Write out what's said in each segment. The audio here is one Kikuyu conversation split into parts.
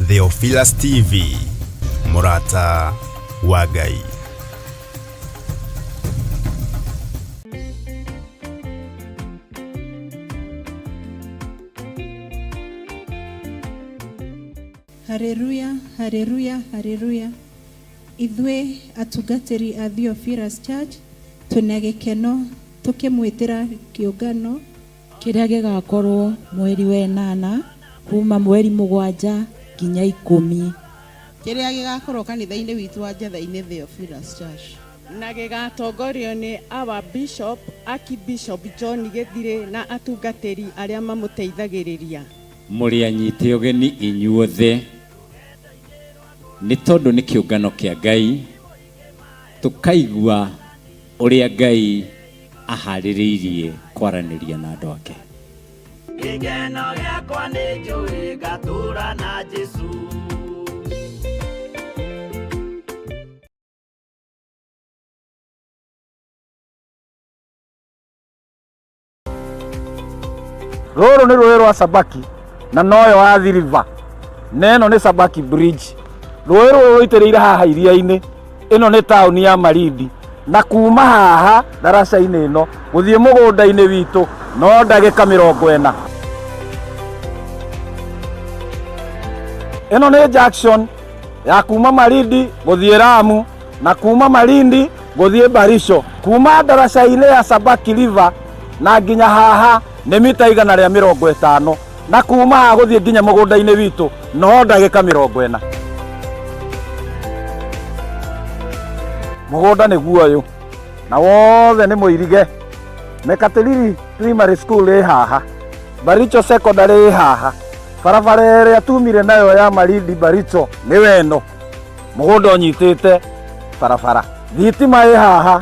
Theophilus TV, mũrata wa Ngai. Haleluya, haleluya, haleluya. Ithuĩ atungatĩri a Theophilus Church twĩna gĩkeno tũkĩmwĩtĩra kĩũngano Kĩrĩa gĩgakorwo mweri wa ĩnana kuma mweri 7 nginya 10. Kĩrĩa gĩgakorwo kanitha-inĩ witũ wa Njetha-inĩ Theophilus Church. Na gĩgatongorio nĩ our Bishop, Archbishop John Gĩthirĩ na atungatĩri arĩa mamũteithagĩrĩria. Mũrĩ anyite ũgeni inyuothe, nĩ tondũ nĩ kĩũngano kĩa Ngai, tũkaigua ũrĩa Ngai aharĩrĩirie kwaranĩria na andũ ake. Gĩkeno gĩakwa nĩ njũĩ ngatũra na Jesũ. Rũrũ nĩ rũĩ rwa Sabaki na noyo Athi River, na ĩno nĩ Sabaki Bridge. Rũĩ rũrũ rũitĩrĩire haha iria-inĩ. Ĩno nĩ taũni ya Malindi, na kuma haha ndaraca-inĩ ĩno gũthiĩ mũgũnda-inĩ witũ no ndagĩka 40. Ĩno nĩ junction ya kuma Malindi gũthiĩ Lamu na kuma Malindi gũthiĩ Baricho. Kuma ndaraca-inĩ ya Sabaki River na nginya haha nĩ mita 150, na kuma haha gũthiĩ nginya mũgũnda-inĩ witũ no ndagĩka 40. Mũgũnda nĩguo ũyũ na wothe nĩ mũirige. Mekatilili Primary School ĩ haha, Baricho Secondary ĩ haha, barabara ĩrĩa tumire nayo ya Malindi Baricho nĩyo ĩno. Mũgũnda ũnyitĩte barabara, thitima ĩ haha,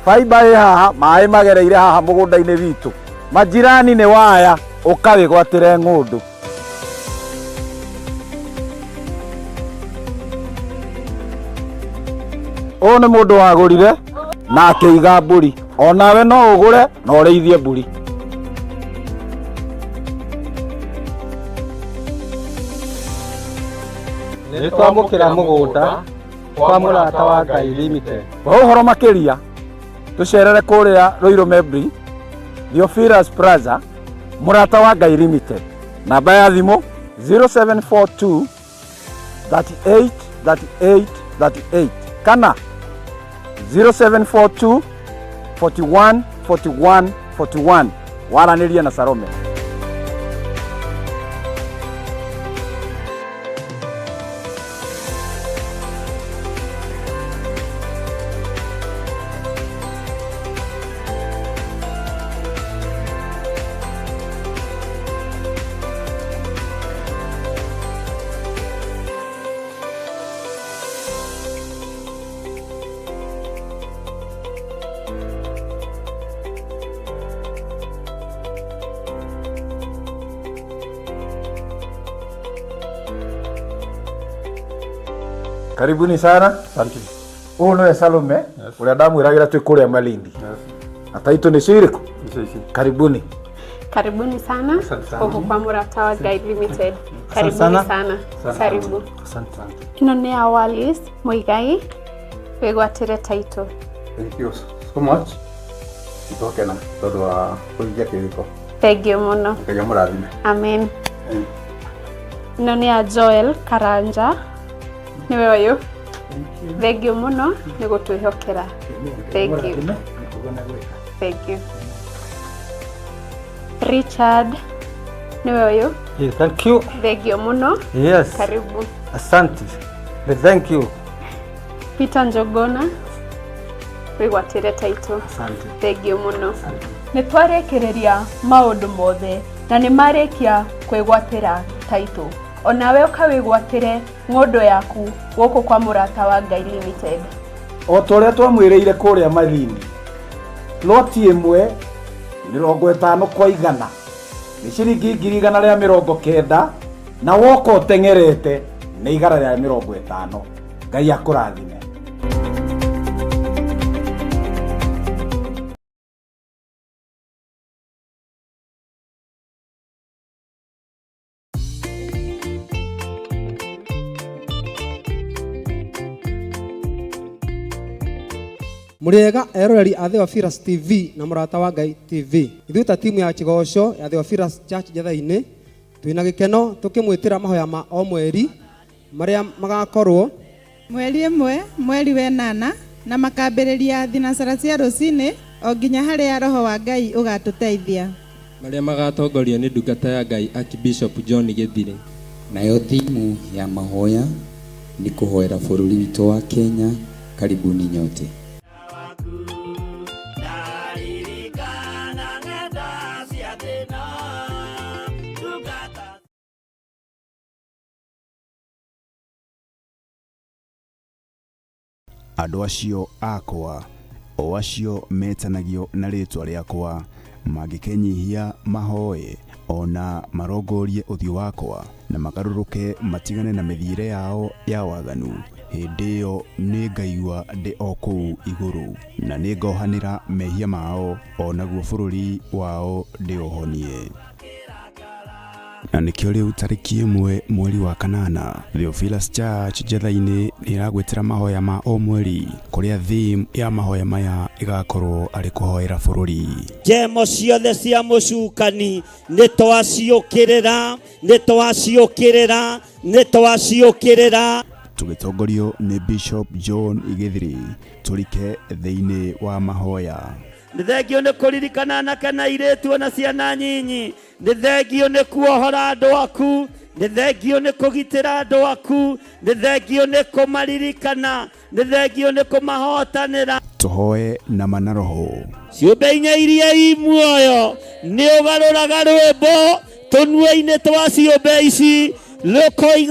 faiba ĩ haha, maĩ magereire haha mũgũnda-inĩ witũ. Majirani nĩ waya, ũkawĩgwatĩre ng'ũndũ. Ũyũ nĩ mũndũ wagũrire na akĩiga mbũri. Onawe no ũgũre na ũrĩithie mbũri. Nĩ twamũkĩra mũgũnda kwa Mũrata wa Ngai Limited. Kwa ũhoro makĩria tũcerere kũrĩa Ruiru Membri, Theophilus Plaza, Mũrata wa Ngai Limited. Namba ya thimũ 0742 38 38 38 kana 0742 41 41 41. Waranĩrie na Salome. Karibuni sana. Asante. Ũyũ nĩwe Salome ũrĩa ndamwĩragĩra twĩ kũrĩa Malindi. Na taitũ nĩcio irĩkũ? Icio ici. Karibuni. Karibuni sana Asante sana. huku kwa Murata wa Guide Limited. Karibuni sana. sana. Asante. Karibu. Asante sana. Ĩno nĩ ya Wallis Muigai wĩgwatĩre title. Thank you so much. Nĩtwakena tondũ wa kũhingia kĩhiko. Thank you mũno. Ngai amũrathime. Amen. Ĩno nĩ ya Joel Karanja nĩwe ũyũ. Thank you mũno nĩ gũtwĩhokera. Thank you. Thank you. Richard nĩwe ũyũ. Yeah, thank you. Thank you mũno. Yes. Karibu. Asante. Thank you. Peter Njogona wĩgwatĩre title. Asante. Thank you mũno. Nĩ twarĩkĩrĩria maũndũ mothe na nĩ marĩkia kwĩgwatĩra title. Onawe ũkawĩgwatĩre ng'ũndũ yaku gũkũ kwa Mũrata wa Ngai Limited. O ta ũrĩa twamwĩrĩire kũrĩa Malindi, ploti ĩmwe 50 kwa 100 nĩ ciringi 190,000, na woka ũteng'erete nĩ 150. Ngai akũrathime. Mũrĩega eroreri a Theophilus TV na Mũrata wa Ngai TV. Ithuĩ ta timu ya Kĩgoco ya Theophilus Church Njetha-inĩ twĩna gĩkeno tũkĩmwĩtĩra mahoya ma o mweri marĩa magakorwo Mweri ĩmwe mweri wenana na makambĩrĩria thinacara cia rũcinĩ o nginya harĩa Roho wa Ngai ũgatũteithia. Marĩa magatongorio nĩ ndungata ya Ngai Archbishop John Gĩthirĩ. Nayo thimu ya mahoya nĩ kũhoera bũrũri witũ wa Kenya. Karibuni nyote. Andũ acio akwa, o acio metanagio na rĩĩtwa rĩakwa, mangĩkenyihia mahoe, o na marongorie ũthiũ wakwa, na magarũrũke matigane na mĩthiĩre yao ya waganu, hĩndĩ ĩyo nĩngaigua ndĩ o kũu igũrũ, na nĩngohanĩra mehia mao, o naguo bũrũri wao ndĩũhonie. Na nĩkĩo rĩu tarĩki ĩmwe mweri wa kanana Theophilus Church Njetha-inĩ nĩ ĩragwĩtĩra mahoya ma o mweri kũrĩa theme ya mahoya maya ĩgakorwo arĩ kũhoera bũrũri. Njemo ciothe cia mũcukani nĩ twaciũkĩrĩra, nĩ twaciũkĩrĩra, nĩ twaciũkĩrĩra. Tũgĩtongorio nĩ Bishop John Gĩthiri tũrike thĩinĩ wa mahoya. Nĩ thengio nĩ kũririkana anake na airĩtu ona ciana nyinyi. Nĩ thengio nĩ kuohora andũ aku. Nĩ thengio nĩ kũgitĩra andũ aku. Nĩ thengio nĩ kũmaririkana. Nĩ thengio nĩ kũmahotanĩra. Tũhoe na ma na roho. Ciũmbe inya iria i muoyo nĩ ũgarũraga rwĩmbo tũnua-inĩ twa ciũmbe ici.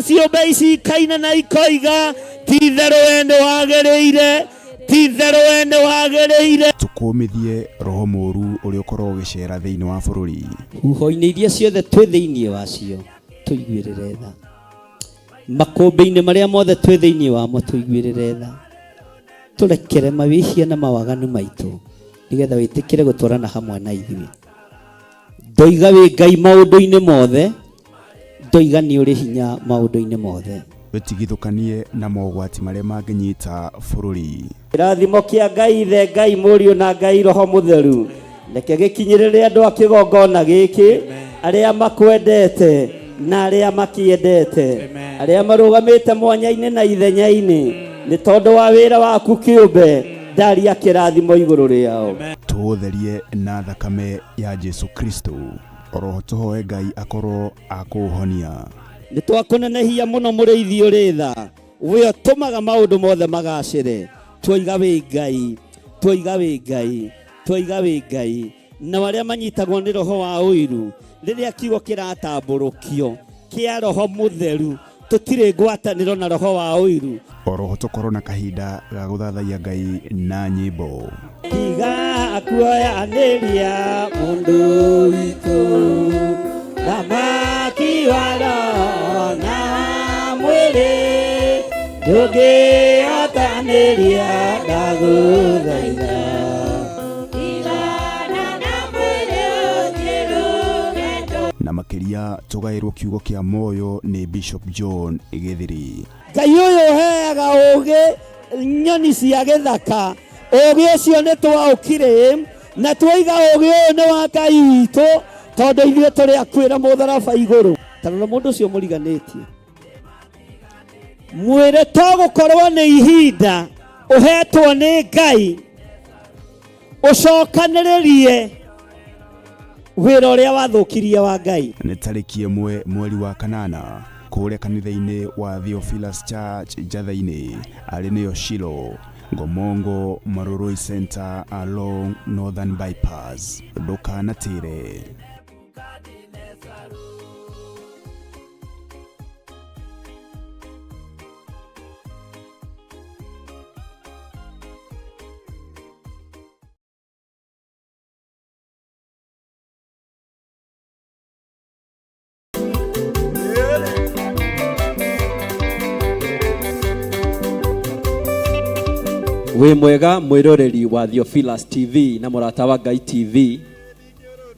Ciũmbe ici ikaina na ikoiga, ti-itherũ we nĩ wagĩrĩire, ti-itherũ we nĩ wagĩrĩire. Tũkũmithie roho mũũru ũrĩa ũkoragwo ũgĩceera thĩinĩ wa bũrũri. Huho-inĩ iria ciothe twĩ thĩinĩ wacio, tũiguĩrĩre tha. Makũmbĩ-inĩ marĩa mothe twĩ thĩinĩ wamo, tũiguĩrĩre tha. Tũrekere mawĩhia na mawaganu maitũ, nĩgetha wĩtĩkĩre gũtwarana hamwe na ithuĩ. Ndoiga wĩ Ngai maũndũ-inĩ mothe, ndoiga nĩ ũrĩ hinya maũndũ-inĩ mothe. Wĩtigithũkanie na mogwati marĩa mangĩnyita bũrũri. Kĩrathimo kĩa Ngai Ithe, Ngai Mũriũ na Ngai Roho Mũtheru reke gĩkinyĩrĩre andũ a kĩgongona gĩkĩ, arĩa makwendete na arĩa makĩendete, arĩa marũgamĩte mwanya-inĩ na ithenya-inĩ nĩ tondũ wa wĩra waku kĩũmbe, ndaria kĩrathimo igũrũ rĩao. Tũũtherie na thakame ya Jesu Kristo. Oroho tũhoe Ngai akorwo akũũhonia. Nĩ twakũnenehia mũno mũrĩithi ũrĩ tha, we ũtũmaga maũndũ mothe magacĩre. Twoiga wĩ Ngai, twoiga wĩ Ngai, twoiga wĩ Ngai. Nao arĩa manyitagwo nĩ roho wa ũiru, rĩrĩa kiugo kĩratambũrũkio kĩa Roho Mũtheru, tũtirĩ ngwatanĩro na roho wa ũiru. Oroho tũkorwo na kahinda ga gũthathaiya Ngai na nyĩmbo. Tiga kuoyanĩria mũndũ witũ, thamaki wa roho na mwĩrĩ, ndũngĩhotanĩria ndagũthaitha. Na makĩria tũgaĩrwo kiugo kĩa muoyo nĩ Bishop John Gĩthiri. Ngai ũyũ ũheaga ũũgĩ nyoni cia gĩthaka, ũũgĩ ũcio nĩ twaũkire na twoiga ũũgĩ ũyũ nĩ wa Ngai witũ, tondũ ithuĩ tũrĩ akuĩra mũtharaba igũrũ. Ta rora mũndũ ũcio mũriganĩtie, mwĩre to gũkorwo nĩ ihinda ũhetwo nĩ Ngai ũcokanĩrĩrie wĩra ũrĩa wathũkirie wa Ngai. Nĩ tarĩki ĩmwe mweri wa kanana kũrĩa kanitha-inĩ wa Theophilus Church Njatha-inĩ, arĩ nĩyo Shilo, Ngomongo Marurui Center along Northern Bypass. Ndũkanatĩre. Wĩ mwega mwĩroreri wa Theophilus TV na mũrata wa Ngai TV.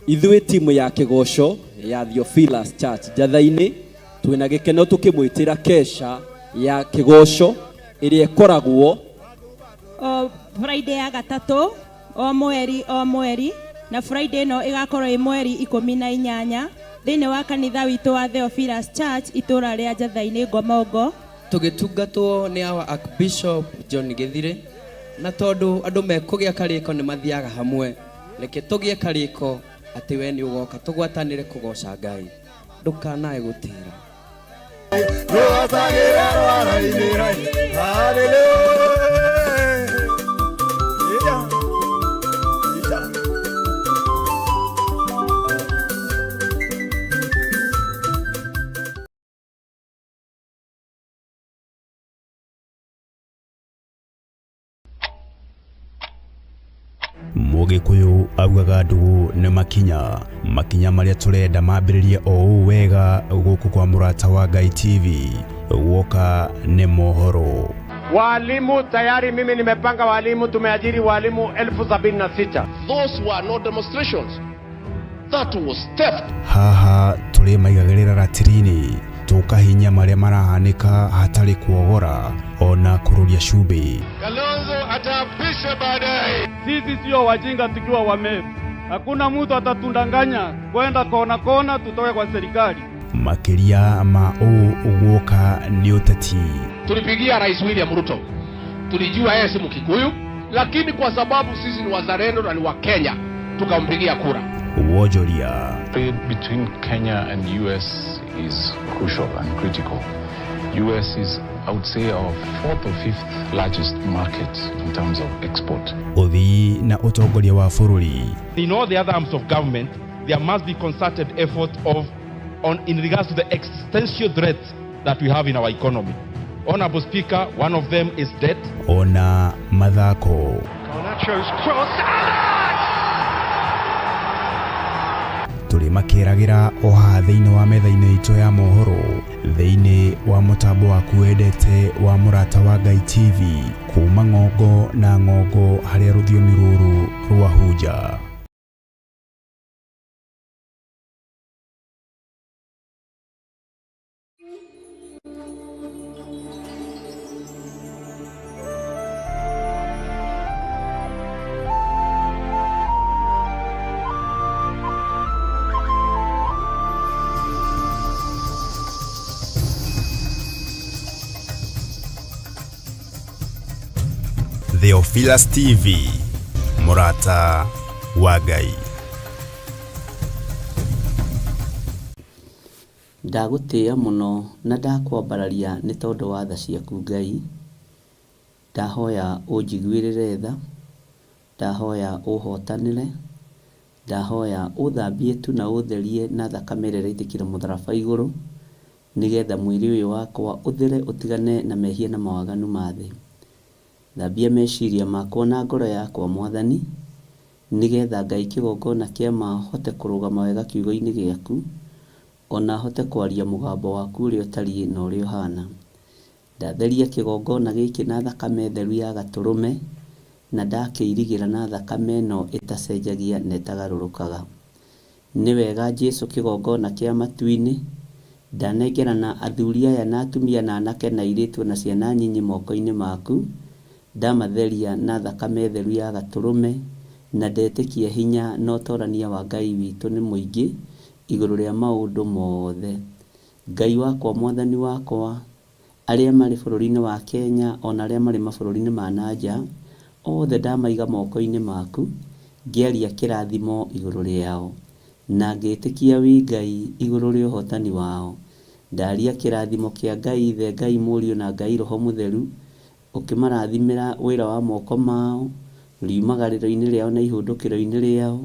Ithuĩ timu ya kĩgoco ya Theophilus Church Njatha-inĩ twĩna gĩkeno tũkĩmwĩtĩra kesha ya kĩgoco ĩrĩa ĩkoragwo Friday ya gatatũ o mweri o mweri, na Friday ĩno ĩgakorwo ĩ mweri 18 thĩinĩ wa kanitha witũ wa Theophilus Church itũra rĩa Njatha-inĩ Ngomongo. Tũgĩtungatwo nĩ our Archbishop John Gĩthirĩ, na tondũ andũ mekũgĩa karĩko nĩ mathiaga hamwe, reke tũgĩe karĩko atĩ we nĩ ũgoka tũgwatanĩre kũgoca Ngai, ndũkanae gũtĩra. Mũgĩkũyũ augaga ndũgũ nĩ makinya, makinya marĩa tũrenda mambĩrĩrie o ũũ wega gũkũ kwa Mũrata wa Ngai TV, guoka nĩ mohoro. Walimu tayari, mimi nimepanga walimu, tumeajiri walimu 76,000. Those were not demonstrations. That was theft. Haha tũrĩ maigagĩrĩra ratiri-inĩ tũkahinya marĩa marahanĩka hatarĩ kuogora ona kũrũria cumbĩ. Kalonzo ataapishwa baadaye. Sisi sio wajinga tukiwa Wameru. Hakuna mtu atatundanganya kwenda kona kona tutoke kwa serikali. Makĩria ma ũũ guoka nĩ ũteti. Tulipigia Rais William Ruto, tulijua yeye si Mkikuyu, lakini kwa sababu sisi ni wazalendo na ni wa Kenya tukampigia kura. Wonjoria. Trade between Kenya and US is crucial and critical. US is, I would say, our fourth or fifth largest market in terms of export. Ũthii na ũtongoria wa bũrũri. In all the other arms of government, there must be concerted effort of, on, in regards to the existential threats that we have in our economy. Honorable Speaker, one of them is debt. Ona mathako. Garnacho's cross. Tũrĩ makĩragĩra o haha thĩinĩ wa metha-inĩ itũ ya mohoro, thĩinĩ wa mũtambo waku wendete wa Mũrata wa Ngai TV, kuma ng'ongo na ng'ongo harĩa rũthiomi rũrũ rwahunja. Theophilus TV, Mũrata wa Ngai. Ndagũtĩĩa mũno na ndakwambararia nĩ tondũ wa tha ciaku Ngai. Ndahoya ũnjiguĩrĩre tha, ndahoya ũhotanĩre, ndahoya ũthambie tu na ũtherie na thakame ĩrĩa ĩraitĩkire mũtharaba igũrũ, nĩgetha mwĩrĩ ũyũ wakwa ũthere ũtigane na mehia na mawaganu ma thĩ. Thambia meciria makwa na ngoro yakwa Mwathani, nĩgetha Ngai kĩgongona kĩa ma hote kũrũgama wega kiugo-inĩ gĩaku, ona hote kwaria mũgambo waku ũrĩa ũtariĩ na ũrĩa ũhana. Ndatheria kĩgongona gĩkĩ na thakame theru ya gatũrũme, na ndakĩirigĩra na thakame ĩno ĩtacenjagia na ĩtagarũrũkaga. Nĩ wega Jesũ kĩgongona kĩa matu-inĩ, ndanengerana athuri aya na atumia na anake na airĩtu na ciana nyinyi moko-inĩ maku, ndamatheria na thakame theru ya gatũrũme, na ndetĩkia hinya na ũtorania wa Ngai witũ nĩ mũingĩ igũrũ rĩa maũndũ mothe. Ngai wakwa, Mwathani wakwa, arĩa marĩ bũrũri-inĩ wa Kenya ona arĩa marĩ mabũrũri-inĩ ma na nja, othe ndamaiga moko-inĩ maku, ngĩaria kĩrathimo igũrũ rĩao, na ngĩtĩkia wĩ Ngai igũrũ rĩa ũhotani wao. Ndaria kĩrathimo kĩa Ngai Ithe, Ngai Mũriũ na Ngai Roho Mũtheru, ũkĩmarathimĩra wĩra wa moko mao, riumagarĩro-inĩ rĩao na ihũndũkĩro-inĩ rĩao,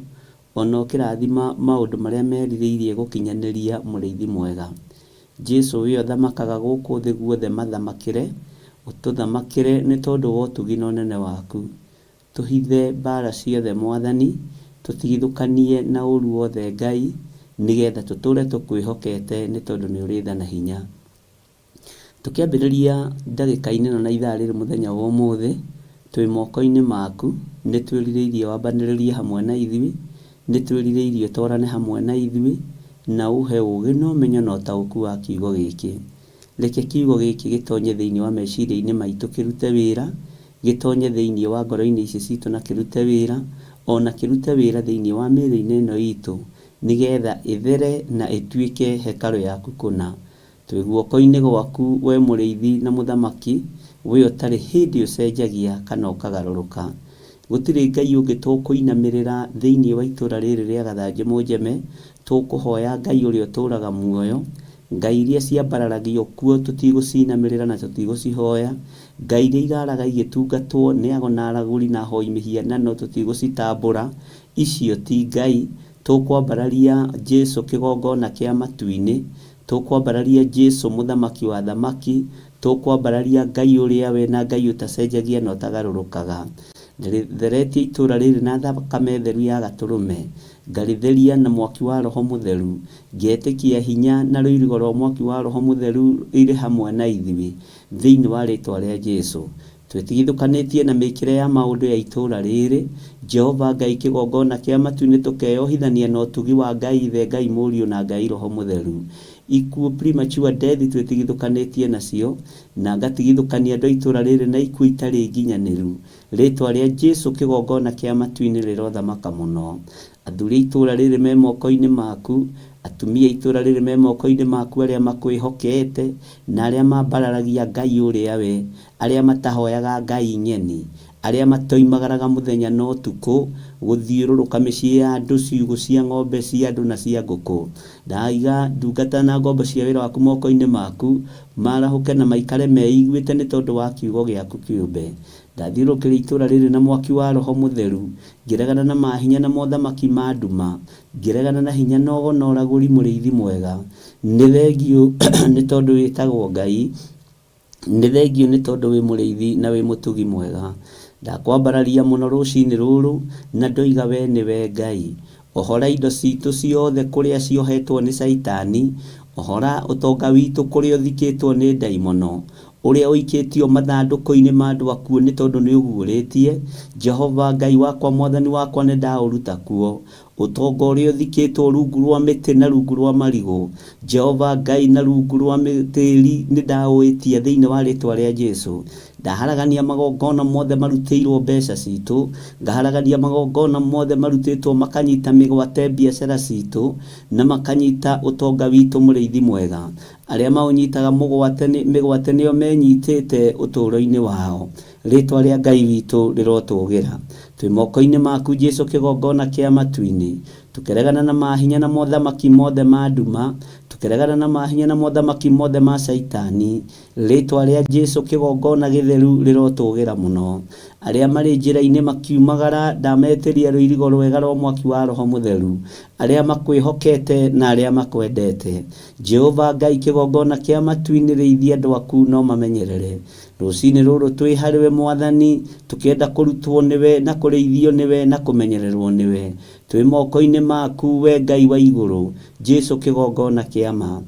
ona ũkĩrathima maũndũ marĩa merirĩirie gũkinyanĩria mũrĩithi mwega. Jesũ we ũthamakaga gũkũ thĩ guothe mathamakĩre, ũtũthamakĩre nĩ tondũ wa ũtugi na ũnene waku. Tũhithe mbara ciothe Mwathani, tũtigithũkanie na ũru wothe Ngai, nĩgetha tũtũre tũkwĩhokete nĩ tondũ nĩ ũrĩ tha na hinya. Tũkĩambĩrĩria ndagĩka-inĩ ĩno na ithaa rĩrĩ mũthenya wa ũmũthĩ, twĩ moko-inĩ maku, nĩ twĩrirĩirie wambanĩrĩrie hamwe na ithuĩ, nĩ twĩrirĩirie ũtwarane hamwe na ithuĩ, na ũhe ũũgĩ na ũmenyo na ũtaũku wa kiugo gĩkĩ. Reke kiugo gĩkĩ gĩtonye thĩinĩ wa meciria-inĩ maitũ kĩrute wĩra, Gĩtonye thĩinĩ wa ngoro-inĩ ici citũ na kĩrute wĩra, o na kĩrute wĩra thĩinĩ wa mĩĩrĩ-inĩ ĩno itũ, nĩgetha ĩthere na ĩtuĩke hekarũ yaku kũna. Twĩ guoko-inĩ gwaku, wee Mũrĩithi na Mũthamaki, wee ũtarĩ hĩndĩ ũcenjagia kana ũkagarũrũka. Gũtirĩ Ngai ũngĩ tũkũinamĩrĩra thĩinĩ wa itũũra rĩrĩ rĩa Gathanjĩ Mũnjeme, tũkũhoya Ngai ũrĩa ũtũũraga muoyo. Ngai iria ciambararagio kuo tũtigũcinamĩrĩra na tũtigũcihoya. Ngai iria iraraga igĩtungatwo nĩ ago na aragũri na ahoi mĩhianano tũtigũcitambũra. Icio ti Ngai. Tũkwambararia Jesu kĩgongona kĩa matu-inĩ. Tũkwambararia Jesu mũthamaki wa athamaki. Tũkwambararia Ngai ũrĩa we na Ngai ũtacenjagia na ũtagarũrũkaga. Ndĩrĩtheretie itũũra rĩrĩ na thakame theru ya Gatũrũme, ngarĩtheria na mwaki wa Roho Mũtheru, ngetĩkia hinya na rũirigo rwa mwaki wa Roho Mũtheru irĩ hamwe na ithuĩ, thĩinĩ wa rĩĩtwa rĩa Jesu. Twĩtigithũkanĩtie na mĩĩkĩre ya maũndũ ya itũũra rĩrĩ, Jehova Ngai kĩgongona kĩa matu-inĩ tũkeyohithania na ũtugi wa Ngai Ithe, Ngai Mũriũ na Ngai Roho Mũtheru. Ikuũ, premature death, twĩtigithũkanĩtie nacio, na ngatigithũkania andũ a itũũra rĩrĩ na ikuũ itarĩ nginyanĩru. Rĩĩtwa rĩa Jesu kĩgongona kĩa matu-inĩ rĩrothamaka mũno. Athuri a itũũra rĩrĩ me moko-inĩ maku, atumia a itũũra rĩrĩ me moko-inĩ maku arĩa makwĩhokete, na arĩa mambararagia Ngai ũrĩa we, arĩa matahoyaga ngai ng'eni, arĩa matoimagaraga mũthenya na ũtukũ gũthiũrũrũka mĩciĩ ya andũ, ciugũ cia ng'ombe cia andũ na cia ngũkũ. Ndaiga ndungata na ngombo cia wĩra waku moko-inĩ maku, maarahũke na maikare meiguĩte nĩ tondũ wa kiugo gĩaku kĩũmbe. Ndathiũrũrũkĩria itũũra rĩrĩ na mwaki wa Roho Mũtheru, ngĩregana na mahinya na mothamaki ma nduma, ngĩregana na hinya na ũgo na ũragũri mũrĩithi mwega. Nĩ thengiũ nĩ tondũ wĩtagwo Ngai, nĩ thengiũ nĩ tondũ wĩ mũrĩithi na wĩ mũtugi mwega. Ndakwambararia mũno rũcinĩ rũrũ na ndoiga we nĩwe Ngai. Ohora indo citũ ciothe kũrĩa ciohetwo nĩ Caitani, ohora ũtonga witũ kũrĩa ũthikĩtwo nĩ ndaimono, ũrĩa ũikĩtio mathandũkũ-inĩ ma andũ akuũ nĩ tondũ nĩũguũrĩtie, Jehova Ngai wakwa Mwathani wakwa nĩndaũruta kuo. Ũtonga ũrĩa ũthikĩtwo rungu rwa mĩtĩ na rungu rwa marigũ, Jehova Ngai na rungu rwa tĩri nĩndaũĩtia thĩinĩ wa rĩtwa rĩa Jesu. Ndaharagania magongona mothe marutĩirwo mbeca citũ, ngaharagania magongona mothe marutĩtwo makanyita mĩgwate biacara citũ na makanyita ũtonga witũ mũrĩithi mwega. Arĩa maũnyitaga mũgwate mĩgwate nĩo menyitĩte ũtũũro-inĩ wao. Rĩtwa rĩa Ngai witũ rĩrotũgĩra. Twĩ moko-inĩ maku Jesu kĩgongona kĩa matu-inĩ. Tũkĩregana na mahinya na mothamaki mothe ma nduma, tũkĩregana na mahinya na mothamaki mothe ma Caitani. Rĩtwa rĩa Jesu kĩgongona gĩtheru rĩrotũgĩra mũno. Arĩa marĩ njĩra-inĩ makiumagara ndametĩria rũirigo rwega rwa mwaki wa Roho Mũtheru. Arĩa makwĩhokete na arĩa makwendete. Jehova Ngai kĩgongona kĩa matu-inĩ rĩithia andũ aku na ũmamenyerere. Rũcinĩ rũrũ twĩ harĩwe Mwathani, tũkĩenda kũrutwo nĩwe na kũrĩithio nĩwe na kũmenyererwo nĩwe. Twĩ moko-inĩ maku we Ngai wa igũrũ, Jesu kĩgongona kĩa ma.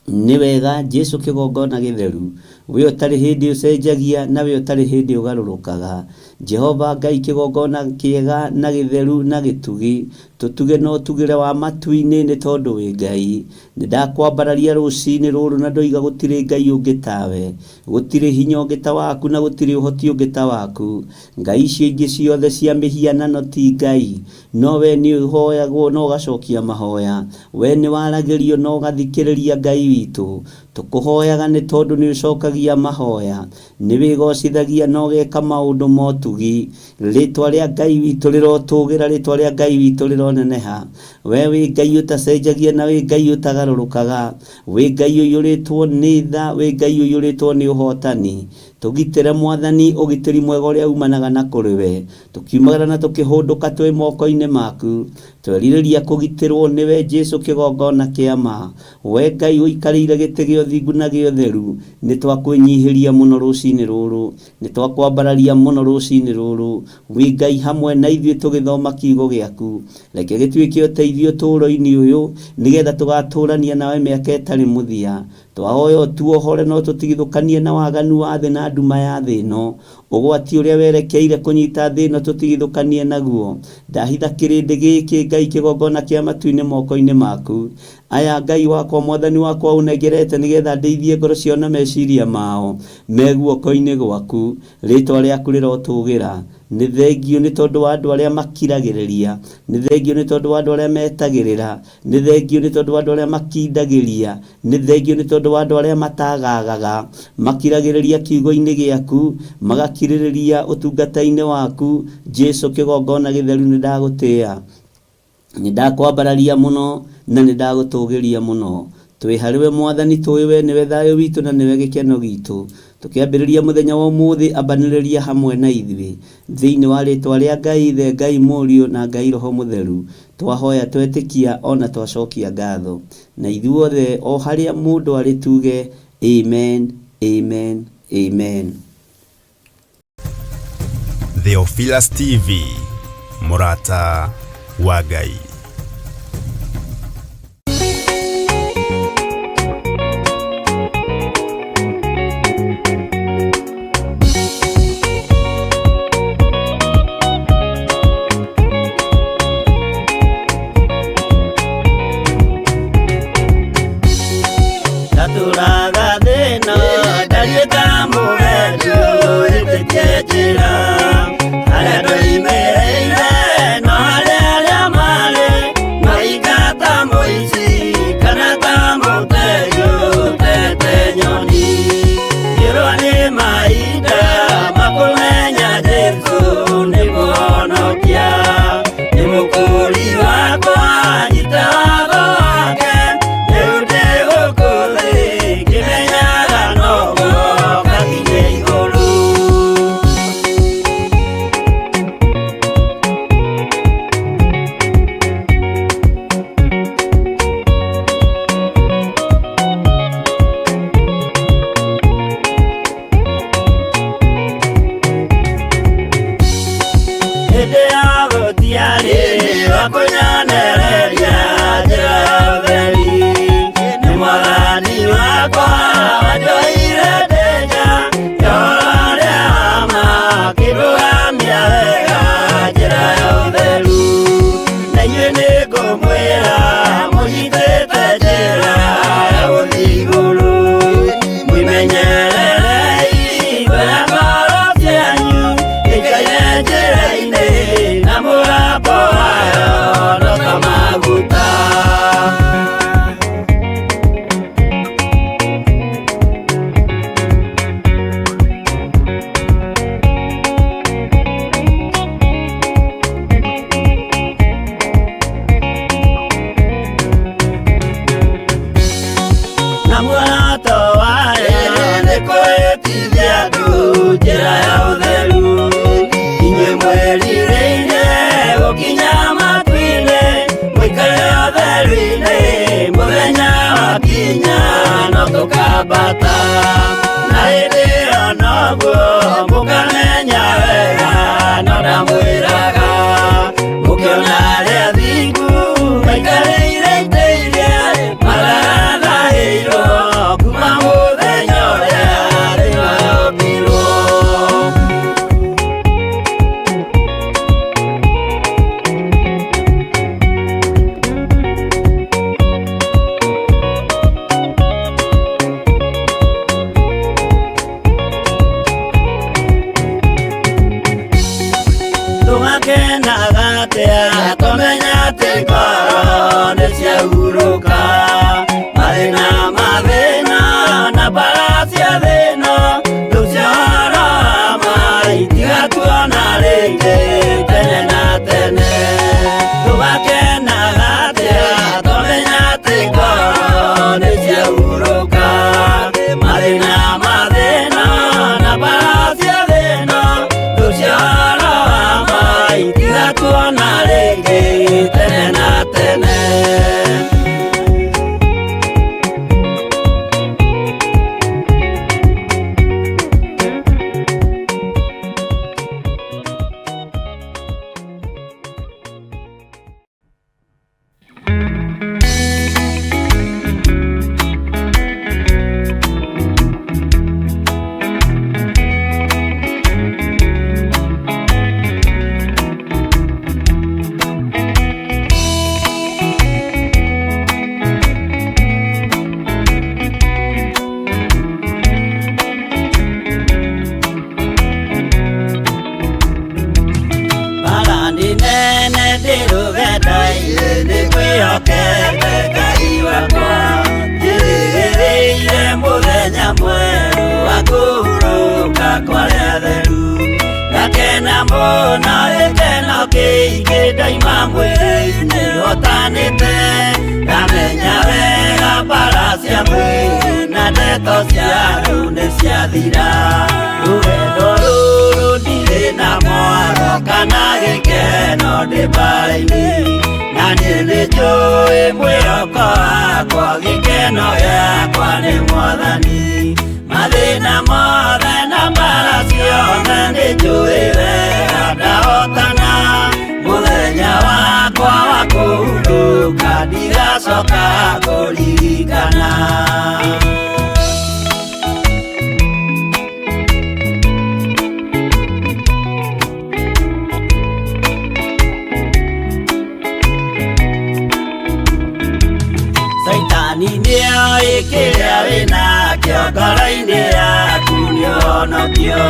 Nĩ wega Jesu kĩgongona gĩtheru, we ũtarĩ hĩndĩ ũcenjagia na we ũtarĩ hĩndĩ ũgarũrũkaga. Jehova Ngai kĩgongona kĩega na gĩtheru na gĩtugi, tũtuge na ũtugĩre wa matu-inĩ nĩ tondũ wĩ Ngai. Nĩndakwambararia rũcinĩ rũrũ na ndoiga gũtirĩ Ngai ũngĩ tawe, gũtirĩ hinya ũngĩ ta waku na gũtirĩ ũhoti ũngĩ ta waku. Ngai icio ingĩ ciothe cia mĩhianano ti Ngai, no wee nĩũhoyagwo na ũgacokia mahoya. Wee nĩwaragĩrio na ũgathikĩrĩria Ngai witũ. Tũkũhoyaga nĩ tondũ nĩũcokagia mahoya. Nĩwĩgocithagia na ũgeka maũndũ ma ũtugi. Rĩĩtwa rĩa Ngai witũ rĩrotũũgĩra, rĩĩtwa rĩa Ngai witũ rĩroneneha. Wee wĩ Ngai ũtacenjagia na wĩ Ngai ũtagarũrũkaga. Wĩ Ngai ũiyũrĩtwo nĩ tha, wĩ Ngai ũiyũrĩtwo nĩ ũhootani. Tũgitĩre Mwathani, ũgitĩri mwega ũrĩa uumanaga na kũrĩ we. Tũkiumagara na tũkĩhũndũka twĩ moko-inĩ maku. Twerirĩria kũgitĩrwo nĩwe Jesu kĩgongona kĩa ma. Wee Ngai ũikarĩire gĩtĩ gĩa ũthingu na gĩa ũtheru, nĩtwakwĩnyihĩria mũno rũcinĩ rũrũ. Nĩtwakwambararia mũno rũcinĩ rũrũ. Wĩ Ngai hamwe na ithuĩ tũgĩthoma kiugo gĩaku. Reke gĩtuĩke ũteithio ũtũũro-inĩ ũyũ, nĩgetha tũgatũũrania nawe mĩaka ĩtarĩ mũthia. Twahoya ũtuohore no tũtigithũkanie na waganu wa thĩ na nduma ya thĩ ĩno. Ũgwati ũrĩa werekeire kũnyita thĩ ĩno tũtigithũkanie naguo. Ndahitha kĩrĩndĩ gĩkĩ Ngai kĩgongona kĩa matu-inĩ moko-inĩ maku. Aya Ngai wakwa mwathani wakwa ũnengerete nĩgetha ndeithie ngoro ciao na meciria mao me guoko-inĩ gwaku. Rĩtwa rĩaku rĩrotũgĩra. Nĩ thengio nĩ tondũ wa andũ arĩa makiragĩrĩria, nĩ thengio nĩ tondũ wa andũ arĩa metagĩrĩra, nĩ thengio nĩ tondũ wa andũ arĩa makindagĩria, nĩ thengio nĩ tondũ wa andũ arĩa matagagaga, makiragĩrĩria kiugo-inĩ gĩaku, magakirĩrĩria ũtungata-inĩ waku. Jesu kĩgongona gĩtheru nĩ ndagũtĩĩa, nĩ ndakwambararia mũno na nĩ ndagũtũgĩria mũno. Twĩ harĩwe Mwathani, tũĩ we nĩwe thayũ witũ na nĩwe gĩkeno gitũ. Tũkĩambĩrĩria mũthenya wa ũmũthĩ, ambanĩrĩria hamwe na ithuĩ thĩinĩ wa rĩtwa rĩa Ngai Ithe, Ngai Mũriũ na Ngai Roho Mũtheru. Twahoya twetĩkia ona twacokia ngatho, na ithuothe o harĩa mũndũ arĩ tuge amen, amen, amen. Theophilus TV, mũrata wa Ngai. Ndatũraga thĩna ndariĩ ta mũgendi ũhĩtĩtie njĩra harĩa ndoimĩrĩire no harĩa arĩa marĩ maika ta mũici kana ta mũtegi ũtete nyoni ngĩrwo nĩ mahinda makũmenya Jesũ nĩ mũhonokia nĩ mũkũri wakwa nyita watho wake rĩu ndĩ gũkũ thĩ ngĩmenyaga noguo ngakinye igũrũ. Hĩndĩ ya gũtiarĩ wa kũnyonereria njĩra ya ũtheri nĩ mwathani wakwa wanjoire ndĩnja yohoro rĩa ma akĩndũgamia wega njĩra ya ũtheru na inyuĩ nĩngũmwĩra mũnyitĩte njĩra ya gũthiĩ igũrũ mwĩmenyererei ngoro ngoro cianyu ikaire njĩra-inĩ na mũgambo wayo no ta maguta. Na muoroto wayo nĩ kwĩtithia andũ njĩra ya ũtheru inyuĩ mwĩrirĩire gũkinya matu-inĩ mũikare ũtheru-inĩ mũthenya wakinya no tũkambata na hĩndĩ ĩyo noguo mũkamenya wega no ndamwĩraga mũkĩona arĩa athingu maikarĩire itĩ iria matarathahĩirwo kuma mũthenya ũrĩa thĩ yombirwo. Tũgakenaga atĩa tũmenya atĩ ngoro nĩ ciahurũka mathĩna mathĩna na mbara cia thĩna rĩu cia ũhoro wa ma itigatuona rĩngĩ tene na tene. Tũgakenaga atĩa tũmenya atĩ ngoro nĩ ciahurũka mathĩna mathĩna na mbara cia thĩna rĩu cia ũhoro wa ma itigatuona rĩngĩ tene na tene. kĩingĩ ndaima mwĩrĩ-inĩ hotanĩte ndamenya wega mbara cia mwĩrĩ na ndeto cia andũ nĩ ciathira rũgendo rũrũ ndirĩ na mwaro kana gĩkeno ndĩ mbara-inĩ na niĩ nĩ njũĩ mwĩhoko wakwa gĩkeno gĩakwa nĩ mwathani mathĩna mothe na mbara ciothe nĩ njũĩ wega ndahotana mũthenya wakwa wa kũhurũka ndigacoka kũririkana. Saitani nĩoĩ kĩrĩa wĩnakĩo ngoro-inĩ yaku nĩũhonokio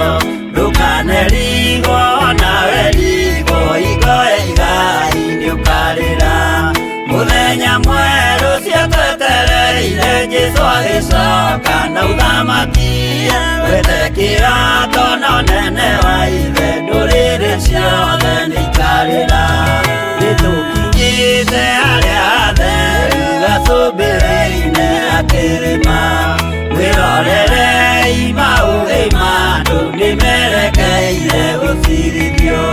ndũkanerigwo nawe rigwo hingo ya igai nĩũkarĩra mũthenya mwerũ ciatwetereire Jesũ agĩcoka na ũthamaki wethe kĩrato na ũnene wa ithe ndũrĩrĩ ciothe nĩikarĩra nĩtũkinyĩte harĩa hatheru gacũmbĩrĩ-inĩ ga kĩrĩma mwĩrorerei maũthĩ ma andũ nĩmerekeire gũcirithio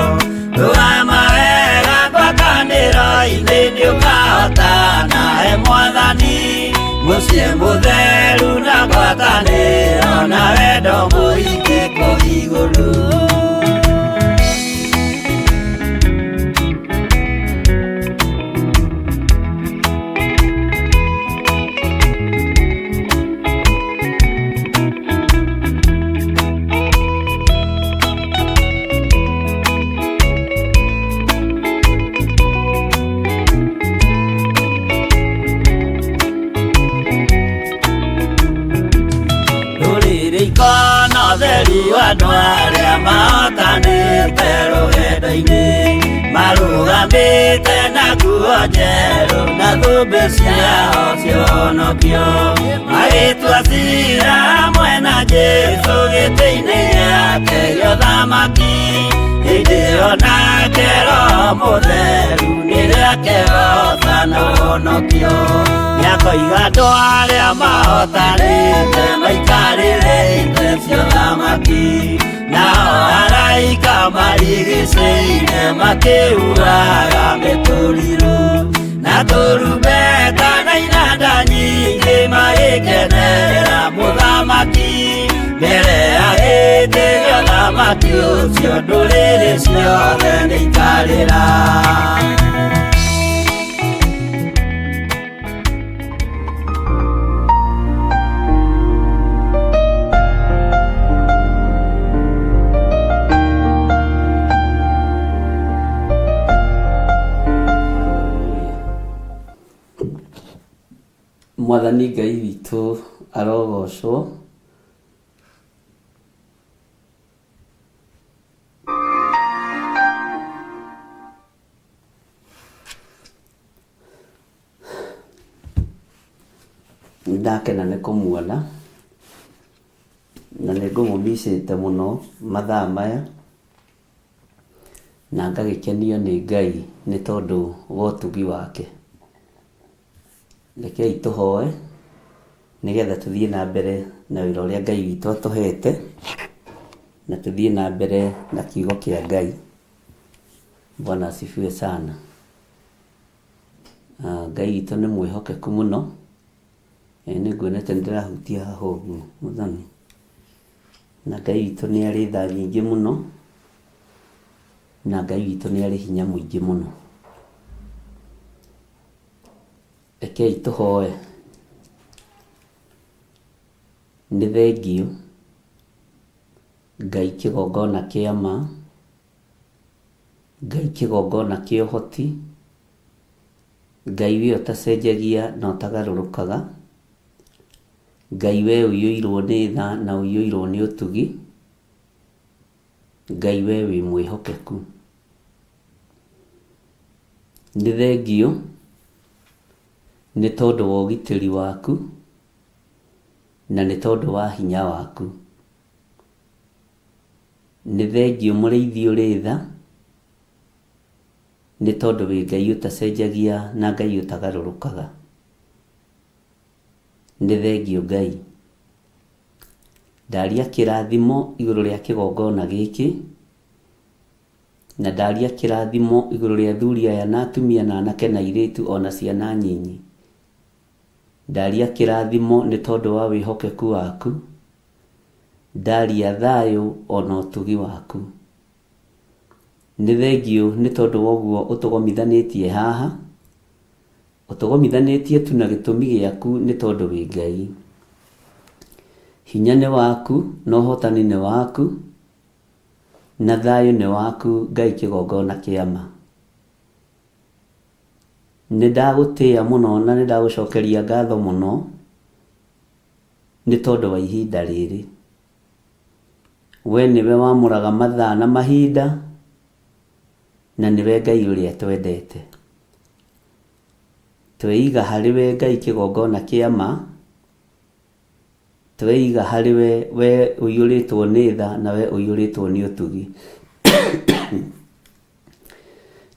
rũgama wega ngwatanĩro-inĩ nĩũkahotana he mwathani mũciĩ mũtheru na ngwatanĩro na wendo mũingĩ kũu igũrũ. Andũ arĩa mahotanĩte rũgendo-inĩ marũgamĩte na nguo njerũ na thũmbĩ ciao cionokio magĩtua cira hamwe na Jesũ gĩtĩ-inĩ gĩake gĩa ũthamaki hĩndĩ ĩyo nake Roho Mũtheru nĩrĩakehoca na ũhonokio nĩakoiga andũ arĩa mahotanĩte maikarĩre itĩ cia ũthamaki nao araika marigicĩire makĩhuhaga mĩtũrirũ na tũrumbeta na inanda nyingĩ magĩkenerera mũthamaki mbere ya gĩtĩ gĩa ũthamaki ũcio ndũrĩrĩ ciothe nĩikarĩra. Mwathani Ngai witũ arogocwo. Nĩndakena nĩ kũmuona na nĩ ngũmũmicĩte mũno mathaa maya na ngagĩkenio nĩ Ngai nĩ tondũ wa ũtugi wake. Rekei tũhoe nĩgetha tũthiĩ na mbere na wĩra ũrĩa Ngai witũ atũhete na tũthiĩ na mbere na kiugo kĩa Ngai. Bwana asifiwe sana. Ngai witũ nĩ mwĩhokeku mũno. Nĩ nguonete nĩndĩrahutia haha ũguo mũthoni. Na Ngai witũ nĩ arĩ tha nyingĩ mũno na Ngai witũ nĩ arĩ hinya mũingĩ mũno. Rekei tũhoe. Nĩ thengiũ Ngai kĩgongona kĩa ma, Ngai kĩgongona kĩa ũhoti, Ngai we ũtacenjagia na ũtagarũrũkaga, Ngai we ũiyũirwo nĩ tha na ũiyũirwo nĩ ũtugi, Ngai we wĩ mwĩhokeku. Nĩ thengiũ nĩ tondũ wa ũgitĩri waku na nĩ tondũ wa hinya waku. Nĩ thengiũ mũrĩithi ũrĩ tha Nĩ tondũ wĩ Ngai ũtacenjagia na Ngai ũtagarũrũkaga. Nĩ thengiũ Ngai. Ndaria kĩrathimo igũrũ rĩa kĩgongona gĩkĩ, na ndaria kĩrathimo igũrũ rĩa athuri aya na atumia na anake na airĩtu ona ciana nyinyi. Ndaria kĩrathimo nĩ tondũ wa wĩhokeku waku, ndaria thayũ ona ũtugi waku. Nĩ thengiũ nĩ tondũ wa ũguo ũtũgomithanĩtie haha, ũtũgomithanĩtie tu na gĩtũmi gĩaku nĩ tondũ wĩ Ngai. Hinya nĩ waku na ũhotani nĩ waku, na thayũ nĩ waku Ngai kĩgongona kĩa ma. Nĩ ndagũtĩĩa mũno na nĩ ndagũcokeria ngatho mũno nĩ tondũ wa ihinda rĩrĩ. We nĩwe wamũraga mathaa na mahinda, na nĩwe Ngai ũrĩa twendete. Tweiga harĩ we Ngai kĩgongona kĩa ma, tweiga harĩ we, we ũiyũrĩtwo nĩ tha na we ũiyũrĩtwo nĩ ũtugi.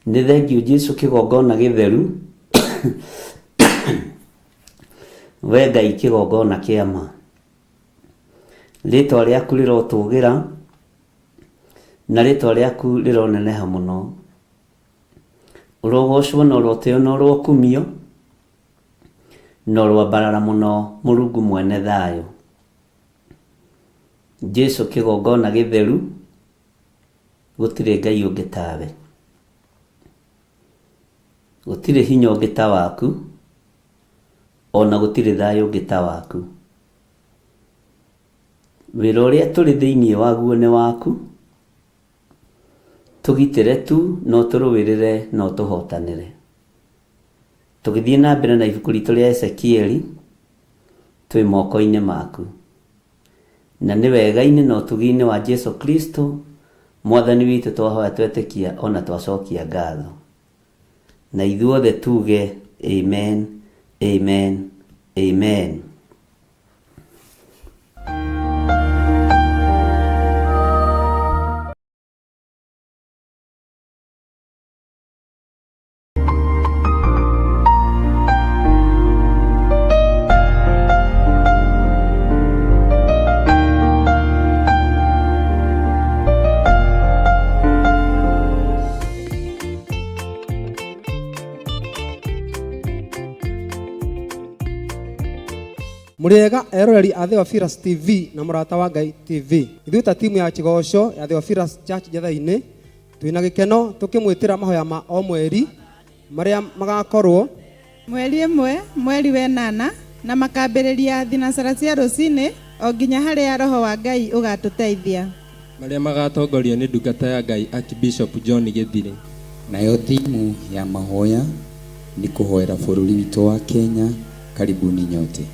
Nĩ thengiũ Jesu kĩgongona gĩtheru, we Ngai kĩgongona kĩa ma. Rĩtwa rĩaku rĩrotũgĩra, na rĩtwa rĩaku rĩroneneha mũno. Ũrogocwo na ũrotĩo na ũrokumio, na ũroambarara mũno Mũrungu mwene thayũ. Jesu kĩgongona gĩtheru, gũtirĩ Ngai ũngĩ tawe. Gũtirĩ hinya ũngĩ ta waku, ona gũtirĩ thayũ ũngĩ ta waku. Wĩra ũrĩa tũrĩ thĩinĩ waguo nĩ waku, tũgitĩre tu na ũtũrũĩrĩre na ũtũhotanĩre. Tũgĩthiĩ na mbere na ibuku ritũ rĩa Ezekieli, twĩ moko-inĩ maku. Na nĩ wega-inĩ na ũtugi-inĩ wa Jesu Kristo, Mwathani witũ twahoya twetĩkia ona twacokia ngatho. Na ithuothe tuge amen, amen, amen. Mũrĩega eroreri a Theophilus TV na mũrata wa Ngai TV. Ithuĩ ta timu ya Kĩgoco ya Theophilus Church Njetha-inĩ twĩna gĩkeno tũkĩmwĩtĩra mahoya ma o mweri marĩa magakorwo Mweri ĩmwe mweri wenana, na makambĩrĩria thinacara cia rũcinĩ o nginya harĩa Roho wa Ngai ũgatũteithia. Marĩa magatongorio nĩ ndungata ya Ngai Archbishop John Gĩthirĩ. Nayo thimu ya mahoya nĩ kũhoera bũrũri witũ wa Kenya. Karibuni nyote.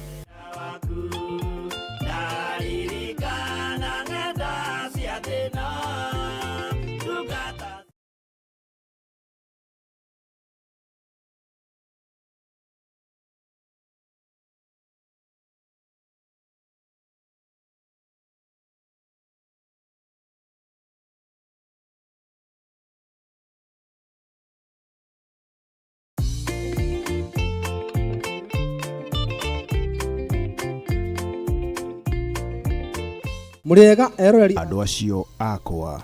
Mũrĩega eroreri Andũ acio akwa,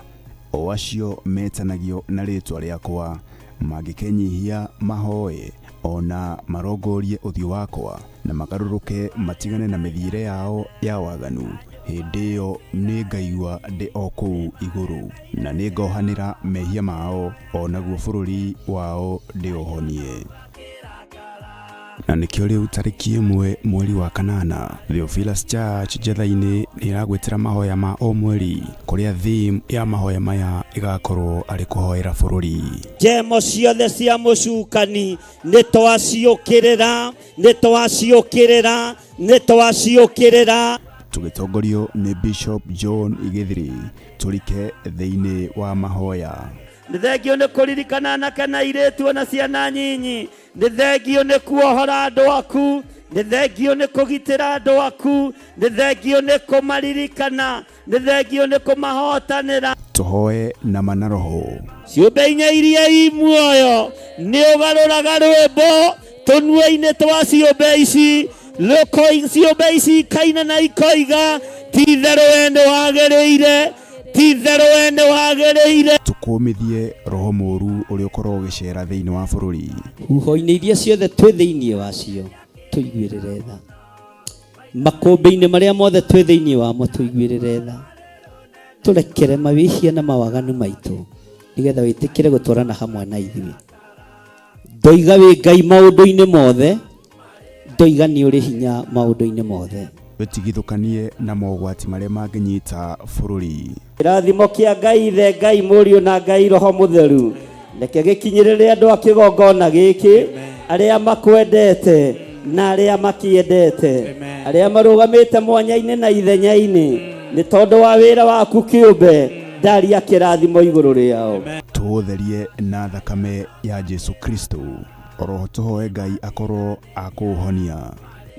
o acio metanagio na rĩĩtwa rĩakwa, mangĩkenyihia mahoe, o na marongorie ũthiũ wakwa, na magarũrũke matigane na mĩthiĩre yao ya waganu, hĩndĩ ĩyo nĩngaigua ndĩ o kũu igũrũ, na nĩngohanĩra mehia mao, o naguo bũrũri wao ndĩũhonie. Na nĩkĩo rĩu tarĩki ĩmwe mweri wa kanana Theophilus Church Njetha-inĩ nĩ ĩragwĩtĩra mahoya ma o mweri kũrĩa theme ya mahoya maya ĩgakorwo arĩ kũhoera bũrũri. Njemo ciothe cia mũcukani nĩ twaciũkĩrĩra, nĩ twaciũkĩrĩra, nĩ twaciũkĩrĩra. Tũgĩtongorio nĩ Bishop John Gĩthiri tũrike thĩinĩ wa mahoya. Nĩ thengio nĩ kũririkana anake na airĩtu ona ciana nyinyi. Nĩ thengio nĩ kuohora andũ aku. Nĩ thengio nĩ kũgitĩra andũ aku. Nĩ thengio nĩ kũmaririkana. Nĩ thengio nĩ kũmahotanĩra. Tũhoe na ma na roho. Ciũmbe inya iria i muoyo nĩ ũgarũraga rwĩmbo tũnua-inĩ twa ciũmbe ici ciũmbe ici ikaina na ikoiga ti itherũ we nĩ wagĩrĩire ti itherũ we nĩ wagĩrĩire. Tũkũmithie roho mũũru ũrĩa ũkoragwo ũgĩcera thĩinĩ wa bũrũri. Huho-inĩ iria ciothe twĩ thĩinĩ wacio tũiguĩrĩre tha. Makũmbĩ-inĩ marĩa mothe twĩ thĩinĩ wamo tũiguĩrĩre tha. Tũrekere mawĩhia na mawaganu maitũ nĩgetha wĩtĩkĩre gũtwarana hamwe na ithuĩ. Ndoiga wĩ Ngai maũndũ-inĩ mothe, ndoiga nĩ ũrĩ hinya maũndũ-inĩ mothe. Tũtigithũkanie na mogwati marĩa mangĩnyita bũrũri. Kĩrathimo kĩa Ngai Ithe, Ngai Mũriũ na Ngai Roho Mũtheru reke gĩkinyĩrĩre andũ a kĩgongona gĩkĩ arĩa makwendete na arĩa makĩendete arĩa marũgamĩte mwanya-inĩ na ithenya-inĩ nĩ tondũ wa wĩra waku kĩũmbe ndaria kĩrathimo igũrũ rĩao. Tũũtherie na thakame ya Jesu Kristo. Oroho tũhoe Ngai akorwo akũũhonia.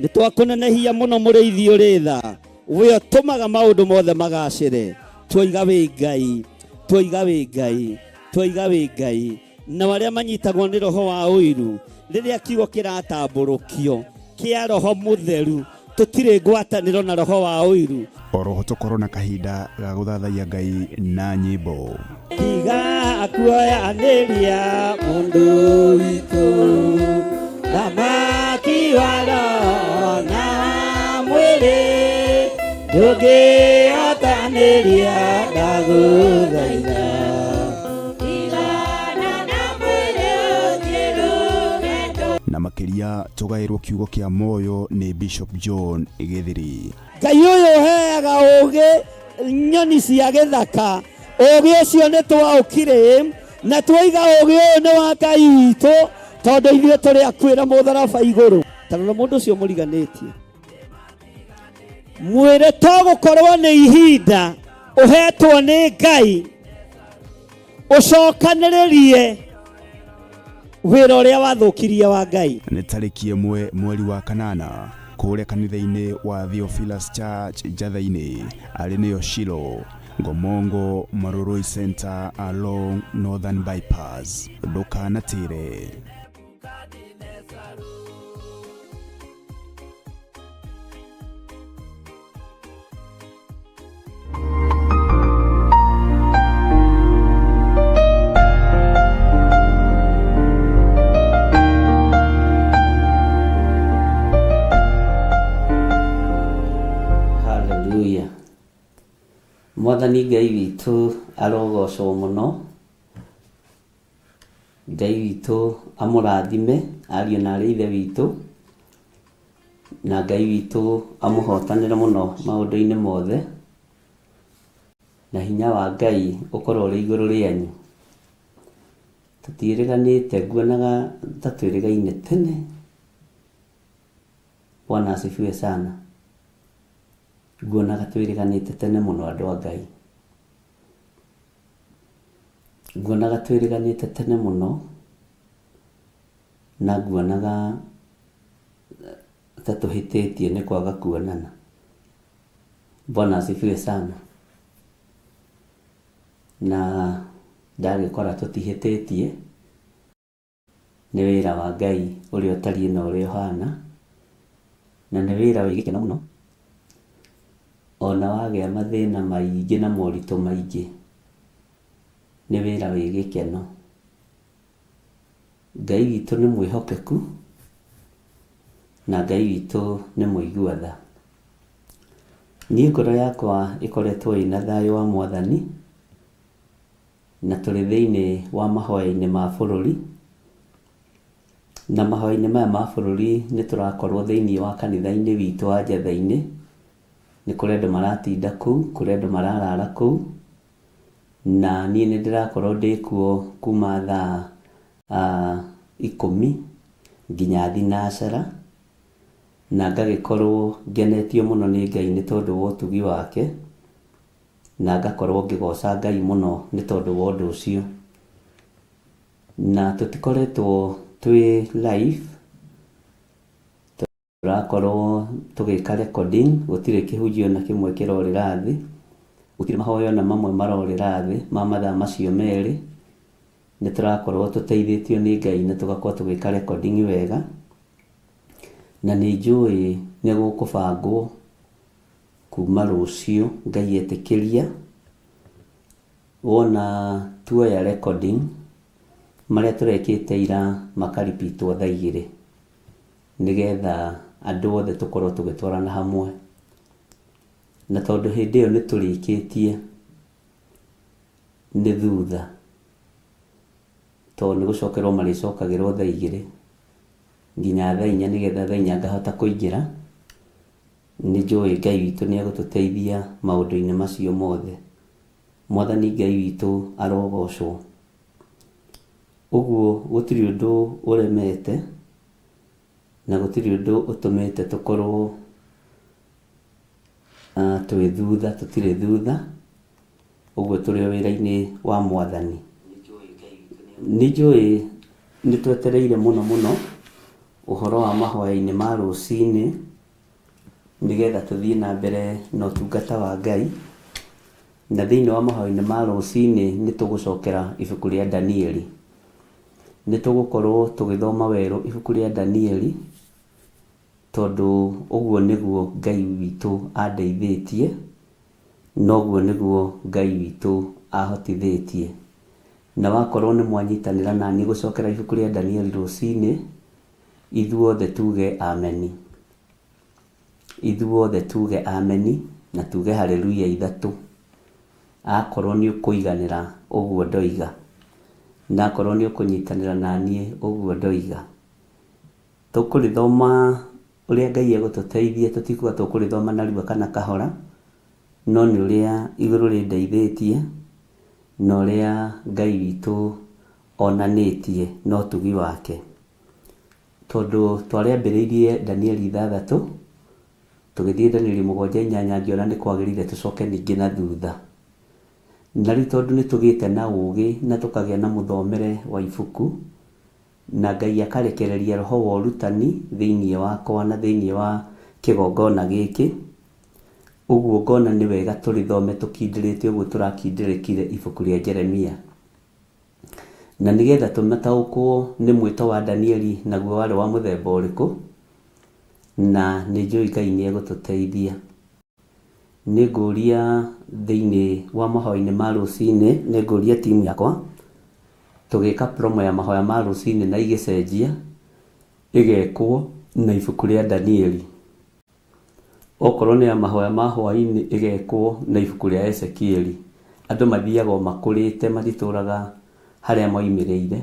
Nĩ twakũnenehia mũno mũrĩithi ũrĩ tha we ũtũmaga maũndũ mothe magacĩre. Twoiga wĩ Ngai, twoiga wĩ Ngai, twoiga wĩ Ngai. Nao arĩa manyitagwo nĩ roho wa ũiru rĩrĩa kiugo kĩratambũrũkio kĩa roho mũtheru tũtirĩ ngwatanĩro na roho wa ũiru. Oroho tũkorwo na kahinda ga gũthathaiya Ngai na nyĩmbo. Tiga kuoyanĩria mũndũ witũ thamaki wa roho na mwĩrĩ ndũngĩhotanĩria ndagũthaitha. Na makĩria tũgaĩrwo kiugo kĩa muoyo nĩ Bishop John Gĩthiri. Ngai ũyũ ũheaga ũũgĩ nyoni cia gĩthaka, ũũgĩ ũcio nĩ twaũkire na twoiga ũũgĩ ũyũ nĩ wa Ngai witũ tondũ ithuĩ tũrĩ akuĩra mũtharaba igũrũ. Ta rora mũndũ ũcio mũriganĩtie, mwĩre to gũkorwo nĩ ihinda ũhetwo nĩ Ngai ũcokanĩrĩrie wĩra ũrĩa wathũkirie wa Ngai. Nĩ tarĩki 1 mweri wa 8 kũrĩa kanitha-inĩ wa Theophilus Church Njatha-inĩ arĩ nĩyo Shilo Ngomongo Marurui Center along Northern Bypass. Ndũkanatĩre. Haleluya. Mwathani Ngai witũ arogocwo mũno. Ngai witũ amũrathime ariũ na arĩ ithe witũ, na Ngai witũ amũhotanĩre mũno maũndũ-inĩ mothe, na hinya wa Ngai ũkorwo ũrĩ igũrũ rĩanyu. Tũtiĩrĩganĩte, nguonaga ta twĩrĩgaine tene. Bwana asifiwe sana. Nguonaga twĩrĩganĩte tene mũno andũ a Ngai. Nguonaga twĩrĩganĩte tene mũno, na nguonaga ta tũhĩtĩtie nĩ kwaga kuonana. Bwana asifiwe sana. Na ndagĩkora tũtihĩtĩtie, nĩ wĩra wa Ngai ũrĩa ũtariĩ na ũrĩa ũhana, na nĩ wĩra wĩ gĩkeno mũno. Ona wagĩa mathĩna maingĩ na moritũ maingĩ, nĩ wĩra wĩ gĩkeno. Ngai witũ nĩ mwĩhokeku, na Ngai witũ nĩ mũigua tha. Niĩ ngoro yakwa ĩkoretwo ĩna thayũ wa Mwathani, na tũrĩ thĩinĩ wa mahoya-inĩ ma bũrũri, na mahoya-inĩ maya ma bũrũri nĩ tũrakorwo thĩinĩ wa kanitha-inĩ witũ wa Njatha-inĩ. Nĩ kũrĩ andũ maratinda kũu, kũrĩ andũ mararara kũu, na niĩ nĩ ndĩrakorwo ndĩ kuo kuma thaa 10 nginya thinacara, na ngagĩkorwo ngenetio mũno nĩ Ngai nĩ tondũ wa ũtugi wake, na ngakorwo ngĩgoca Ngai mũno nĩ tondũ wa ũndũ ũcio. Na tũtikoretwo twĩ live, tũrakorwo tũgĩka recording, gũtirĩ kĩhunjio na kĩmwe kĩrorĩra thĩ. Gũtirĩ mahoya ona mamwe marorĩra thĩ ma mathaa macio merĩ. Nĩ tũrakorwo tũteithĩtio nĩ Ngai na tũgakorwo tũgĩka recording wega. Na nĩ njũĩ nĩ gũkũbangwo kuma rũciũ Ngai etĩkĩria. Wona tuoya recording, marĩa tũrekĩte ira makaripitwo thaa igĩrĩ, nĩgetha andũ othe tũkorwo tũgĩtwarana hamwe. Na tondũ hĩndĩ ĩyo nĩ tũrĩkĩtie nĩ thutha, tondũ nĩ gũcokerwo marĩcokagĩrwo thaa igĩrĩ nginya thaa inya, nĩgetha thaa inya ngahota kũingĩra. Nĩ njũĩ Ngai witũ nĩ egũtũteithia maũndũ-inĩ macio mothe. Mwathani Ngai witũ arogocwo. Ũguo gũtirĩ ũndũ ũremete na gũtirĩ ũndũ ũtũmĩte tũkorwo twĩ thutha, tũtirĩ thutha, ũguo tũrĩ o wĩra-inĩ wa Mwathani. Nĩ njũĩ nĩ twetereire mũno mũno ũhoro wa mahoya-inĩ ma rũcinĩ, nĩgetha tũthiĩ na mbere na ũtungata wa Ngai. Na thĩinĩ wa mahoya-inĩ ma rũcinĩ nĩ tũgũcokera ibuku rĩa Danieli. Nĩ tũgũkorwo tũgĩthoma werũ ibuku rĩa Danieli, tondũ ũguo nĩguo Ngai witũ andeithĩtie, na ũguo nĩguo Ngai witũ ahotithĩtie. Na wakorwo nĩ mwanyitanĩra naniĩ gũcokera ibuku rĩa Danieli rũcinĩ, ithuothe tuge ameni. Ithuothe tuge ameni na tuge haleluya ithatũ. Akorwo nĩ ũkũiganĩra ũguo ndoiga, na akorwo nĩ ũkũnyitanĩra naniĩ ũguo ndoiga. Tũkũrĩthoma ũrĩa Ngai egũtũteithia, tũtikuga tũkũrĩthoma narua kana kahora, no nĩ ũrĩa igũrũ rĩndeithĩtie, na ũrĩa Ngai witũ onanĩtie na ũtugi wake. Tondũ twarĩambĩrĩirie Danieli ithathatũ, tũgĩthiĩ Danieli mũgwanja inyanya, ngĩona nĩ kwagĩrĩire tũcoke ningĩ na thutha. Na rĩu tondũ nĩ tũgĩte na ũgĩ na tũkagĩa na mũthomere wa ibuku, na Ngai akarekereria roho wa ũrutani thĩinĩ wakwa na thĩinĩ wa kĩgongona gĩkĩ, ũguo ngona nĩ wega tũrĩthome tũkindĩrĩte ũguo tũrakindĩrĩkire ibuku rĩa Jeremia. Na nĩgetha tũmataũkwo nĩ mwĩto wa Danieli naguo warĩ wa mũthemba ũrĩkũ, na nĩ njũĩ Ngai nĩ egũtũteithia. Nĩ ngũria thĩinĩ wa mahoya-inĩ ma rũcinĩ, nĩ ngũria timu yakwa, tũgĩka promo ya mahoya ma rũcinĩ na igĩcenjia, ĩgekwo na ibuku rĩa Danieli. Okorwo nĩ ya mahoya ma hwaĩ-inĩ ĩgekwo na ibuku rĩa Ezekieli. Andũ mathiaga o makũrĩte, matitũraga harĩa moimĩrĩire.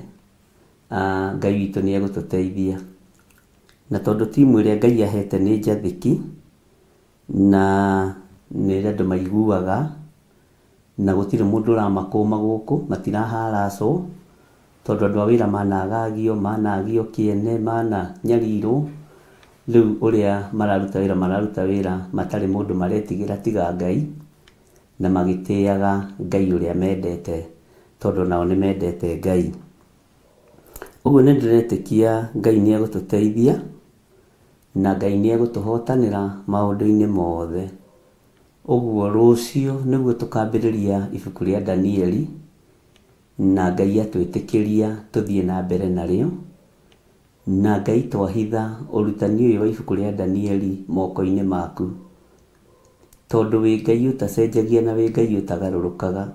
Ngai witũ nĩ egũtũteithia. Na tondũ timu ĩrĩa Ngai ahete nĩ njathĩki, na nĩ andũ maiguaga, na gũtirĩ mũndũ ũramakũma gũkũ, matiraharacwo, tondũ andũ a wĩra managagio, managio kĩene, mananyarirwo. Rĩu ũrĩa mararuta wĩra, mararuta wĩra matarĩ mũndũ maretigĩra tiga Ngai, na magĩtĩaga Ngai ũrĩa mendete, tondũ nao nĩ mendete Ngai. Ũguo nĩ ndĩretĩkia Ngai nĩ egũtũteithia, na Ngai nĩ egũtũhotanĩra maũndũ-inĩ mothe. Ũguo rũciũ nĩguo tũkambĩrĩria ibuku rĩa Danieli, na Ngai atwĩtĩkĩria tũthiĩ na mbere narĩo. Na Ngai twahitha ũrutani ũyũ wa ibuku rĩa Danieli moko-inĩ maku, tondũ wĩ Ngai ũtacenjagia na wĩ Ngai ũtagarũrũkaga.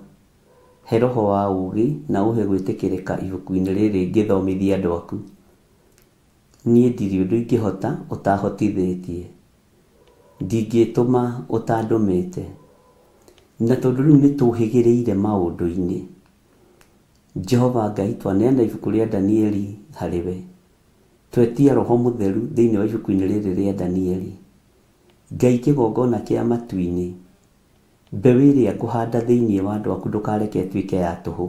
He roho wa ũũgĩ na ũhe gwĩtĩkĩrĩka ibuku-inĩ rĩrĩ ngĩthomithia andũ aku. Niĩ ndirĩ ũndũ ingĩhota ũtahotithĩtie. Ndingĩtũma ũtandũmĩte. Na tondũ rĩu nĩ tũhĩgĩrĩire maũndũ-inĩ, Jehova Ngai twaneana ibuku rĩa Danieli harĩ we. Twetia Roho Mũtheru thĩinĩ wa ibuku-inĩ rĩrĩ rĩa Danieli. Ngai kĩgongona kĩa matu-inĩ, mbeũ ĩrĩa ngũhanda thĩinĩ wa andũ aku ndũkareke ĩtuĩke ya tũhũ.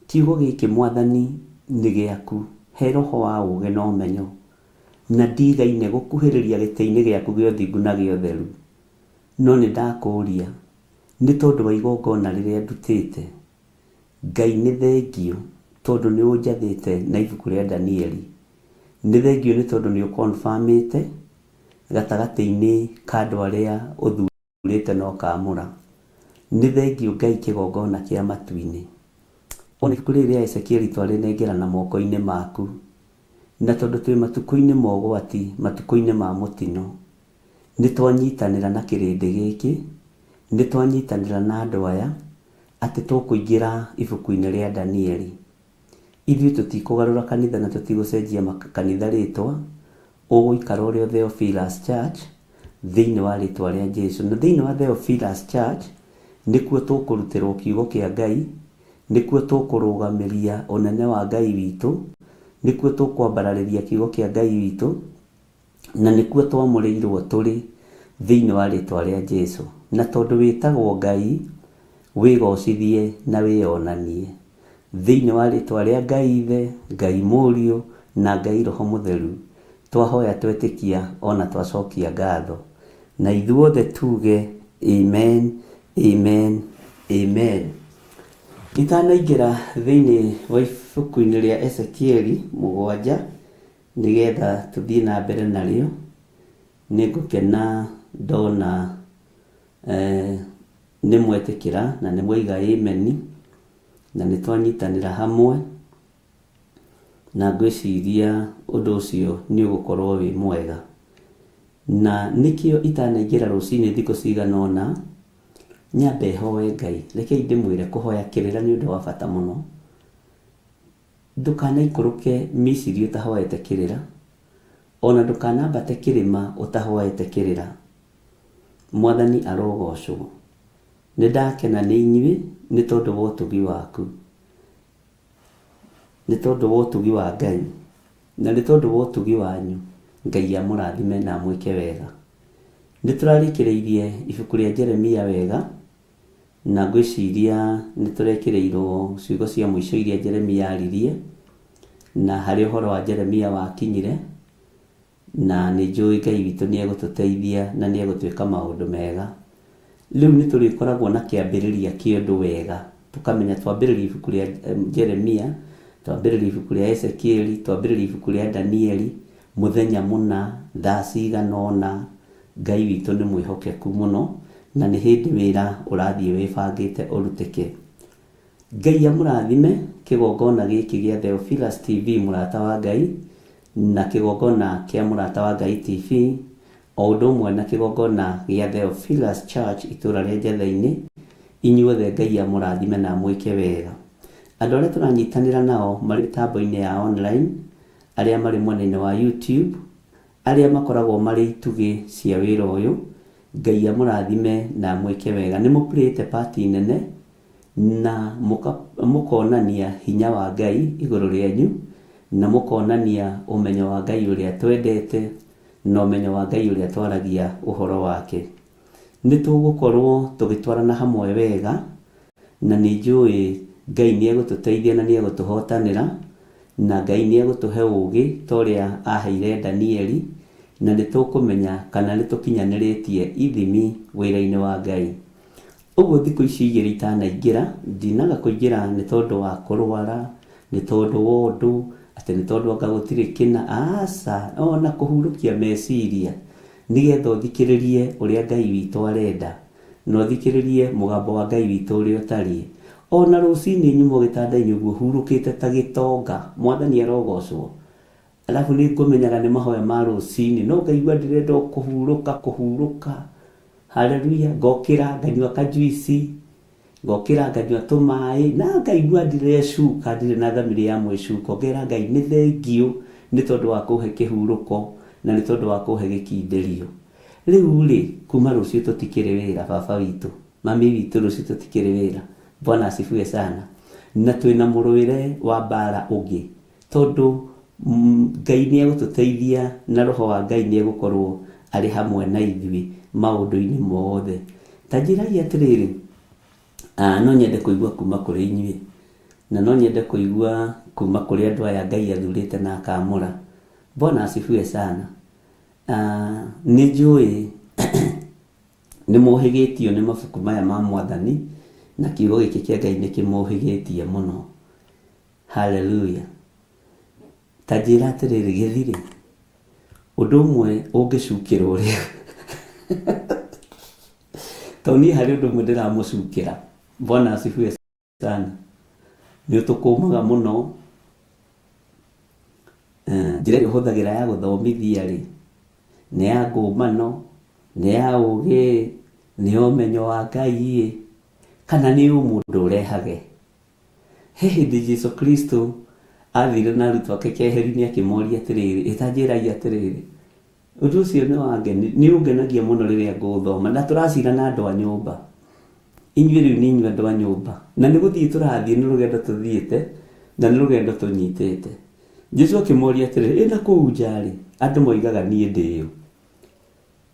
Kiugo gĩkĩ Mwathani nĩ gĩaku, he roho wa ũũgĩ na ũmenyo, na ndigaine gũkuhĩrĩria gĩtĩ-inĩ gĩaku gĩa ũthingu na gĩa ũtheru. No nĩ ndakũũria, nĩ tondũ wa igongona rĩrĩa ndutĩte, Ngai nĩ thengiũ tondũ nĩ ũnjathĩte na ibuku rĩa Danieli. Nĩ thengiũ nĩ tondũ nĩ ũconfirmĩte gatagatĩ-inĩ ka andũ arĩa ũthurĩte na ũkaamũra. Nĩ thengiũ Ngai kĩgongona kĩa matu-inĩ. Ona ibuku rĩrĩ rĩa Ezekieli twarĩnengerana moko-inĩ maku. Na tondũ twĩ matukũ-inĩ ma ũgwati, matukũ-inĩ ma mũtino, nĩ twanyitanĩra na kĩrĩndĩ gĩkĩ, nĩ twanyitanĩra na andũ aya, atĩ tũkũingĩra ibuku-inĩ rĩa Danieli. Ithuĩ tũtikũgarũra kanitha na tũtigũcenjia kanitha rĩtwa, ũgũikara ũrĩ o Theophilus Church thĩinĩ wa rĩtwa rĩa Jesu. Na thĩinĩ wa Theophilus Church nĩkuo tũkũrutĩrwo kiugo kĩa Ngai, nĩkuo tũkũrũgamĩria ũnene wa Ngai witũ, nĩkuo tũkwambararĩria kiugo kĩa Ngai witũ, na nĩkuo twamũrĩirwo tũrĩ thĩinĩ wa rĩtwa rĩa Jesu. Na tondũ wĩtagwo Ngai, wĩgocithie na wĩyonanie. Thĩinĩ wa rĩtwa rĩa Ngai Ithe, Ngai Mũriũ, na Ngai Roho Mũtheru, twahoya twetĩkia ona twacokia ngatho. Na ithuothe tuge amen, amen, amen. Itanaingĩra thĩinĩ wa ibuku-inĩ rĩa Ezekieli mũgwanja, nĩgetha tũthiĩ na mbere narĩo, nĩngũkena ndona nĩ mwetĩkĩra na nĩ mwoiga ameni, na nĩ twanyitanĩra hamwe, na ngwĩciria ũndũ ũcio nĩ ũgũkorwo wĩ mwega. Na nĩkĩo itanaingĩra rũcinĩ thikũ cigana ũna, nyambe hoe Ngai. Rekei ndĩmwĩre kũhoya kĩrĩra nĩ ũndũ wa bata mũno. Ndũkanaikũrũke Misiri ũtahoete kĩrĩra, ona ndũkanambate kĩrĩma ũtahoete kĩrĩra. Mwathani arogocwo. Nĩ ndakena nĩ inyuĩ nĩ tondũ wa ũtugi waku, nĩ tondũ wa ũtugi wa Ngai, na nĩ tondũ wa ũtugi wanyu. Ngai amũrathime na amwĩke wega. Nĩ tũrarĩkĩrĩirie ibuku rĩa Jeremia wega, na ngwĩciria nĩ tũrekĩrĩirwo ciugo cia mũico iria Jeremia aririe, na harĩa ũhoro wa Jeremia wakinyire, na nĩ njũĩ Ngai witũ nĩ egũtũteithia na nĩ egũtwĩka maũndũ mega. Rĩu nĩ tũrĩkoragwo na kĩambĩrĩria kĩa ũndũ wega, tũkamenya twambĩrĩria ibuku rĩa Jeremia, twambĩrĩria ibuku rĩa Ezekieli, twambĩrĩria ibuku rĩa Danieli, mũthenya mũna, thaa cigana ũna. Ngai witũ nĩ mwĩhokeku mũno, na nĩ hĩndĩ wĩra ũrathiĩ wĩbangĩte ũrutĩke. Ngai amũrathime, kĩgongona gĩkĩ gĩa Theophilus TV Mũrata wa Ngai, na kĩgongona kĩa Mũrata wa Ngai TV, o ũndũ ũmwe na kĩgongona gĩa Theophilus Church itũũra rĩa Njetha-inĩ, inyuothe Ngai amũrathime na amwĩke wega. Andũ arĩa tũranyitanĩra nao marĩ mĩtambo-inĩ ya online, arĩa marĩ mwena-inĩ wa YouTube, arĩa makoragwo marĩ itugĩ cia wĩra ũyũ, Ngai amũrathime na amwĩke wega. Nĩ mũpurĩte part nene na mũkonania hinya wa Ngai igũrũ rĩanyu, na mũkonania ũmenyo wa Ngai ũrĩa twendete, na ũmenyo wa Ngai ũrĩa twaragia ũhoro wake. Nĩ tũgũkorwo tũgĩtwarana hamwe wega, na nĩ njũĩ Ngai nĩ egũtũteithia na nĩ egũtũhotanĩra, na Ngai nĩ egũtũhe ũũgĩ ta ũrĩa aheire Danieli, na nĩ tũkũmenya kana nĩ tũkinyanĩrĩtie ithimi wĩra-inĩ wa Ngai. Ũguo thikũ ici igĩrĩ itanaingĩra, ndinaga kũingĩra nĩ tondũ wa kũrwara, nĩ tondũ wa ũndũ, atĩ nĩ tondũ anga gũtirĩ kĩna, aca, ona kũhurũkia meciria, nĩgetha ũthikĩrĩrie ũrĩa Ngai witũ arenda, na ũthikĩrĩrie mũgambo wa Ngai witũ ũrĩa ũtariĩ. Ona rũcinĩ nyuma gĩtanda-inĩ ũguo hurũkĩte ta gĩtonga, Mwathani arogocwo. Alafu nĩ ngũmenyaga nĩ mahoya ma rũcinĩ, no ngaigua ndĩrenda o kũhurũka, kũhurũka. Haleluya, ngokĩra nganyua kajuici, ngokĩra nganyua tũmaĩ, na ngaigua ndirecuka, ndirĩ na thamiri ya mwĩcuko. Ngera Ngai nĩ thengiũ nĩ tondũ wa kũhe kĩhurũko na nĩ tondũ wa kũhe gĩkindĩrio. Rĩu rĩ, kuma rũciũ tũtikĩrĩ wĩra baba witũ, mami witũ rũciũ tũtikĩrĩ wĩra. Bwana asifiwe sana. Na twĩna mũrũĩre wa mbara ũngĩ, tondũ Ngai nĩ egũtũteithia na Roho wa Ngai nĩ egũkorwo arĩ hamwe na ithuĩ maũndũ-inĩ mothe. Ta njĩrai atĩrĩrĩ, no nyende kũigua kuma kũrĩ inyuĩ, na no nyende kũigua kuma kũrĩ andũ aya Ngai athurĩte na akamũra. Bwana asifiwe sana. Nĩ njũĩ nĩ mũhĩgĩtio nĩ mabuku maya ma Mwathani, na kiugo gĩkĩ kĩa Ngai nĩ kĩmũhĩgĩtie mũno. Hallelujah. Ta njĩra atĩrĩrĩ, gĩthirĩ, ũndũ ũmwe ũngĩcukĩrwo rĩ, Tondũ niĩ harĩ ũndũ ũmwe ndĩramũcukĩra. Bwana asifiwe sana. Nĩ ũtũkũmaga mũno. Njĩra ĩrĩa ũhũthagĩra ya gũthomithia rĩ, nĩ ya ngũmano, nĩ ya ũgĩ, nĩ ya ũmenyo wa Ngai ĩ, kana nĩ ũmũndũ ũrehage? He hĩndĩ Jesu Kristo athire na arutwo ake keheri-inĩ akĩmoria atĩrĩrĩ, ĩ ta njĩrai atĩrĩrĩ, ũndũ ũcio nĩ wangeni, nĩ ũngenagia mũno rĩrĩa ngũũthoma, na tũracira na andũ a nyũmba. Inyuĩ rĩu nĩ inyuĩ andũ a nyũmba, na nĩ gũthiĩ tũrathiĩ, nĩ rũgendo tũthiĩte, na nĩ rũgendo tũnyitĩte. Jesu akĩmoria atĩrĩ, ĩ na kũu nja-rĩ, andũ moigaga niĩ ndĩ ũ?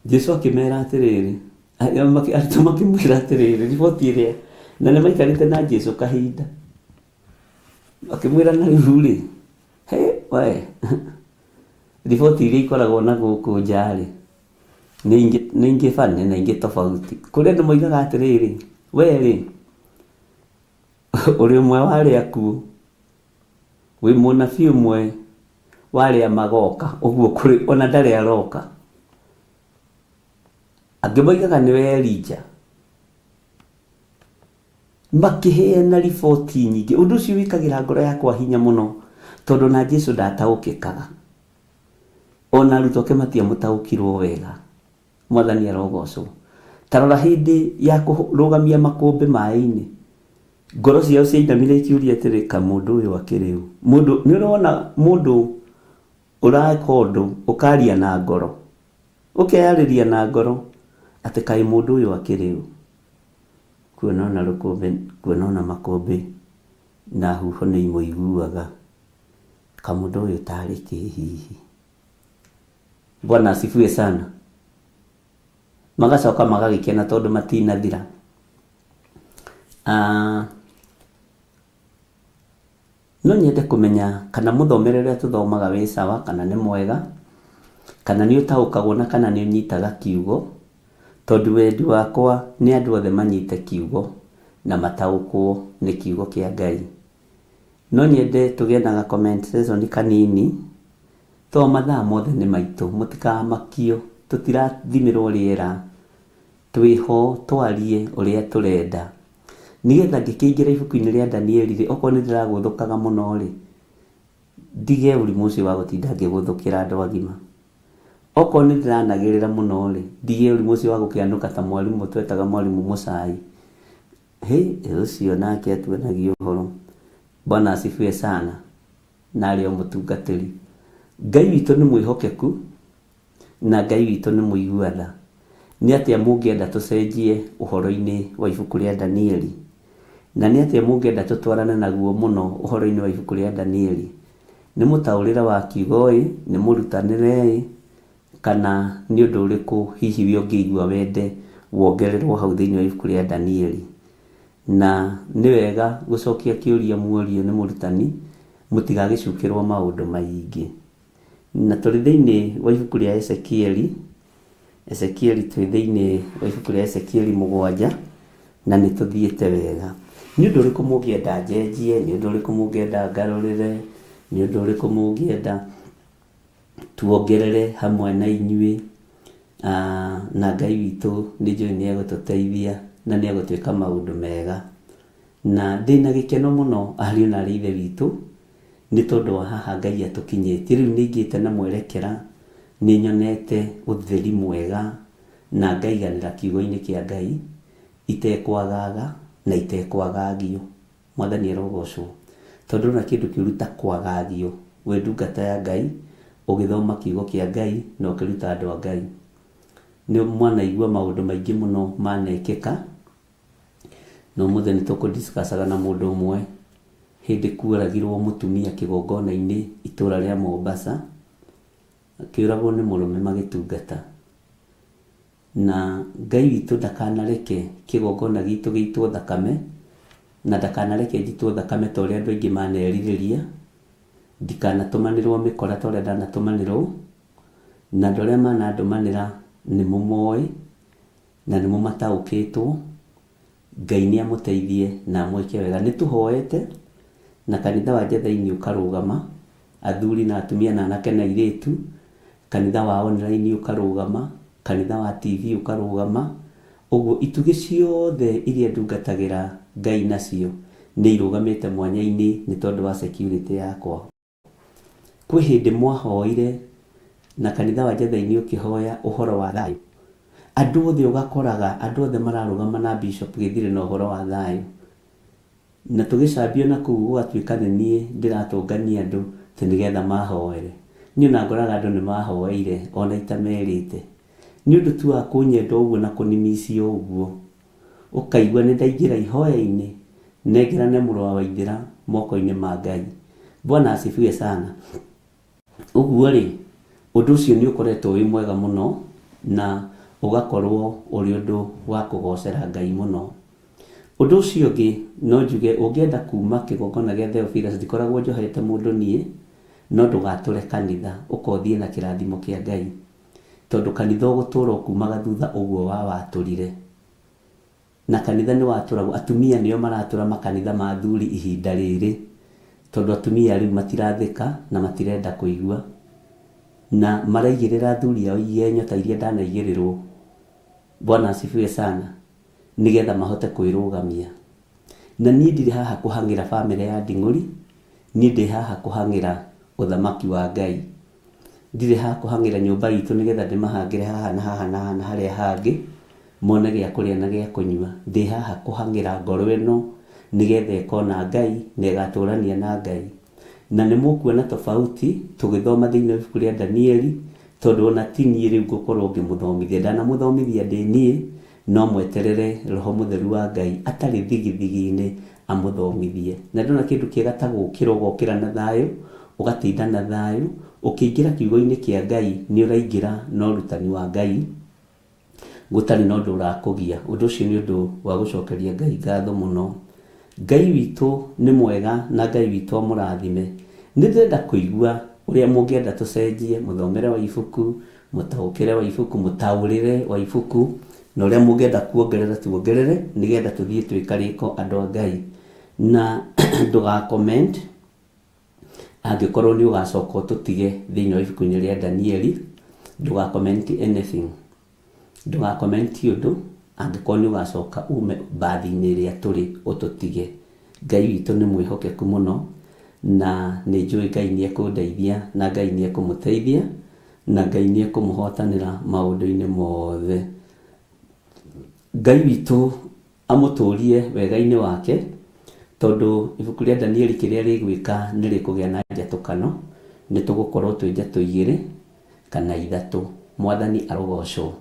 Jesu akĩmera atĩrĩrĩ, arutwo makĩmwĩra atĩrĩrĩ, riboti ĩrĩa, na nĩ maikarĩte na Jesu kahinda. Akĩmwĩra na rĩu rĩ, he we, riboti iria ikoragwo na gũkũ nja-rĩ, nĩ ingĩ nĩ ingĩ funny na ingĩ tofauti. Kũrĩ andũ moigaga atĩrĩrĩ, we rĩ, ũrĩ ũmwe wa arĩa akuũ, wĩ mũnabii ũmwe wa arĩa magoka, ũguo kũrĩ ona ndarĩ aroka. Angĩ moigaga nĩwe Elija. Makĩheana riboti nyingĩ. Ũndũ ũcio wĩkagĩra ngoro yakwa hinya mũno, tondũ ona Jesu ndataũkĩkaga. Ona arutwo ake matiamũtaũkirwo wega. Mwathani arogocwo. Ta rora hĩndĩ ya kũrũgamia makũmbĩ maĩ-inĩ, ngoro ciao ciainamire ikiũria atĩrĩ, ka mũndũ ũyũ akĩrĩ ũ? Mũndũ, nĩ ũrona mũndũ ũreka ũndũ ũkaria na ngoro, ũkeyarĩria na ngoro atĩ kaĩ mũndũ ũyũ akĩrĩ ũ? Kuona ona rũkũmbĩ, kuona ona makũmbĩ na huho nĩ imũiguaga. Kamũndũ ũyũ tarĩ kĩ hihi? Bwana asifiwe sana. Magacoka magagĩkena tondũ matinathira. Ah, no nyende kũmenya kana mũthomere ũrĩa tũthomaga wĩ sawa kana nĩ mwega, kana nĩ ũtaũkagwo na kana nĩ ũnyitaga kiugo, tondũ wendi wakwa nĩ andũ othe manyite kiugo na mataũkwo nĩ kiugo kĩa Ngai. No nyende tũgĩe na ga comment section kanini, to mathaa mothe nĩ maitũ, mũtikamakio, tũtirathimĩrwo rĩera, twĩho twarie ũrĩa tũrenda. Nĩgetha ngĩkĩingĩra ibuku-inĩ rĩa Danieli-rĩ, okorwo nĩ ndĩragũthũkaga mũno-rĩ, ndige ũrimũ ũcio wa gũtinda ngĩgũthũkĩra andũ agima. Okorwo nĩ ndĩranagĩrĩra mũno-rĩ, ndige ũrimũ ũcio wa gũkĩanũka ta mwarimũ twetaga mwarimũ Mũcai. Hĩ, ũcio nake atuonagia ũhoro. Bwana asifiwe sana. Na arĩ o mũtungatĩri. Ngai witũ nĩ mwĩhokeku na Ngai witũ nĩ mũigua tha. Nĩ atĩa mũngĩenda tũcenjie ũhoro-inĩ wa ibuku rĩa Danieli? Na nĩ atĩa mũngĩenda tũtwarane naguo mũno ũhoro-inĩ wa ibuku rĩa Danieli? Nĩ mũtaũrĩre wa kiugo-ĩ, nĩ mũrutanĩre-ĩ, Kana nĩ ũndũ ũrĩkũ hihi we ũngĩigua wende wongererũo hau thĩinĩ wa ibuku rĩa Danieli? Na nĩ wega gũcokia kĩũria muorio nĩ mũrutani, mũtigagĩcukĩrũo maũndũ maingĩ. Na tũrĩ thĩinĩ wa ibuku rĩa Ezekieli, Ezekieli twĩ thĩinĩ wa ibuku rĩa Ezekieli mũgwanja, na nĩ tũthiĩte wega. Nĩ ũndũ ũrĩkũ mũngĩenda njenjie? Nĩ ũndũ ũrĩkũ mũngĩenda ngarũrĩre? Nĩ ũndũ ũrĩkũ mũngĩenda tuongerere hamwe na inyuĩ, na Ngai witũ nĩ njũĩ nĩ egũtũteithia na nĩ egũtwĩka maũndũ mega. Na ndĩna gĩkeno mũno ariũ na aarĩ a Ithe witũ nĩ tondũ wa haha Ngai atũkinyĩtie. Rĩu nĩ ngĩte na mwerekera, nĩ nyonete ũtheri mwega na ngaiganĩra kiugo-inĩ kĩa Ngai itekwagaga na itekwagagio. Mwathani arogocwo. Tondũ ndũrĩ na kĩndũ kĩũru ta kwagagio wĩ ndungata ya Ngai, ũgĩthoma kiugo kĩa Ngai na ũkĩruta andũ a Ngai. Nĩ mwanaigua maũndũ maingĩ mũno manekĩka, na ũmũthĩ nĩ tũkũ discuss aga na mũndũ ũmwe hĩndĩ kuoragirwo mũtumia kĩgongona-inĩ itũra rĩa Mombasa, akĩũragwo nĩ mũrũme magĩtungata. Na Ngai witũ ndakanareke kĩgongona gitũ gĩitwo thakame, na ndakanareke njitwo thakame ta ũrĩa andũ aingĩ manerirĩria, ndikanatũmanĩrwo mĩkora ta ũrĩa ndanatũmanĩrwo, na andũ arĩa manandũmanĩra nĩ mũmoĩ, na nĩ mũmataũkĩtwo, Ngai nĩ amũteithie na amwĩke wega. Nĩ tũhoete, na kanitha wa Njethainĩ ũkarũgama, athuri na atumia na anake na airĩtu, kanitha wa online ũkarũgama, kanitha wa TV ũkarũgama, Ũguo itugĩ ciothe iria ndungatagĩra Ngai nacio nĩ irũgamĩte mwanya-inĩ nĩ tondũ wa security yakwa. Kwĩ hĩndĩ mwahoire na kanitha wa Njathai-inĩ ũkĩhoya ũhoro wa thayũ. Andũ othe ũgakoraga andũ othe mararũgama na Bishop Gĩthire na ũhoro wa thayũ. Na tũgĩcambio na kũu gũgatuĩka nĩ niĩ ndĩratũngania andũ atĩ nĩgetha mahoere. Niĩ ona ngoraga andũ nĩ mahoeire ona itamerĩte. Nĩ ũndũ tu wa kũnyenda ũguo na kũnimisi ũguo. Ũkaigua nĩ ndaingĩra ihoya-inĩ nengerane mũrũ wa Waithĩra moko-inĩ ma Ngai. Bwana asifiwe sana. Ũguo-rĩ, ũndũ ũcio nĩ ũkoretwo wĩ mwega mũno na ũgakorwo ũrĩ ũndũ wa kũgocera Ngai mũno. Ũndũ ũcio ũngĩ no njuge ũngĩenda kuma kĩgongona gĩa Theophilus ndikoragwo njohete mũndũ niĩ, no ndũgatũre kanitha, ũka ũthiĩ na kĩrathimo kĩa Ngai. Tondũ kanitha ũgũtũra ũkumaga thutha ũguo wa watũrire. Na kanitha nĩ watũragwo, atumia nĩo maratũra makanitha ma athuri ihinda rĩrĩ, tondũ atumia rĩu matirathĩka na matirenda kũigua, na maraigĩrĩra athuri ao igenyo ta iria ndanaigĩrĩrwo, Bwana asifiwe sana, nĩgetha mahote kwĩrũgamia. Na niĩ ndirĩ haha kũhang'ĩra bamĩrĩ ya Nding'ũri, niĩ ndĩ haha kũhang'ĩra ũthamaki wa Ngai. Ndirĩ haha kũhang'ĩra nyũmba itũ nĩgetha ndĩmahangĩre haha na haha na haha na harĩa hangĩ, mone gĩa kũrĩa na gĩa kũnyua. Ndĩ haha kũhang'ĩra ngoro ĩno nĩgetha ĩkona Ngai na ĩgatũrania na Ngai. Na nĩ mũkuona tofauti tũgĩthoma thĩinĩ wa ibuku rĩa Danieli, tondũ ona ti niĩ rĩu ngũkorwo ngĩmũthomithia. Ndanamũthomithia ndĩ niĩ, no mweterere Roho Mũtheru wa Ngai atarĩ thigithigi-inĩ amũthomithie. Na ndona kĩndũ kĩega ta gũkĩra ũgokĩra na thayũ, ũgatinda na thayũ, ũkĩingĩra kiugo-inĩ kĩa Ngai nĩ ũraingĩra na ũrutani wa Ngai gũtarĩ na ũndũ ũrakũgia. Ũndũ ũcio nĩ ũndũ wa gũcokeria Ngai ngatho mũno. Ngai witũ nĩ mwega na Ngai witũ amũrathime. Nĩ ndĩrenda kũigua ũrĩa mũngĩenda tũcenjie mũthomere wa ibuku, mũtaũkĩre wa ibuku, mũtaũrĩre wa ibuku, na ũrĩa mũngĩenda kuongerera tuongerere nĩgetha tũthiĩ twĩ karĩko andũ a Ngai. Na ndũga comment angĩkorwo nĩ ũgacoka ũtũtige thĩinĩ wa ibuku-inĩ rĩa Danieli, ndũga comment anything. Ndũga comment ũndũ angĩkorwo nĩ ũgacoka ume mbathi-inĩ ĩrĩa tũrĩ ũtũtige. Ngai witũ nĩ mwĩhokeku mũno na nĩ njũĩ Ngai nĩ ekũndeithia na Ngai nĩ ekũmũteithia na Ngai nĩ ekũmũhotanĩra maũndũ-inĩ mothe. Ngai witũ amũtũrie wega-inĩ wake, tondũ ibuku rĩa Danieli kĩrĩa rĩgwĩka nĩ rĩkũgĩa na njatũkano, nĩ tũgũkorwo twĩ njatũ igĩrĩ kana ithatũ. Mwathani arogocwo,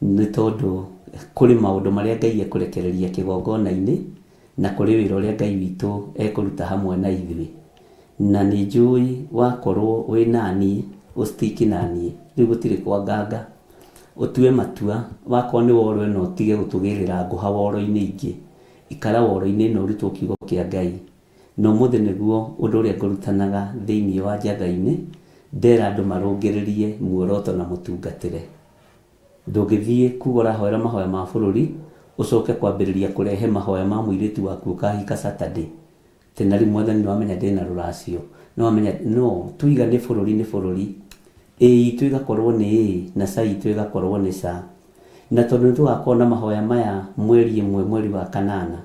nĩ tondũ kũrĩ maũndũ marĩa Ngai ekũrekereria kĩgongona-inĩ, na kũrĩ wĩra ũrĩa Ngai witũ ekũruta hamwe na ithuĩ. Na nĩ njũĩ wakorwo wĩ naniĩ, ũ stick naniĩ, rĩu gũtirĩ kwanganga. Ũtue matua, wakorwo nĩ woro ĩno ũtige gũtũgĩrĩra ngũha woro-inĩ ingĩ. Ikara woro-inĩ ĩno ũrutwo kiugo kĩa Ngai. Na ũmũthĩ nĩguo ũndũ ũrĩa ngũrutanaga thĩinĩ wa njatha-inĩ, ndera andũ marũngĩrĩrie muoroto na mũtungatĩre. Ndũngĩthiĩ kuga ũrahoera mahoya ma bũrũri, ũcoke kwambĩrĩria kũrehe mahoya ma mũirĩtu waku ũkahika Saturday. Atĩ na rĩu Mwathani nĩwamenya ndĩna rũracio, nĩwamenya, no, tuiga nĩ bũrũri nĩ bũrũri, ĩĩ itũ ĩgakorwo nĩ ĩĩ na ca itũ ĩgakorwo nĩ ca. Na tondũ nĩtũgakorwo na mahoya maya mweri ĩmwe mweri wa kanana,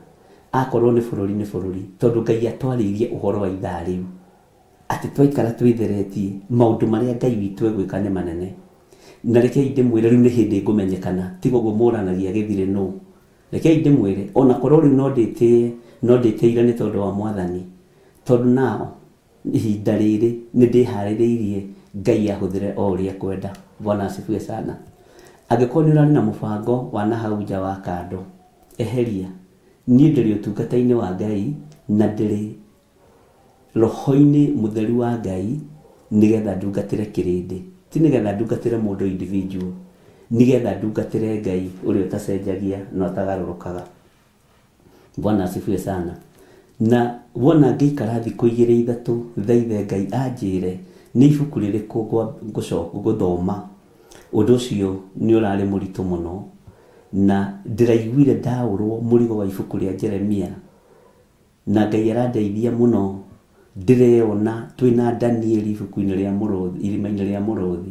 akorwo nĩ bũrũri nĩ bũrũri, tondũ Ngai atwarĩirie ũhoro wa ithaa rĩu, atĩ twaikara twĩtheretie, maũndũ marĩa Ngai witũ egwĩka nĩ manene. Na rekei ndĩmwĩre rĩu nĩ hĩndĩ ngũmenyekana, tiga ũguo mũranagia gĩthirĩ nũ. Rekei ndĩmwĩre, o na korwo rĩu no ndĩtĩĩe, no ndĩtĩĩire nĩ tondũ wa Mwathani, tondũ now, ihinda rĩrĩ, nĩndĩharĩrĩirie Ngai ahũthĩre o ũrĩa ekwenda. Bwana asifiwe sana. Angĩkorwo nĩũrarĩ na mũbango wa na hau nja wa kando, eheria. Niĩ ndĩrĩ ũtungata-inĩ wa Ngai, na ndĩrĩ Roho-inĩ Mũtheru wa Ngai nĩgetha ndungatĩre kĩrĩndĩ, ti nĩgetha ndungatĩre mũndũ individual, nĩgetha ndungatĩre Ngai ũrĩa ũtacenjagia na ũtagarũrũkaga. Bwana asifiwe sana. Na wona ngĩikara thikũ igĩrĩ ithatũ thaithe Ngai anjĩre nĩ ibuku rĩrĩkũ ngũthoma, ũndũ ũcio nĩ ũrarĩ mũritũ mũno, na ndĩraiguire ndaũrwo mũrigo wa ibuku rĩa Jeremia. Na Ngai arandeithia mũno ndĩreyona twĩna Danieli ibuku-inĩ rĩa mũrũthi, irima-inĩ rĩa mũrũthi.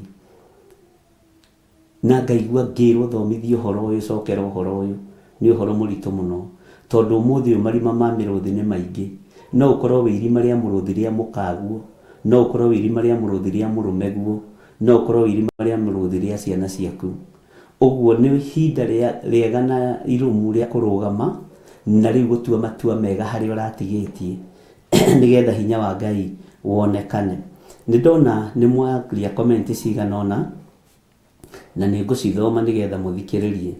Na ngaigua ngĩrwo thomithie ũhoro ũyũ, cokera ũhoro ũyũ. Nĩ ũhoro mũritũ mũno. Tondũ ũmũthĩ ũyũ marima ma mĩrũthi nĩ maingĩ. No ũkorwo wĩ irima rĩa mũrũthi rĩa mũkaguo, no ũkorwo wĩ irima rĩa mũrũthi rĩa mũrũmeguo, no ũkorwo wĩ irima rĩa mũrũthi rĩa ciana ciaku. Ũguo nĩ ihinda rĩega na irũmu rĩa kũrũgama na rĩu gũtua matua mega harĩa ũratigĩtie nĩgetha hinya wa Ngai wonekane. Nĩ ndona nĩ mwaria comment cigana ũna na nĩ ngũcithoma nĩgetha mũthikĩrĩrie.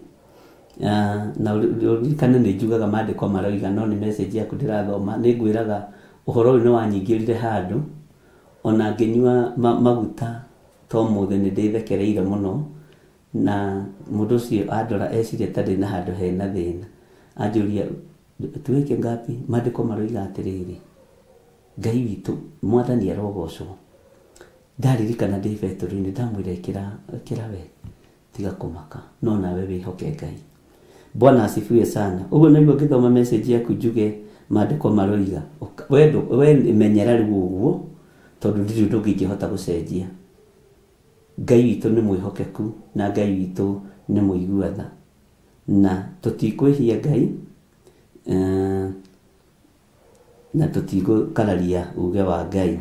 Na ũririkane nĩ njugaga maandĩko maroiga no nĩ message yaku ndĩrathoma. Nĩ ngwĩraga ũhoro ũyũ nĩ wanyingĩrire handũ ona ngĩnyua maguta ta ũmũthĩ nĩ ndĩthekereire mũno. Na mũndũ ũcio andora eciria ta ndĩna handũ hena thĩna. Anjũria tuweke ngapi? Maandĩko maroiga atĩrĩrĩ, Ngai witũ Mwathani arogocwo. Ndaririkana ndĩ betũrũ-inĩ ndamwĩra ĩkĩra ĩkĩra we tiga kũmaka no nawe wĩhoke Ngai. Bwana asifiwe sana. Ũguo naigua ngĩthoma message yaku njuge maandĩko maroiga we we menyera rĩu ũguo tondũ ndirĩ ũndũ ũngĩ ingĩhota gũcenjia. Ngai witũ nĩ mwĩhokeku na Ngai witũ nĩ mũigua tha. Na tũtikwĩhia Ngai na tũtigũkararia uge wa Ngai.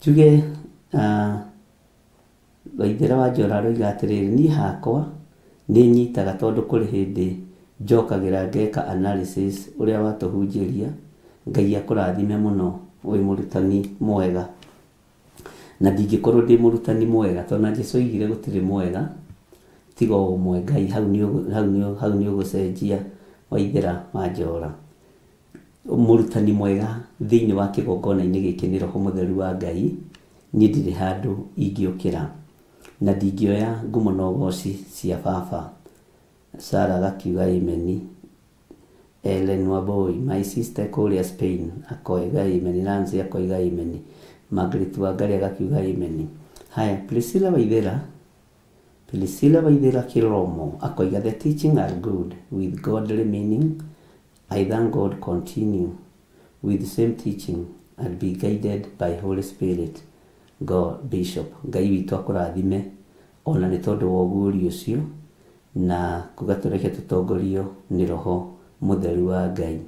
Njuge Waithera wa Njora aroiga atĩrĩrĩ, niĩ hakwa nĩ nyitaga tondũ kũrĩ hĩndĩ njokagĩra ngeka analysis ũrĩa watũhunjĩria. Ngai akũrathime mũno wĩ mũrutani mwega. Na ndingĩkorwo ndĩ mũrutani mwega, tondũ na Jesu oigire gũtirĩ mwega tiga o ũmwe Ngai. Hau nĩ hau nĩ hau nĩ ũgũcenjia Waithera wa Njora. Mũrutani mwega thĩinĩ wa kĩgongona-inĩ gĩkĩ nĩ Roho Mũtheru wa Ngai. Niĩ ndirĩ handũ ingĩũkĩra, na ndingĩoya ngumo na ũgoci cia baba. Sarah agakiuga ameni. Ellen Wambui, my sister kũrĩa Spain, akoiga amen. Nancy akoiga amen. Margaret Wangari agakiuga amen. Haya, Priscilla Waithera, Priscilla Waithera Kiromo akoiga the teaching are good with godly meaning. I thank God continue with same teaching and be guided by Holy Spirit. God Bishop, Ngai witũ akũrathime ona nĩ tondũ wa ũguũrio ũcio na kuga tũreke tũtongorio nĩ Roho Mũtheru wa Ngai.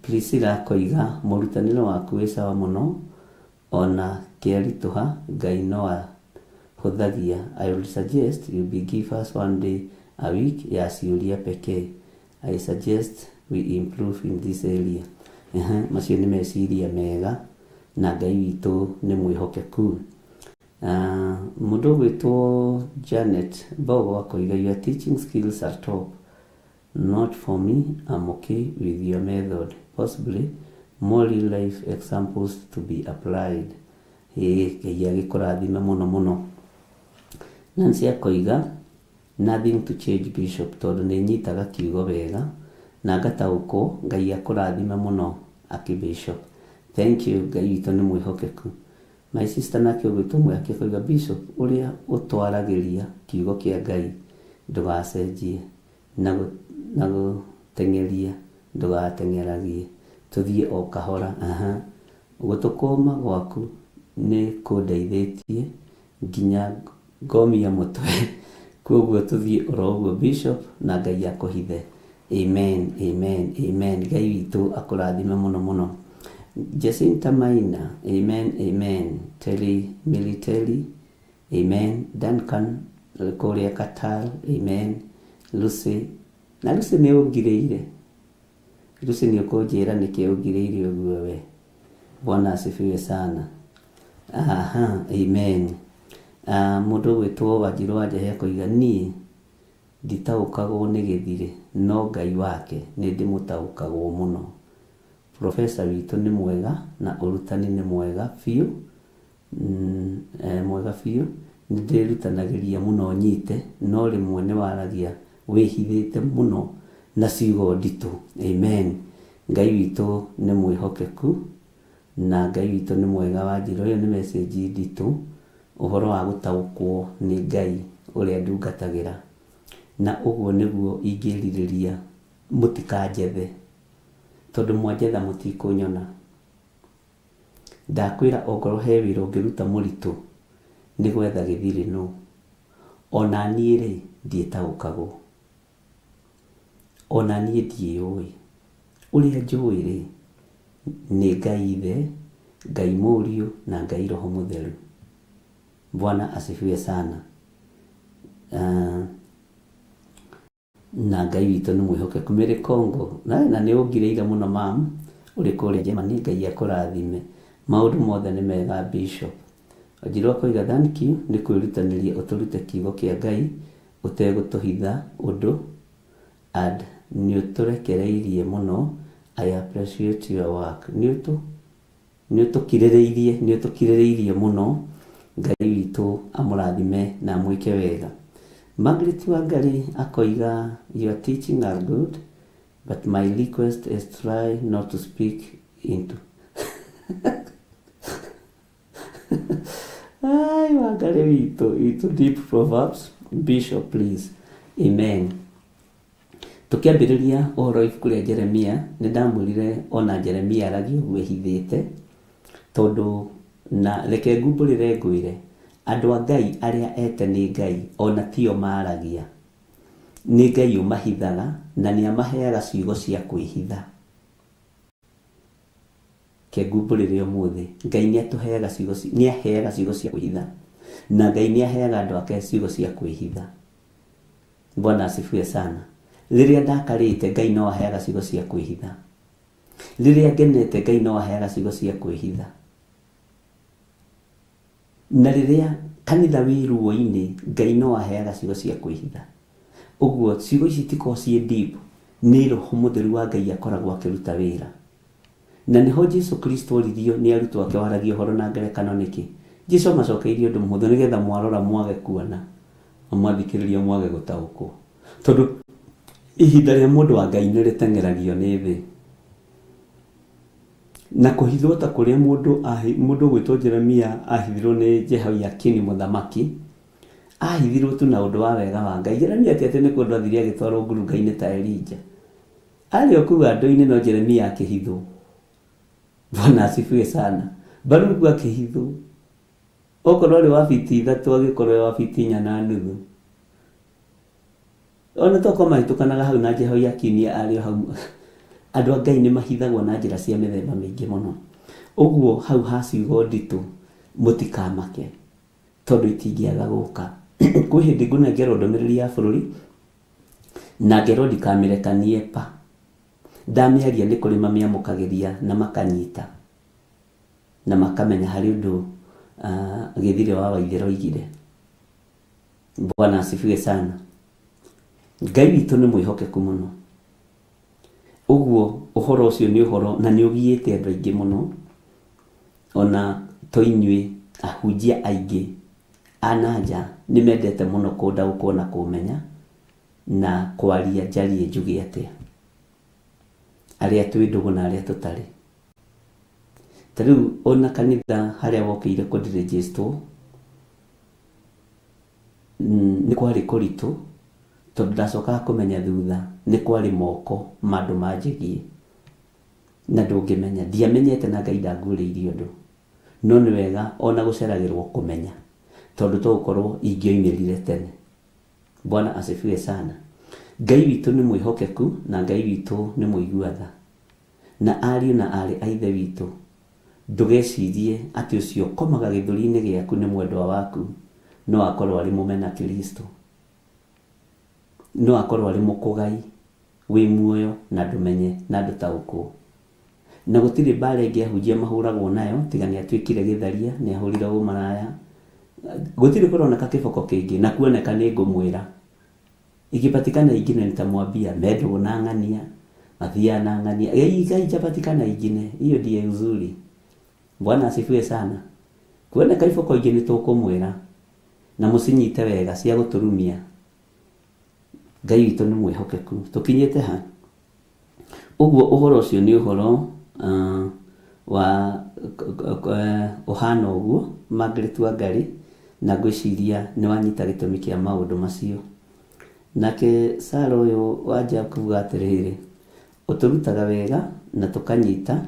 Priscilla akoiga mũrutanĩre waku wĩ sawa mũno ona kĩaritũha Ngai no ahũthagia. I would suggest you be give us one day a week ya ciũria pekee. I suggest we improve in this area. Ehe, macio nĩ meciria mega na Ngai witũ nĩ mwĩhokeku. Mũndũ ũgwĩtwo Janet Mbogo akoiga your teaching skills are top. Not for me, I'm okay with your method. Possibly more real life examples to be applied. Ĩĩ, Ngai agĩkũrathime mũno mũno. Nancy akoiga nothing to change Bishop tondũ nĩ nyitaga kiugo wega na ngataũkwo. Ngai akũrathime mũno Archbishop. Thank you, Ngai witũ nĩ mwĩhokeku. My sister nake ũgwĩtwo Mwĩhaki akoiga Bishop ũrĩa ũtwaragĩria kiugo kĩa Ngai ndũgacenjie na gũteng'eria ndũgateng'eragie tũthiĩ o kahora. Aha. Gũtũkũma gwaku nĩ kũndeithĩtie nginya ngomia mũtwe koguo tũthiĩ oro ũguo Bishop na Ngai akũhithe. Amen, amen, amen. Ngai witũ akũrathime mũno mũno. Jacinta Maina, amen, amen. Terry Military, amen. Duncan kũrĩa Qatar, amen. Lucy, na Lucy nĩ ũngirĩire. Lucy nĩ ũkũnjĩra nĩkĩ ũngirĩire ũguo we. Bwana asifiwe sana. Aha, amen. Mũndũ ũgwĩtwo Wanjirũ wa Njahe akoiga niĩ nditaũkagwo nĩ gĩthirĩ no Ngai wake nĩ ndĩmũtaũkagwo mũno. Profesa witũ nĩ mwega na ũrutani nĩ mwega biũ, mwega biũ. Nĩ ndĩrutanagĩria mũno nyite no rĩmwe nĩ waragia wĩhithĩte mũno na ciugo nditũ. Amen. Ngai witũ nĩ mwĩhokeku na Ngai witũ nĩ mwega. Wanjirũ, ĩyo nĩ message nditũ ũhoro wa gũtaũkwo nĩ Ngai ũrĩa ndungatagĩra. Na ũguo nĩguo ingĩrirĩria mũtikanjethe tondũ mwanjetha mũtikũnyona. Ndakwĩra ongorwo he wĩra ũngĩruta mũritũ nĩ gwetha gĩthirĩ nũ. O na niĩ-rĩ, ndiĩtaũkagwo. O na niĩ ndiĩũĩ. Ũrĩa njũĩ-rĩ, nĩ Ngai Ithe, Ngai Mũriũ na Ngai Roho Mũtheru. Bwana asifiwe sana. Uh, na Ngai witũ nĩ mwĩhokeku. Mary Kongo, na na nĩ ũngirĩire mũno mam, ũrĩ kũrĩa Germany, Ngai akũrathime. Maũndũ mothe nĩ mega Bishop. Wanjiru akoiga thank you nĩ kwĩrutanĩria ũtũrute kiugo kĩa Ngai ũtegũtũhitha ũndũ and nĩũtũrekereirie mũno I appreciate your work. Nĩũtũ Nĩũtũkirĩrĩirie, nĩũtũkirĩrĩirie mũno, Ngai witũ amũrathime na amwĩke wega. Margaret Wangari akoiga your teaching are good but my request is try not to speak into Ai, Wangari witũ, into deep proverbs, Bishop please. Amen. Tũkĩambĩrĩria ũhoro wa ibuku rĩa Jeremia, nĩ ndamwĩrire o na Jeremia aragia ũguo ehithĩte, tondũ na reke ngumbũrĩre ngwĩre, andũ a Ngai arĩa ete nĩ Ngai o na tio maragia. Nĩ Ngai ũmahithaga na nĩ amaheaga ciugo cia kwĩhitha. Reke ngumbũrĩre ũmũthĩ, Ngai nĩ atũheaga ciugo, nĩ aheaga ciugo cia kwĩhitha, na Ngai nĩ aheaga andũ ake ciugo cia kwĩhitha. Bwana asifiwe sana. Rĩrĩa ndakarĩte, Ngai no aheaga ciugo cia kwĩhitha. Rĩrĩa ngenete, Ngai no aheaga ciugo cia kwĩhitha. Na rĩrĩa kanitha wĩ ruo-inĩ, Ngai no aheaga ciugo cia kwĩhitha. Ũguo ciugo ici itikoragwo ciĩ deep, nĩ Roho Mũtheru wa Ngai akoragwo akĩruta wĩra. Na nĩho Jesu Kristo oririo nĩ arutwo ake waragia ũhoro na ngerekano nĩkĩ? Jesu amacokeirie ũndũ mũhũthũ, nĩgetha mwarora mwage kuona, na mwathikĩrĩria mwage gũtaũkwo. Tondũ ihinda rĩa mũndũ wa Ngai nĩ rĩteng'eragio nĩ thĩ. Na kũhithwo ta kũrĩa mũndũ mũndũ ũgwĩtwo Jeremia ahithirwo nĩ Jehoiakini mũthamaki, ahithirwo tu na ũndũ wa wega wa Ngai. Jeremia ti atĩ nĩ kũndũ athire agĩtwarwo ngurunga-inĩ ta Elija. Arĩ o kũu andũ-inĩ no Jeremia akĩhithwo. Bwana asifiwe sana. Baruku akĩhithwo. Okorwo arĩ wa fiti ithatũ agĩkorwo e wa fiti inya na nuthu. Ona tokorwo mahĩtũkanaga hau na Jehoiakini arĩ o hau. Andũ a Ngai nĩ mahithagwo na njĩra cia mĩthemba mĩingĩ mũno. Ũguo hau ha ciugo nditũ mũtikamake tondũ itingĩaga gũka. Kwĩ hĩndĩ ngũnengerwo ndũmĩrĩri ya bũrũri na ngerwo ndikamĩrekanie pa. Ndamĩaria nĩ kũrĩ mamĩamũkagĩria na makanyita na makamenya harĩ ũndũ Gĩthire wa Waithera oigire. Bwana asifiwe sana. Ngai witũ nĩ mwĩhokeku mũno. Ũguo ũhoro ũcio nĩ ũhoro na nĩ ũgiĩte andũ aingĩ mũno, ona to inyuĩ ahunjia aingĩ a na nja nĩ mendete mũno kũndaũkwo na kũmenya na kwaria njarie njuge atĩa. Arĩa twĩ ndũgũ na arĩa tũtarĩ. Ta rĩu ona kanitha harĩa wokĩire kũndirĩnjĩstwo, Nĩ kwarĩ kũritũ tondũ ndacokaga kũmenya thutha nĩ kwarĩ moko ma andũ manjĩgiĩ na ndũngĩmenya. Ndiamenyete na Ngai ndanguũrĩirie ũndũ. No nĩ wega ona gũceragĩrwo kũmenya tondũ to gũkorwo ingĩoimĩrire tene. Bwana asifiwe sana. Ngai witũ nĩ mwĩhokeku na Ngai witũ nĩ mũigua tha. Na ariũ na aarĩ a Ithe witũ, ndũgecirie atĩ ũcio ũkomaga gĩthũri-inĩ gĩaku nĩ mwendwa waku, no akorũo arĩ mũmena-Kristo. No akorũo arĩ mũkũgai wĩ muoyo na ndũmenye na ndũtaũkwo. Na gũtirĩ mbaara ĩngĩ ahunjia mahũragwo nayo tiga nĩ atuĩkire gĩtharia, nĩ ahũrire ũmaraya. Gũtirĩ kũroneka kĩboko kĩngĩ, na kuoneka nĩ ngũmwĩra. Ikipatikana ingine nitamwambia me ndũgũ na ng'ania, mathiaga na ng'ania. Haijapatikana ingine, hiyo ndiye uzuri. Bwana asifiwe sana. Kuoneka iboko ingĩ nĩ tũkũmwĩra na mũcinyite wega cia gũtũrumia. Ngai witũ nĩ mwĩhokeku. Tũkinyĩte ha? Ũguo ũhoro ũcio nĩ ũhoro wa ũhana ũguo Margaret Wangari, na ngwĩciria nĩ wanyita gĩtũmi kĩa maũndũ macio. Nake Sarah ũyũ wanja kuga atĩrĩrĩ, ũtũrutaga wega na tũkanyita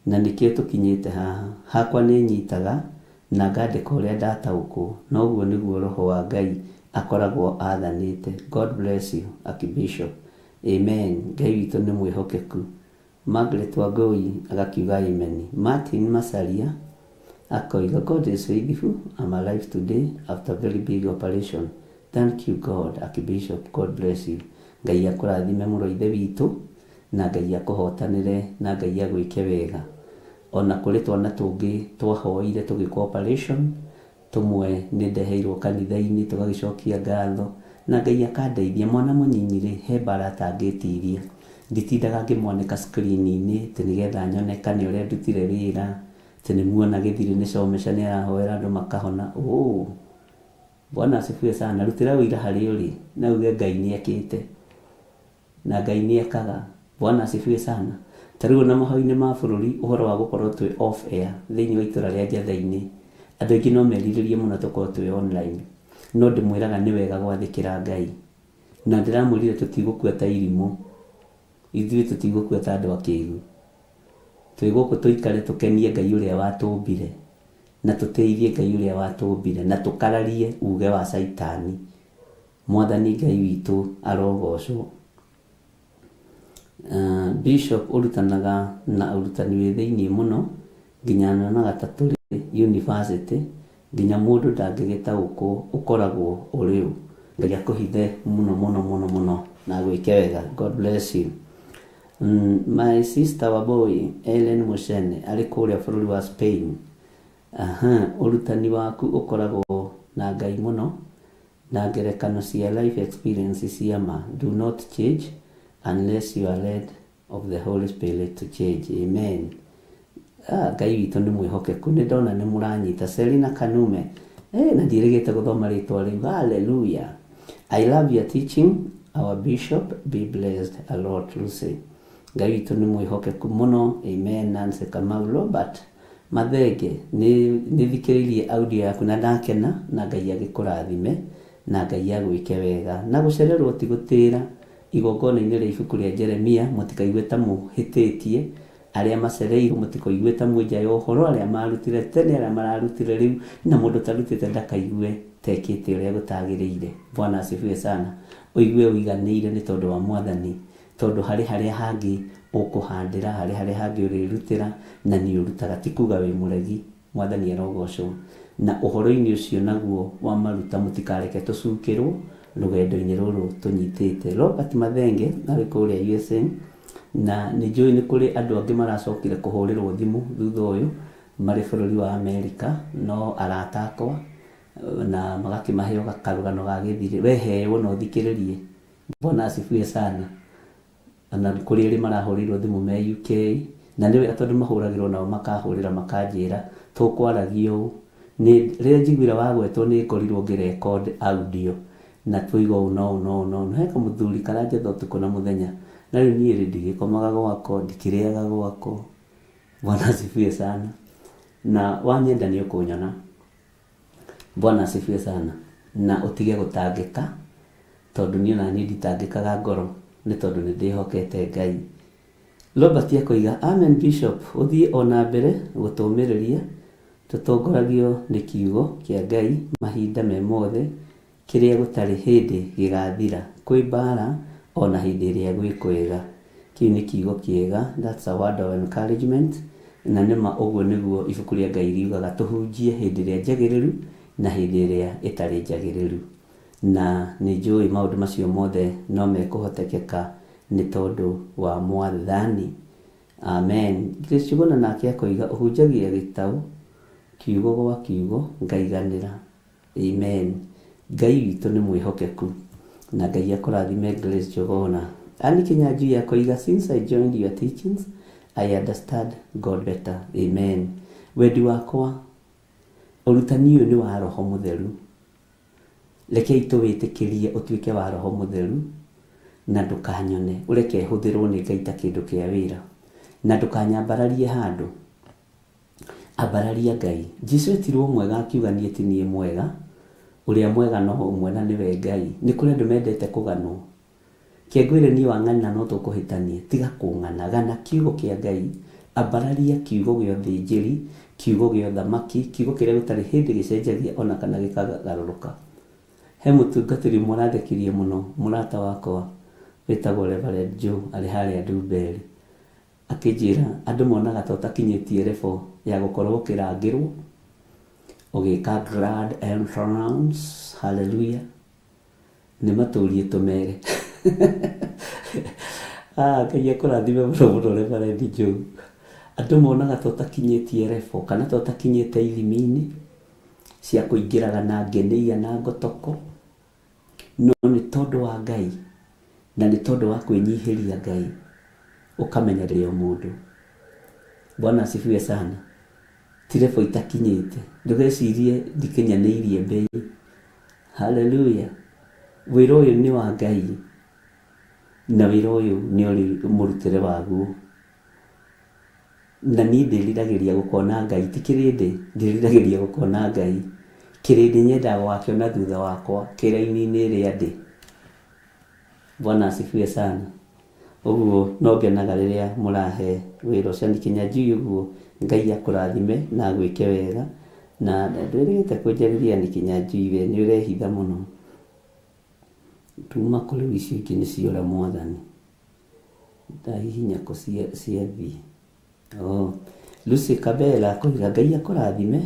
na nĩkĩo tũkinyĩte haha. Hakwa nĩ nyitaga na ngandĩka ũrĩa ndataũkwo, na ũguo nĩguo Roho wa Ngai akoragwo athanĩte. God bless you, Archbishop. Amen. Ngai witũ nĩ mwĩhokeku. Margaret Wangũi agakiuga amen. Martin Macharia akoiga God is faithful, I'm alive today after very big operation. Thank you God, Archbishop, God bless you. Ngai akũrathime mũno ithe witũ, na Ngai akũhotanĩre, na Ngai agwĩke wega. Ona kũrĩ twana tũngĩ twahoire tũgĩkwo operation, tũmwe nĩ ndeheirwo kanitha-inĩ tũgagĩcokia ngatho, na Ngai akandeithia. Mwana mũnyinyi rĩ, he mbara atangĩtiria. Nditindaga ngĩmwanĩka screen -inĩ atĩ nĩgetha nyonekane ũrĩa ndutire wĩra, atĩ nĩ muona Gĩthirĩ nĩ Comeca nĩ arahoera andũ makahona. Ooh! Bwana asifiwe sana. Rutĩra ũira harĩa ũrĩ na uge Ngai nĩ ekĩte. Na Ngai nĩ ekaga. Bwana asifiwe sana. Ta rĩu ona mahoya-inĩ ma bũrũri ũhoro wa gũkorwo twĩ off air thĩinĩ wa itũra rĩa Njathai-inĩ, andũ aingĩ no merirĩrie mũno tũkorwo twĩ online. No ndĩmwĩraga nĩ wega gwathĩkĩra Ngai. Na ndĩramwĩrire tũtigũkua ta irimũ. Ithuĩ tũtigũkua ta andũ akĩgu. Twĩ gũkũ tũikare tũkenie Ngai ũrĩa watũmbire, na tũtĩithie Ngai ũrĩa watũmbire, na tũkararie uge wa Caitani. Mwathani Ngai witũ arogocwo. Bishop ũrutanaga na ũrutani wĩ thĩiniĩ mũno nginya nyonaga ta tũrĩ university nginya mũndũ ndangĩgĩtaũkwo ũkoragwo ũrĩ ũ. Ngai akũhithe mũno mũno mũno mũno na agwĩke wega. God bless you. My sister Wambui Ellen Muchene arĩ kũrĩa bũrũri wa Spain. Aha, ũrutani waku ũkoragwo na Ngai mũno na ngerekano cia life experience cia ma. Do not change unless you are led of the Holy Spirit to change. Amen. Ah, Ngai witũ nĩ mwĩhokeku. Nĩ ndona nĩ mũranyita. Selina Kanume. Eh, na ndiĩrĩgĩte gũthoma rĩtwa rĩu. Hallelujah. I love your teaching. Our bishop be blessed a lot, Lucy. Ngai witũ nĩ mwĩhokeku mũno. Amen. Nancy Kamau Robert. Mathenge, nĩ nĩthikĩrĩirie audio yaku na ndakena, na Ngai agĩkũrathime, na Ngai agwĩke wega. Na gũcererwo ti gũtĩra, igongona-inĩ rĩa ibuku rĩa Jeremia, mũtikaigue ta mũhĩtĩtie, arĩa macereirwo mũtikoigue ta mwĩ nja ya ũhoro, arĩa marutire tene, arĩa mararutire rĩu, na mũndũ ũtarutĩte ndakaigue ta ekĩte ũrĩa gũtagĩrĩire. Bwana asifiwe sana. Ũigue ũiganĩire nĩ tondũ wa Mwathani. Tondũ harĩ harĩa hangĩ ũkũhandĩra, harĩ harĩa hangĩ ũrĩrutĩra, na nĩ ũrutaga. Ti kuuga wĩ mũregi. Mwathani arogocwo. Na ũhoro-inĩ ũcio naguo wa maruta mũtikareke tũcukĩrwo rũgendo-inĩ rũrũ tũnyitĩte. Robert Mathenge arĩ kũrĩa USA, na nĩ njũĩ nĩ kũrĩ andũ angĩ maracokire kũhũrĩrwo thimũ thutha ũyũ marĩ bũrũri wa Amerika, no arata akwa, na magakĩmahe o karũgano ga gĩthirĩ. We heywo na ũthikĩrĩrie. Bwana asifiwe sana. Ona kũrĩ erĩ marahũrĩirwo thimũ me UK, na nĩ wega tondũ mahũragĩrwo nao makahũrĩra makanjĩra tũkwaragia ũũ. Nĩ rĩrĩa njiguire wagwetwo nĩ ngorirwo ngĩ record audio na twoiga ũũ na ũũ na ũũ na ũũ. Na he kamũthuri karanjetha ũtukũ na mũthenya. Na rĩu niĩ rĩ ndigĩkomaga gwakwa, ndikĩrĩaga gwakwa. Bwana asifiwe sana. Na wanyenda nĩ ũkũnyona. Bwana asifiwe sana. Na ũtige gũtangĩka, tondũ niĩ ona niĩ nditangĩkaga ngoro nĩ tondũ nĩ ndĩhokete Ngai. Robert akoiga, Amen Bishop, ũthiĩ o na mbere gũtũmĩrĩria, tũtongoragio nĩ kiugo kĩa Ngai mahinda me mothe, Kĩrĩa gũtarĩ hĩndĩ gĩgathira. Kwĩ mbaara o na hĩndĩ ĩrĩa gwĩ kwega. Kĩu nĩ kiugo kĩega, that's a word of encouragement, na nĩ ma ũguo nĩguo ibuku rĩa Ngai riugaga tũhunjie hĩndĩ ĩrĩa njagĩrĩru na hĩndĩ ĩrĩa ĩtarĩ njagĩrĩru. Na nĩ njũĩ maũndũ macio mothe no mekũhotekeka nĩ tondũ wa Mwathani. Amen. Grace Njuguna nake akoiga ũhunjagia gĩtaũ kiugo gwa kiugo ngaiganĩra. Amen Ngai witũ nĩ mwĩhokeku na Ngai akũrathime Grace Njogona. Anne Kinyanjui akoiga since I joined your teachings I understand God better. Amen. Wendi wakwa ũrutani ũyũ nĩ wa Roho Mũtheru. Rekei tũwĩtĩkĩrie ũtuĩke wa Roho Mũtheru na ndũkanyone ũreke hũthĩrwo nĩ Ngai ta kĩndũ kĩa wĩra na ndũkanyambararie handũ. Ambararia Ngai. Jesu etirwo mwega akiuga niĩ ti niĩ mwega, ũrĩa mwega no ũmwe na nĩwe Ngai. Nĩ kũrĩ andũ mendete kũganwo. Ke ngwĩre niĩ wang'anĩra no tũkũhĩtania. Tiga kũng'ana. Gana kiugo kĩa Ngai. Ambararia kiugo gĩa ũthĩnjĩri, Kiugo gĩa ũthamaki, kiugo kĩrĩa gĩtarĩ hĩndĩ gĩcenjagia ona kana gĩkagarũrũka. He mũtungatĩri ũmwe ũrandekirie mũno, mũrata wakwa wĩtagwo Reverend Joe arĩ harĩa Ndumberi, akĩnjĩra andũ monaga ta ũtakinyĩtie level ya gũkorwo ũkĩrangĩrwo, ũgĩka grand entrance, hallelujah. Nĩ matũrie tũmere. Ah, Ngai akũrathime mũno mũno Reverend Joe. Andũ monaga ta ũtakinyĩtie level kana ta ũtakinyĩte ithimi-inĩ cia kũingĩraga na ngenĩia na ngotoko, no nĩ tondũ wa Ngai na nĩ tondũ wa kwĩnyihĩria Ngai ũkamenya ndũrĩ o mũndũ. Bwana asifiwe sana. Ti level itakinyĩte. Ndũgecirie ndikinyanĩirie mbei. Hallelujah. Wĩra ũyũ nĩ wa Ngai na wĩra ũyũ nĩ ũrĩ mũrutĩre waguo. Na niĩ ndĩriragĩria gũkona Ngai, ti kĩrĩndĩ, ndĩriragĩria gũkona Ngai. Kĩrĩndĩ nyendaga gũgakĩona thutha wakwa kĩraini-inĩ ĩrĩa ndĩ. Bwana asifiwe sana. Ũguo no ngenaga rĩrĩa mũrahe wĩra ũcio. Ann Kĩnyanjui ũguo Ngai akũrathime na agwĩke wega. Na ndwĩrĩgĩte kũnjarĩria Ann Kĩnyanjui we nĩ ũrehitha mũno. Tuma kũ rĩu icio ingĩ nĩ ciora mwathani. Ndahihinya kũ ciathiĩ. Oh. Lucy Kabela akoiga Ngai akũrathime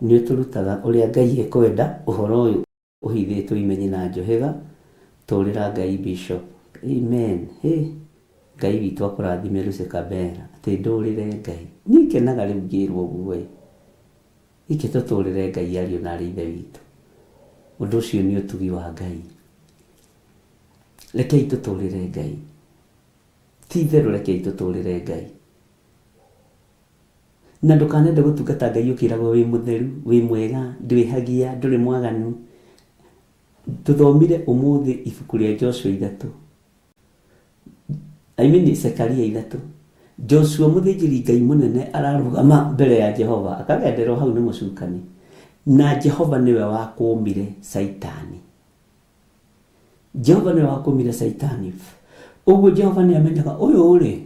nĩ ũtũrutaga ũrĩa Ngai ekwenda ũhoro ũyũ ũhithĩtwo imenyi na njũhĩga tũrĩra Ngai Bishop. Amen. Hĩ. Ngai witũ akũrathime Lucy Kabela atĩ ndũrĩre Ngai. Niĩ ngenaga rĩu ngĩrwo ũguo ĩ. Reke tũtũũrĩre Ngai ariũ na aarĩ a Ithe witũ. Ũndũ ũcio nĩ ũtugi wa Ngai. Rekei tũtũũrĩre Ngai. Ti itherũ rekei tũtũũrĩre Ngai. Na ndũkanende gũtungata Ngai ũkĩragwo wĩ mũtheru, wĩ mwega, ndwĩhagia, ndũrĩ mwaganu. Tũthomire ũmũthĩ ibuku rĩa Joshua 3. I mean Zekaria 3. Joshua mũthĩnjĩri Ngai mũnene ararũgama mbere ya Jehova akagenderwo hau nĩ mũcukani. Na Jehova nĩwe wakũmire Caitani. Jehova nĩwe wakũmire Caitani. Ũguo Jehova nĩ amenyaga ũyũ rĩ,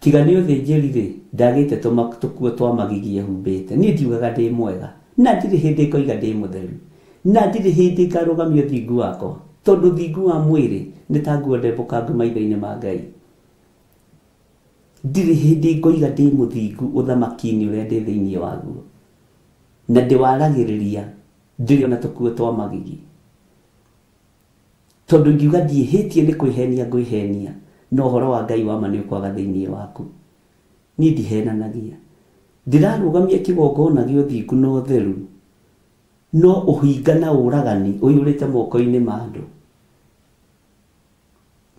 Tiga nĩ ũthĩnjĩri-rĩ, ndagĩte tũkuo twa magigi ehumbĩte. Niĩ ndiugaga ndĩ mwega, na ndirĩ hĩndĩ ngoiga ndĩ mũtheru, na ndirĩ hĩndĩ ngarũgamia ũthingu wakwa, tondũ ũthingu wa mwĩrĩ nĩ ta nguo ndembũkangu maitho-inĩ ma Ngai. Ndirĩ hĩndĩ ngoiga ndĩ mũthingu ũthamaki-inĩ ũrĩa ndĩ thĩinĩ waguo, na ndĩwaragĩrĩria ndĩrĩ o na tũkuo twa magigi. Tondũ ingiuga ndiĩhĩtie nĩ kwĩhenia ngwĩhenia, no ũhoro wa Ngai wa ma nĩũkwaga thĩinĩ waku. Niĩ ndihenanagia. Ndĩrarũgamia kĩgongona gĩa ũthingu na ũtheru, no ũhinga na ũragani ũiyũrĩte moko-inĩ ma andũ.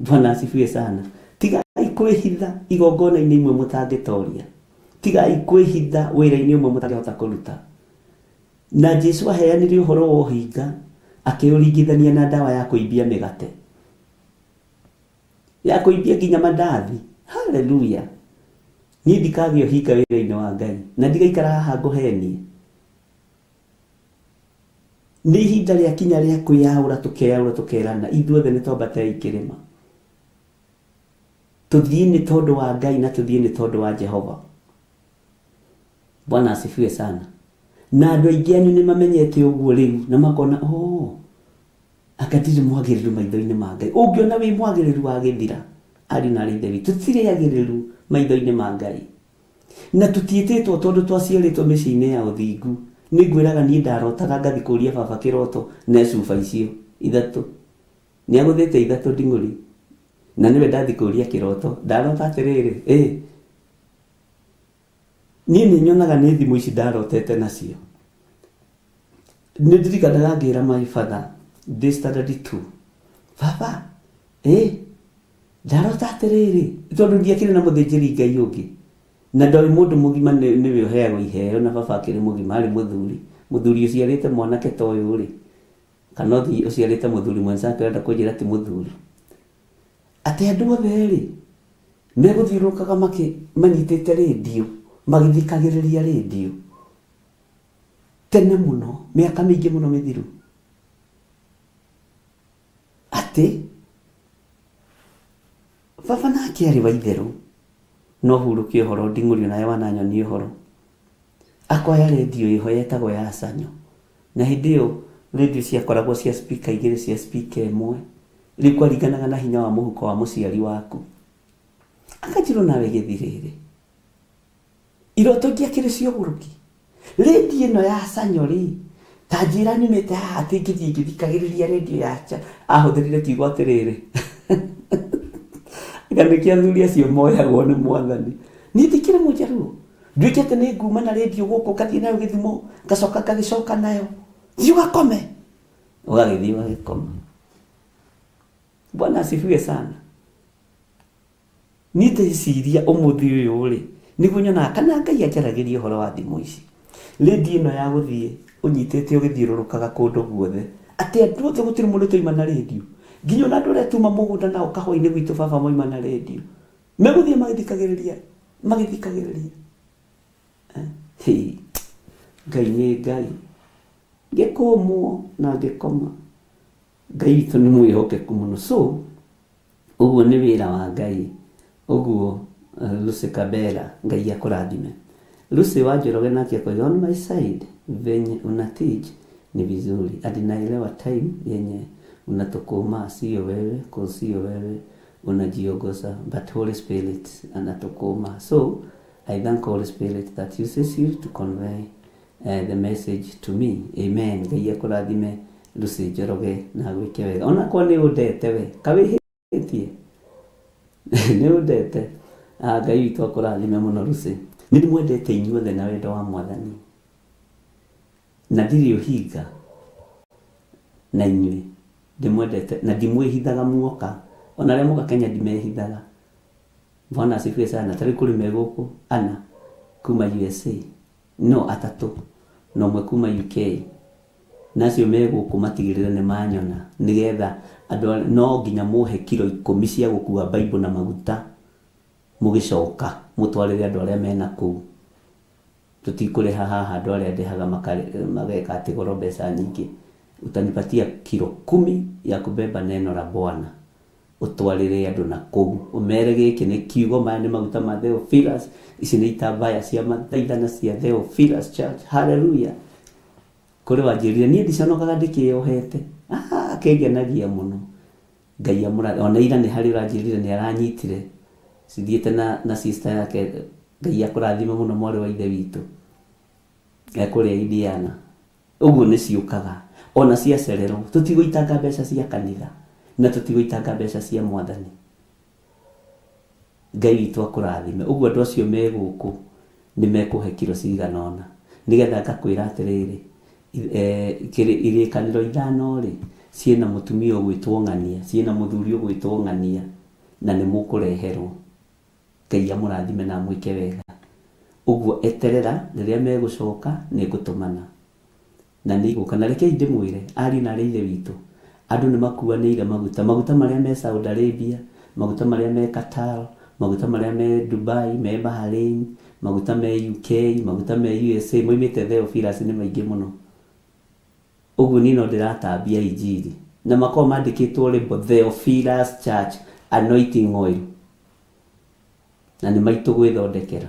Bwana asifiwe sana. Tigai kwĩhitha igongona-inĩ imwe mũtangĩtoria. Tigai kwĩhitha wĩra-inĩ ũmwe mũtangĩhota kũruta. Na Jesu aheanire ũhoro wa ũhinga akĩũringithania na ndawa ya kũimbia mĩgate. Ya kũimbia nginya mandathi. Haleluya. Niĩ ndikagĩa ũhinga wĩra-inĩ wa Ngai na ndigaikara haha ngũhenie. Nĩ ihinda rĩakinya rĩa kwĩyaũra tũkeyaũra tũkerana ithuothe nĩ twambatei kĩrĩma. Tũthiĩ nĩ tondũ wa Ngai na tũthiĩ nĩ tondũ wa Jehova. Bwana asifiwe sana. Na andũ aingĩ anyu nĩ mamenyete ũguo rĩu na makona oh, anga ndirĩ mwagĩrĩru maitho-inĩ ma Ngai. Ũngĩona wĩ mwagĩrĩru wagĩthira, ariũ na aarĩ a Ithe witũ, tũtirĩ agĩrĩru maitho-inĩ ma Ngai. Na tũtiĩtĩtwo tondũ twaciarĩtwo mĩciĩ-inĩ ya ũthingu. Nĩ ngwĩraga niĩ ndarotaga ngathi kũria baba kĩroto na cuba icio ithatũ. Nĩ agũthĩte ithatũ nding'ũri. Na nĩwe ndathi kũria kĩroto. Ndarota atĩrĩrĩ, ĩ, niĩ nĩ nyonaga nĩ thimũ ici ndarotete nacio. Nĩ ndirikanaga ngĩra my father ndĩ standard 2. Baba, ĩ, Ndarota atĩrĩrĩ, tondũ ndiakĩrĩ na mũthĩnjĩri Ngai ũngĩ, na ndoĩ mũndũ mũgima nĩwe ũheagwo iheo, na baba akĩrĩ mũgima, arĩ mũthuri, mũthuri ũciarĩte mwanake ta ũyũ-rĩ, kana ũthiĩ ũciarĩte mũthuri mwenzake ũrenda kũnjĩra ti mũthuri? Atĩ andũ othe-rĩ, megũthiũrũrũkaga manyitĩte rĩndiũ, magĩthikagĩrĩria rĩndiũ, tene mũno, mĩaka mĩingĩ mũno mĩthiru, Atĩ, baba nake arĩ wa itherũ, no hurũke ũhoro nding'ũri onawe wananyonia ũhoro. Akoya redio ĩho yetagwo ya Sanyo. Na hĩndĩ ĩyo redio ciakoragwo cia speaker igĩrĩ cia speaker ĩmwe. Rĩu kwaringanaga na hinya wa mũhuko wa mũciari waku. Akanjĩrwo nawe gĩthirĩrĩ. Iroto ingĩakĩrĩ cia ũgũrũki. Redio ĩno ya Sanyo rĩ, ta njĩra nyumĩte haha atĩ ngĩthiĩ ngĩthikagĩrĩria redio ya cha ahũthĩrire kiugo atĩrĩrĩ. Anga nĩkĩo athuri acio moyagwo nĩ mwathani. Niĩ ndikĩrĩ mũnjaruo. Nduĩke atĩ nĩ nguma na redio gũkũ ngathiĩ nayo gĩthumo ngacoka ngagĩcoka nayo. Thiĩ ũgakome. Ũgagĩthiĩ ũgagĩkoma. Bwana asifiwe sana. Niĩ ndeciria ũmũthĩ ũyũ rĩ, nĩguo nyonaga kana Ngai anjaragĩria ũhoro wa thimũ ici. Redio ĩno ya gũthiĩ ũnyitĩte ũgĩthiũrũrũkaga kũndũ guothe. Atĩ andũ othe gũtirĩ mũndũ ũtoima na redio. Nginya ona andũ arĩa tuma mũgũnda nao kahũa-inĩ gwitũ baba moima na redio. Megũthiĩ magĩthikagĩrĩria, magĩthikagĩrĩria. Hĩ, Ngai nĩ Ngai. Ngĩkũmwo na ngĩkoma. Ngai witũ nĩ mwĩhokeku mũno. So, ũguo nĩ wĩra wa Ngai. Ũguo Lucy Kabera, Ngai akũrathime. Lucy wa Njoroge nake akoiga, on my side venye una teach ni vizuri hadi naelewa time yenye unatukuma sio wewe, cause sio wewe unajiongoza but Holy Spirit anatukuma. So I thank Holy Spirit that uses you to convey the message to me. Amen. Ngai akũrathime Lucy Njoroge na agwĩke wega. Onakorwo nĩ ũndete we, kawĩhĩtie. Nĩ ũndete. Ngai witũ akũrathime mũno Lucy. Nĩ ndĩmwendete inyuothe na wendo wa Mwathani. Na ndirĩ ũhinga na inyuĩ. Ndĩmwendete na ndimwĩhithaga muoka. Ona arĩa moka Kenya ndimehithaga. Bwana asifiwe sana. Ta rĩu kũrĩ me gũkũ ana kuma USA. No atatũ na ũmwe kuma UK. Na acio me gũkũ matigĩrĩre nĩ manyona nĩgetha andũ no nginya mũhe kiro 10 cia gũkua Bible na maguta mũgĩcoka mũtwarĩre andũ arĩa mena kũu. Tũtikũrĩha haha andũ arĩa ndĩhaga mageka atĩ goro mbeca nyingĩ. Utanipatia kiro 10 ya kubeba neno la Bwana. Ũtwarĩre andũ na kũu. Ũmere gĩkĩ nĩ kiugo, maya nĩ maguta ma Theophilus, ici nĩ itambaya cia mathaithana cia Theophilus Church. Hallelujah. Kũrĩ wanjĩrire niĩ ndiconokaga ndĩkĩyohete. Kĩngenagia mũno. Ngai amũrathime. Ona ira nĩ harĩ ũranjĩrire nĩ aranyitire. Cithiĩte na sister yake. Ngai akũrathime mũno mwarĩ wa ithe witũ. Ekũrĩa Indiana. Ũguo nĩ ciũkaga. Ona ciacererwo, tũtigũitanga mbeca cia kanitha na tũtigũitanga mbeca cia Mwathani. Ngai witũ akũrathime. Ũguo andũ acio me gũkũ nĩ mekũhe kiro cigana ũna. Nĩgetha ngakwĩra atĩrĩrĩ, irĩkanĩro 5 rĩ, ciĩna mũtumia ũgwĩtwo ng'ania, ciĩna mũthuri ũgwĩtwo ng'ania, na nĩ mũkũreherwo. Ngai amũrathime na amwĩke wega. Ũguo eterera rĩrĩa megũcoka nĩ ngũtũmana. Na nĩ igũka. Na rekei ndĩmwĩre, ariũ na arĩ ithe witũ, andũ nĩ makuanĩire maguta. Maguta marĩa me Saudi Arabia, maguta marĩa me Qatar, maguta marĩa me Dubai, me Bahrain, maguta me UK, maguta me USA, moimĩte Theophilus nĩ maingĩ mũno. Ũguo niĩ no ndĩratambia injiri. Na makoragwo mandĩkĩtwo label Theophilus Church Anointing Oil. Na nĩ maitũ gwĩthondekera.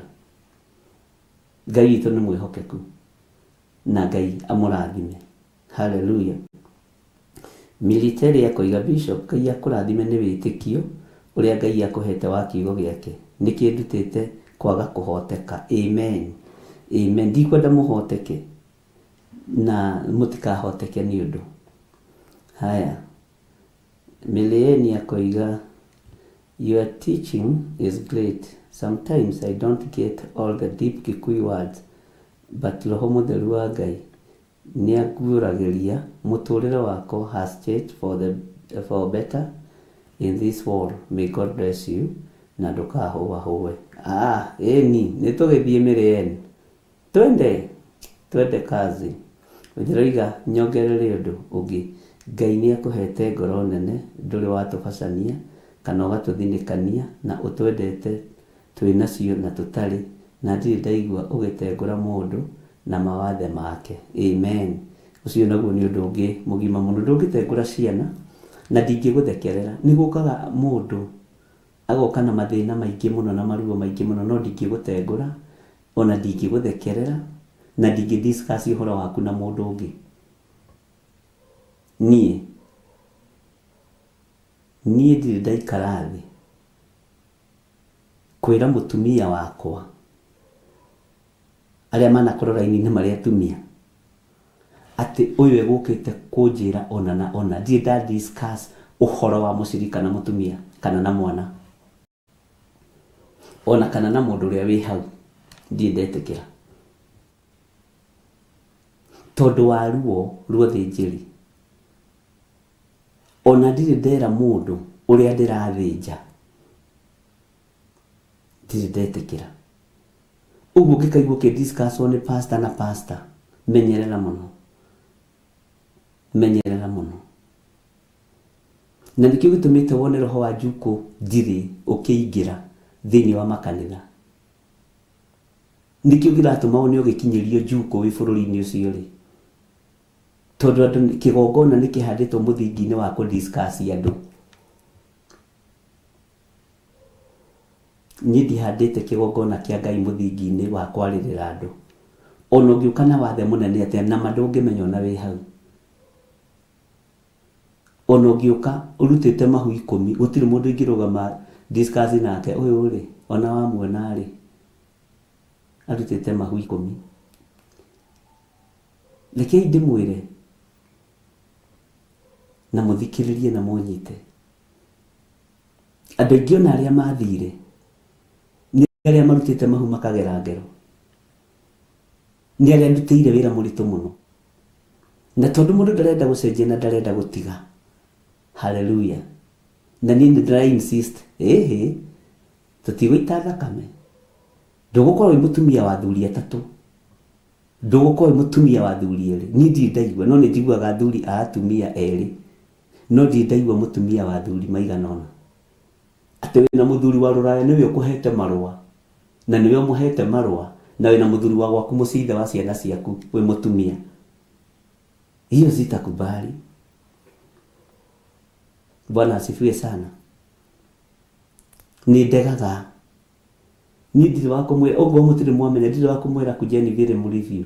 Ngai witũ nĩ mwĩhokeku. Na Ngai amũrathime. Hallelujah. Military akoiga Bishop, Ngai akũrathime nĩ wĩtĩkio ũrĩa Ngai akũhete wa kiugo gĩake. Nĩkĩndutĩte kwaga kũhoteka. Amen. Amen. Ndikwenda mũhoteke na mũtikahoteke nĩ ũndũ. Haya. Mileni akoiga your teaching is great. Sometimes I don't get all the deep Kikuyu words, but Roho Mũtheru wa Ngai nĩanguũragĩria mũtũrĩre wakwa has changed for better in this world. May God bless you na ndũkahũahũe. Ĩni, nĩtũgĩthiĩ Mĩrĩeni. Twende, twende kazi. Ndĩroiga nyongerere ũndũ ũngĩ. Ngai nĩakũhete ngoro nene, ndũrĩ watũbacania kana ũgatũthinĩkania na ũtwendete twĩ nacio na tũtarĩ, na ndirĩ ndaigua ũgĩtengũra mũndũ na mawathe make. Amen. Ũcio naguo nĩ ũndũ ũngĩ mũgima mũno. Ndũngĩtengũra ciana na ndingĩgũthekerera. Nĩ gũkaga mũndũ agoka na mathĩna maingĩ mũno na maruo maingĩ mũno, no ndingĩgũtengũra ona ndingĩgũthekerera. Na ndingĩ discuss ũhoro waku na mũndũ ũngĩ. Niĩ niĩ ndirĩ ndaikara thĩ kwĩra mũtumia wakwa arĩa manakorwo raini-inĩ marĩ atumia atĩ ũyũ egũkĩte kũnjĩra ona na ona ndirĩ nda discuss ũhoro wa mũcirika na mũtumia kana na mwana ona kana na mũndũ ũrĩa wĩ hau ndirĩ ndetĩkĩra tondũ wa ruo rwa ũthĩnjĩri ona ndirĩ ndera mũndũ ũrĩa ndĩrathĩnja ndirĩ ndetĩkĩra ũguo ũngĩkaigua ũkĩ discuss nĩ pastor na pastor menyerera mũno menyerera mũno na nĩkĩo gĩtũmĩte wone roho wa njukũ ndirĩ ũkĩingĩra thĩinĩ wa makanitha nĩkĩo kĩratũma wone ũgĩkinyĩrio njukũ wĩ bũrũri-inĩ ũcio rĩ tondũ andũ kĩgongona nĩ kĩhandĩtwo mũthingi-inĩ wa kũ discuss andũ niĩ ndihandĩte kĩgongona kĩa Ngai mũthingi-inĩ wa kwarĩrĩra andũ ona ũngĩũka na wathe mũnene atĩa nama ndũngĩmenya ona wĩ hau ona ũngĩũka ũrutĩte mahu ikũmi gũtirĩ mũndũ ingĩrũgama discuss nake ũyũ rĩ ona wamuona rĩ arutĩte mahu ikũmi rekei ndĩmwĩre na mũthikĩrĩrie na mũnyite andũ aingĩ ona arĩa mathire nĩ arĩa marutĩte mahu makagera ngero nĩ arĩa ndutĩire wĩra mũritũ mũno na tondũ mũndũ ndarenda gũcenjia na ndarenda gũtiga haleluya na niĩ nĩ ndĩra insist ĩhĩ tũtigũita thakame ndũgũkorwo wĩ mũtumia wa athuri atatũ ndũgũkorwo wĩ mũtumia wa athuri erĩ niĩ ndirĩ ndaigua no nĩ njiguaga athuri a atumia erĩ no ndirĩ ndaigua mũtumia wa athuri maigana ũna atĩ wĩna mũthuri wa rũraya nĩwe ũkũhete marũa na nĩwe ũmũhete marũa na wĩna mũthuri wa gwaku mũciĩ ithe wa ciana ciaku wĩ mũtumia hiyo sitakubali. Bwana asifiwe sana. Nĩ ndegaga niĩ ndirĩ wa kũmwĩra ũguo mũtirĩ mwamenya ndirĩ wa kũmwĩra kujeni vile mlivyo.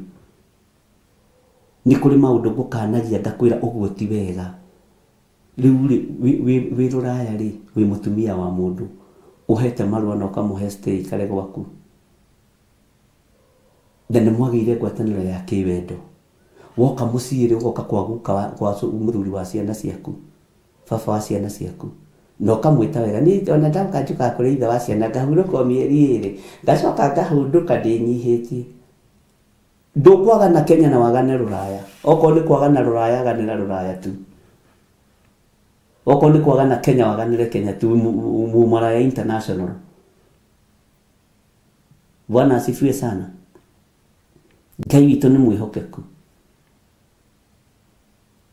Nĩ kũrĩ maũndũ ngũkanagia ngakwĩra ũguo ti wega. Rĩu rĩ wĩ rũraya rĩ wĩ mũtumia wa mũndũ ũhete marũa na ũkamũhe stay ikare gwaku na nĩ mwagĩire ngwatanĩro ya kĩwendo woka mũciĩ rĩ ũgoka kwa guka kwa mũthuri wa ciana ciaku baba wa ciana ciaku na ũkamwĩta wega niĩ ona ndauka njũkaga kũrĩ ithe wa ciana ngahurũka o mĩeri ĩrĩ ngacoka ngahũndũka ndĩnyihĩtie ndũkwagana Kenya na wagane rũraya okorwo nĩ kwagana rũraya aganĩra rũraya tu okorwo nĩ kwagana Kenya waganĩre Kenya tu mumaraya international. Bwana asifiwe sana. Ngai witũ nĩ mwĩhokeku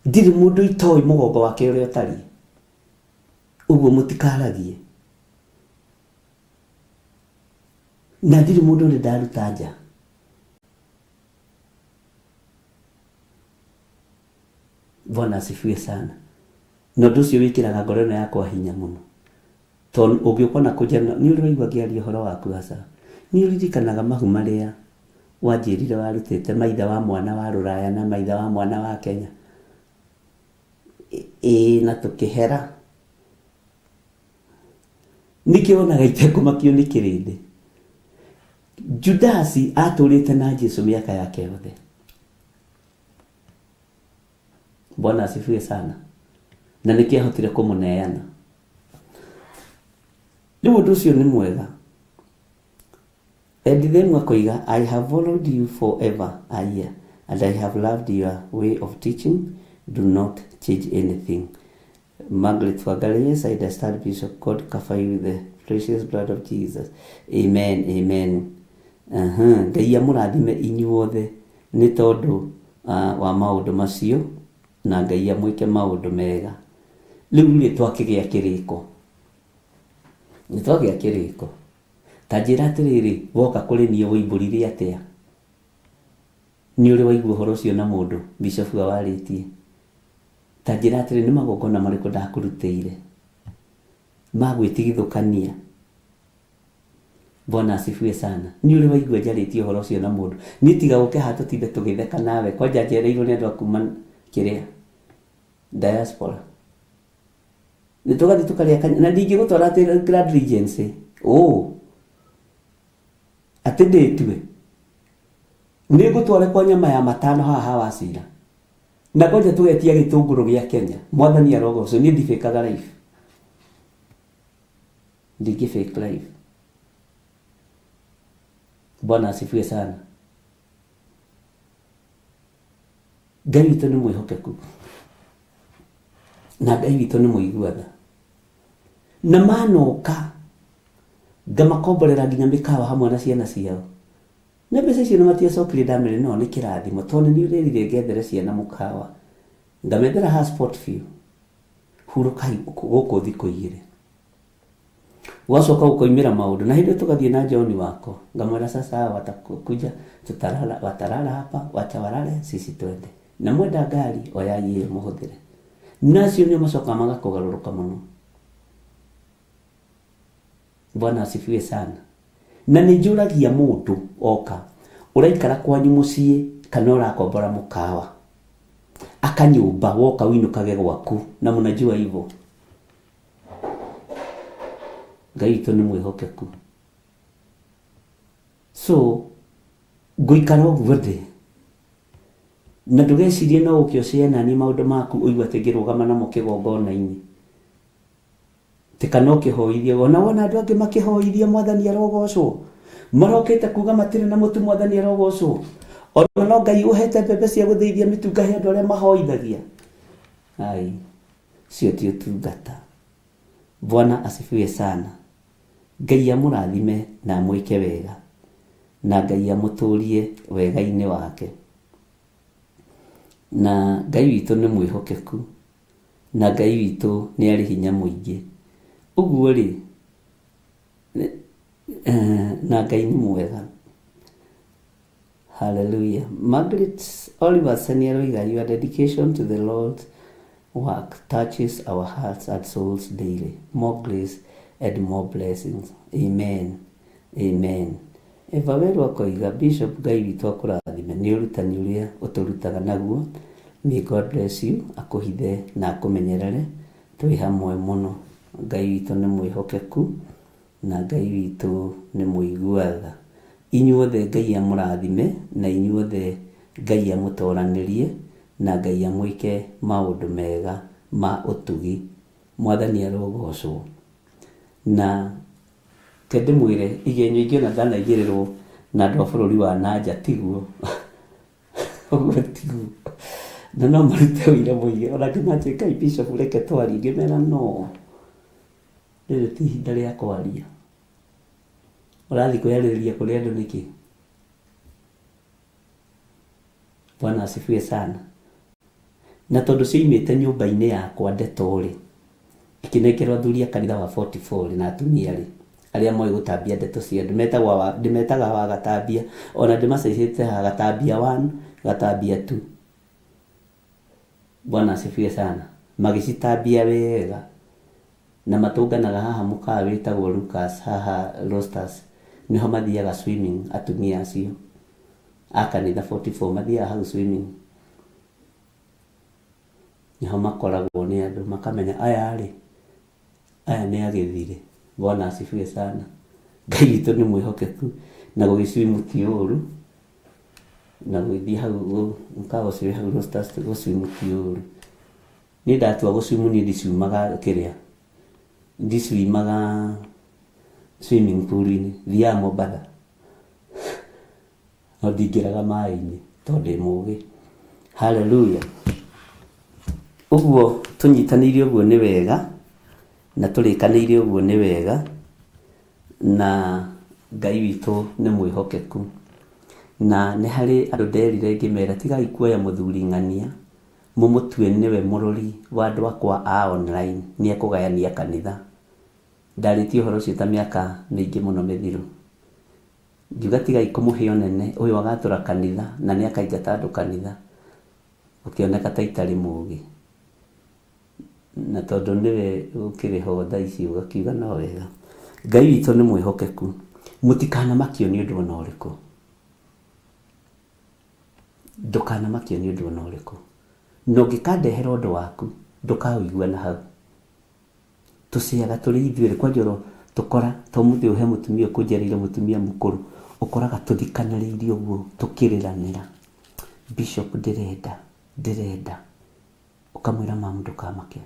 ndirĩ mũndũ itoĩ mũgongo wake ũrĩa ũtariĩ ũguo mũtikaragie na ndirĩ mũndũ ũrĩ ndaruta nja. Bwana asifiwe sana. Na ũndũ ũcio wĩkĩraga ngoro ĩno yakwa hinya mũno tondũ ũngĩũka na kũnja nĩ ũrĩ waigua ngĩaria ũhoro waku aca nĩ ũririkanaga mahu marĩa wanjĩrire warutĩte maithe wa mwana wa rũraya na maithe wa mwana wa Kenya ĩĩ na tũkĩhera nĩkĩo wonaga itekũmakio nĩ kĩrĩndĩ. Judasi atũrĩte na Jesu mĩaka yake yothe. Bwana asifiwe sana. Na nĩkĩo ahotire kũmũneana. Rĩu ũndũ ũcio nĩ mwega. Edithemu akoiga, I have followed you forever a year, and I have loved your way of teaching. Do not change anything. Margaret Wangari, yes, I understand, Bishop. God cover you with the precious blood of Jesus. Amen, amen. Ngai amũrathime inyuothe nĩ tondũ wa maũndũ macio na Ngai amwĩke maũndũ mega. Rĩu rĩ twakĩgĩa kĩrĩko. Nĩ twagĩa kĩrĩko. Ta njĩra atĩrĩrĩ, woka kũrĩ niĩ woimbũrire atĩa? Nĩ ũrĩ waigua ũhoro ũcio na mũndũ Bishop awarĩtie? Ta njĩra atĩrĩ, nĩ magongona marĩkũ ndakũrutĩire ma gwĩtigithũkania? Bwana asifiwe sana. Nĩ ũrĩ waigua njarĩtie ũhoro ũcio na mũndũ? Niĩ tiga gũke haha tũtinde tũgĩtheka nawe, kwanja njereirwo nĩ andũ a kuma kĩrĩa diaspora. Nĩ tũgathiĩ tũkarĩa kanya, na ndingĩgũtwara atĩ Grand Regency. Oh. Atĩ ndĩtue. Nĩ ngũtware kwa nyama ya matano haha ha Wacira. Na kwanja tũgetia gĩtũngũrũ gĩa Kenya. Mwathani arogocwo, niĩ ndibĩkaga life. Ndingĩ fake life. Bwana asifiwe sana. Ngai witũ nĩ mwĩhokeku na Ngai witũ nĩ mũigua tha. Na manoka ngamakomborera nginya mĩkawa hamwe na ciana ciao. Na mbeca icio na matiacokire ndamere no nĩ kĩrathimo tondũ nĩ ũrerire ngethere ciana mũkawa. Ngamethera ha sport view. Hurũkai gũkũ thikũ igĩrĩ. Gwacoka gũkoimĩra maũndũ na hĩndĩ ĩyo tũgathiĩ na John wakwa ngamwĩra sasa hawa watakuja tutalala watalala hapa wacha walale sisi twende na mwenda ngari oyai ĩyo mũhũthĩre na acio nĩo macokaga magakũgarũrũka mũno. Bwana asifiwe sana. Na nĩ njũragia mũndũ oka ũraikara kwanyu mũciĩ kana ũrakombora mũkawa akanyũmba woka ũinũkage gwaku na mnajua hivyo. Ngai witũ nĩ mwĩhokeku. So ngũikara ũguo ndĩ na ndũgecirie no ũke ũcee nani maũndũ maku ũigue atĩ ngĩrũgama namo kĩgongona-inĩ atĩ kana ũkĩhoithia ona wona andũ angĩ makĩhoithia mwathani arogocwo marokĩte kuga matirĩ na mũtu mwathani arogocwo ona no Ngai ũhete mbembe cia gũthĩithia mĩtu ngahe andũ arĩa mahoithagia. Ai, cio ti ũtungata. Bwana asifiwe sana. Ngai amũrathime na amwĩke wega na Ngai amũtũrie wega-inĩ wake. Na Ngai witũ nĩ mwĩhokeku na Ngai witũ nĩ arĩ hinya mũingĩ. Ũguo rĩ, na Ngai nĩ mwega. Hallelujah. Margaret Oliver aroiga, your dedication to the Lord's work touches our hearts and souls daily. More grace and more blessings. Amen. Amen. Eva Weru akoiga, Bishop Ngai witũ akũrathime nĩ ũrutani ũrĩa ũtũrutaga naguo. May God bless you, akũhithe na akũmenyerere. Twĩ hamwe mũno. Ngai witũ nĩ mwĩhokeku na Ngai witũ nĩ mũigua tha. Inyuothe Ngai amũrathime na inyuothe Ngai amũtoranĩrie na Ngai amwĩke maũndũ mega ma ũtugi. Mwathani arogocwo. Na ke ndĩmwĩre igenyo ingĩ ona ndanaigĩrĩrwo na andũ a bũrũri wa nanja tiguo. Ũguo tiguo. Na no marute ũira mũingĩ ona ngĩmanjĩka Ngai Bishop reke twarie ngĩmera no rĩrĩ ti ihinda rĩa kwaria. Ũrathiĩ kwĩyarĩrĩria kũrĩ andũ nĩkĩ? Bwana asifiwe sana. Na tondũ cioimĩte nyũmba-inĩ yakwa ndeto rĩ, ikĩnengerwo athuri a kanitha wa 44 na atumia rĩ, arĩa moĩ gũtambia ndeto cia andũ metagwo wa, ndĩmetaga wa gatambia ona ndĩmacaicĩte haha gatambia 1 gatambia 2. Bwana asifiwe sana. Magĩcitambia wega na matũnganaga haha mũkawa wĩtagwo Lucas haha Rosters nĩho mathiaga swimming atumia acio a kanitha 44 mathiaga hau swimming nĩho makoragwo nĩ andũ makamenya aya rĩ aya nĩ agĩthire. Bwana asifiwe sana. Ngai witũ nĩ mwĩhokeku na gũgĩswimu ti ũru na gũgĩthiĩ hau mũkawa ũcio wĩ hau Rosters gũswimu ti ũru. Niĩ ndatua gũswimu niĩ ndiciumaga kĩrĩa ndiciumaga swimming pool-inĩ thiaga Mombatha no ndingĩraga maĩ-inĩ tondũ ndĩ mũgĩ. Hallelujah. Ũguo tũnyitanĩire ũguo nĩ wega na tũrĩkanĩire ũguo nĩ wega na Ngai witũ nĩ mwĩhokeku. Na nĩ harĩ andũ nderire ngĩmera tigai kuoya mũthuri ng'ania mũmũtue nĩwe mũrori wa andũ akwa a online nĩ ekũgayania kanitha. Ndarĩtie ũhoro ũcio ta mĩaka mĩingĩ mũno mĩthiru. Ngiuga tigai kũmũhe ũnene ũyũ agatũra kanitha na nĩ akaingata andũ kanitha. Ũkĩoneka ta itarĩ mũgĩ. Na tondũ nĩwe ũkĩrĩ ho thaa ici ũgakiuga no wega. Ngai witũ nĩ mwĩhokeku. Mũtikanamakio nĩ ũndũ ona ũrĩkũ. Ndũkanamakio nĩ ũndũ ona ũrĩkũ. Na ũngĩkandehera ũndũ waku, ndũkaũigua na hau. Tũcĩaga tũrĩ ithuerĩ kwanja oro tũkora ta ũmũthĩ ũyũ he mũtumia ũkũnjereire mũtumia mũkũrũ, ũkoraga tũthikanĩrĩirie ũguo tũkĩrĩranĩra. Bishop ndĩrenda, ndĩrenda. Ũkamwĩra mamu ndũkamake,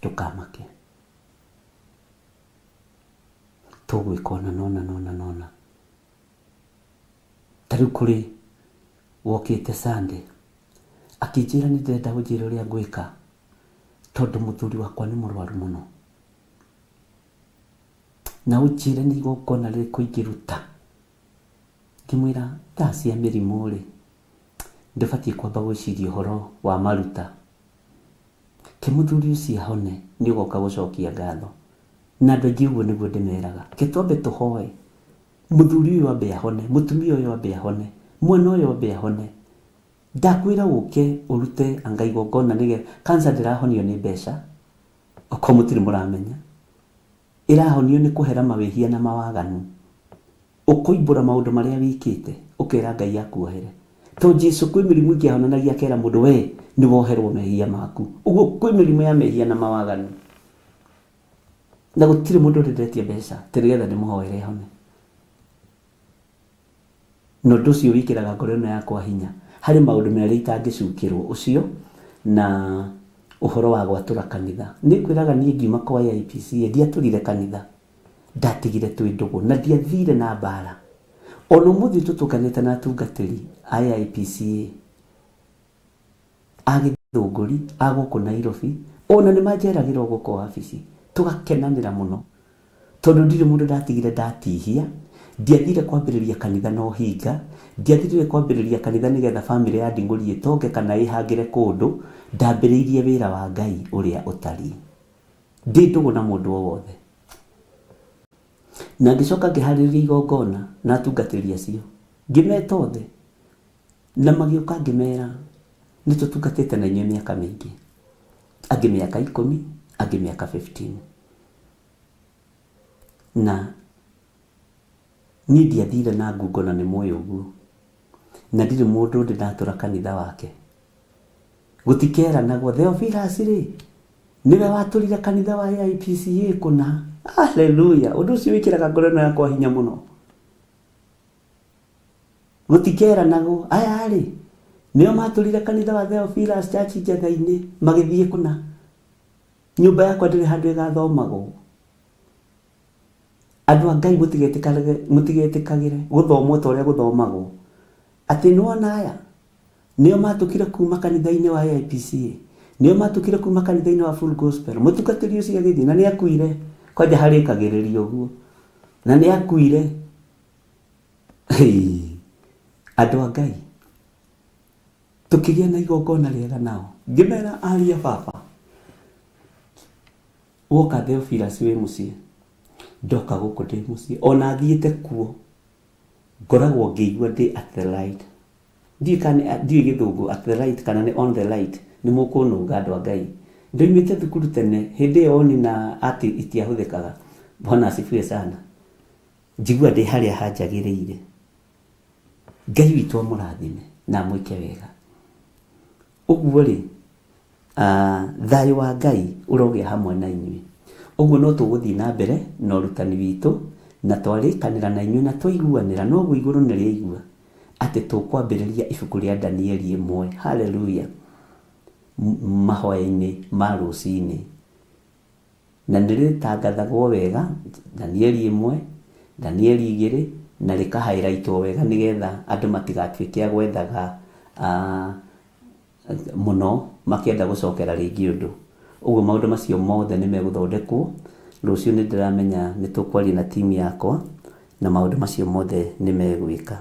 ndũkamake. Tũgwĩka ũna na ũna na ũna na ũna. Ta rĩu kũrĩ wokĩte Sunday, akĩnjĩra nĩ ndĩrenda ũnjĩre ũrĩa ngwĩka tondũ mũthuri wakwa nĩ mũrwaru mũno. Na ũnjĩre nĩ igongona rĩrĩkũ ingĩruta. Ngĩmwĩra thaa cia mĩrimũ rĩ, ndũbatiĩ kwamba gwĩciria ũhoro wa maruta. Ke mũthuri ũcio ahone nĩ ũgoka gũcokia ngatho. Na andũ aingĩ ũguo nĩguo ndĩmeraga. Ke twambe tũhoe mũthuri ũyũ ambe ahone, mũtumia ũyũ ambe ahone, mwana ũyũ ambe ahone. Ndakwĩra ũke ũrute anga igongona nĩgetha, cancer ndĩrahonio nĩ mbeca, okorwo mũtirĩ mũramenya. Ĩrahonio nĩ kũhera mawĩhia na mawaganu. Ũkoimbũra maũndũ marĩa wĩkĩte, ũkera Ngai akuohere. To Jesu kwĩ mĩrimũ ĩngĩ ahonanagia akera mũndũ we nĩ woherwo mehia maku. Ũguo kwĩ mĩrimũ ya mehia na mawaganu. Na gũtirĩ mũndũ ũrĩ ndetia mbeca atĩ nĩgetha ndĩmũhoere ahone. Na ũndũ ũcio wĩkĩraga ngoro ĩno yakwa hinya harĩ maũndũ merĩ itangĩcukĩrwo, ũcio na ũhoro wa gwatũra kanitha. Nĩ ngwĩraga niĩ ngiuma kwa AIPCA ndiatũrire kanitha, ndatigire twĩ ndũgũ na ndiathire na mbara. Ona ũmũthĩ ũyũ tũtũnganĩte na atungatĩri a AIPCA a Gĩthũngũri, a gũkũ Nairobi, ona nĩ manjeragĩra o gũkũ wabici, tũgakenanĩra mũno. Tondũ ndirĩ mũndũ ndatigire ndatihia, ndiathire kwambĩrĩria kanitha na ũhinga, ndiathire kwambĩrĩria kanitha nĩgetha famĩlĩ ya Nding'ũri ĩtonge kana ĩhangĩre kũndũ, ndambĩrĩirie wĩra wa Ngai ũrĩa ũtariĩ. Ndĩ ndũgũ na mũndũ o wothe. Na ngĩcoka ngĩharĩrĩria igongona na atungatĩri acio, ngĩmeta othe, na magĩũka ngĩmera, nĩ tũtungatĩte na inyuĩ mĩaka mĩingĩ, angĩ mĩaka ikũmi, angĩ mĩaka 15. Na niĩ ndiathire na ngungo na nĩ mũĩ ũguo, na ndirĩ mũndũ ndĩ ndatũra kanitha wake. Gũtikeranagwo Theophilus rĩ, nĩwe watũrire kanitha wa AIPCA kũna. Haleluya! Ũndũ ũcio wĩkĩraga ngoro ĩno yakwa hinya mũno. Gũtikeranagwo aya rĩ, nĩo matũrire kanitha wa Theophilus Church Njetha-inĩ magĩthiĩ kũna. Nyũmba yakwa ndĩrĩ handũ ĩgathomagwo. Andũ a Ngai mũtigetĩkagĩre gũthomwo ta ũrĩa gũthomagwo. Atĩ nĩwona aya, nĩo matũkire kuma kanitha-inĩ wa AIPCA, nĩo matũkire kuma kanitha-inĩ wa Full Gospel. Mũtungatĩri ũcio agĩthiĩ na nĩakuire, kwanja harĩkagĩrĩria ũguo, na nĩakuire. Andũ a Ngai, tũkĩgĩa na igongona rĩega nao. Ngĩmera ariũ a baba, woka Theophilus wĩ mũciĩ, ndoka gũkũ ndĩ mũciĩ, ona thiĩte kuo, ngoragwo ngĩigua ndĩ at the light. Ndiũĩ kana ndiũĩ gĩthũngũ at the light kana nĩ on the light, nĩ mũkũnũnga andũ a Ngai. Ndoimĩte thukuru tene, hĩndĩ ĩyo oni na ati itiahũthĩkaga. Bwana asifiwe sana. Njigua ndĩ harĩa hanjagĩrĩire. Ngai witũ amũrathime na amwĩke wega. Ũguo-rĩ, thayũ wa Ngai ũrogĩa hamwe na inyuĩ. Ũguo no tũgũthiĩ na mbere na ũrutani witũ, na twarĩkanĩra na inyuĩ na twaiguanĩra, noguo igũrũ nĩ rĩaigua, atĩ tũkwambĩrĩria ibuku rĩa Danieli ĩmwe, haleluya, mahoya-inĩ ma rũcinĩ. Na nĩ rĩtangathagwo wega, Danieli ĩmwe, Danieli igĩrĩ, na rĩkahairaitwo wega nĩgetha andũ matigatuĩke a gwethaga mũno makĩenda gũcokera rĩngĩ ũndũ. Ũguo maũndũ macio mothe nĩ megũthondekwo. Rũciũ nĩ ndĩramenya nĩ tũkwaria na team yakwa na maũndũ macio mothe nĩ megwĩka,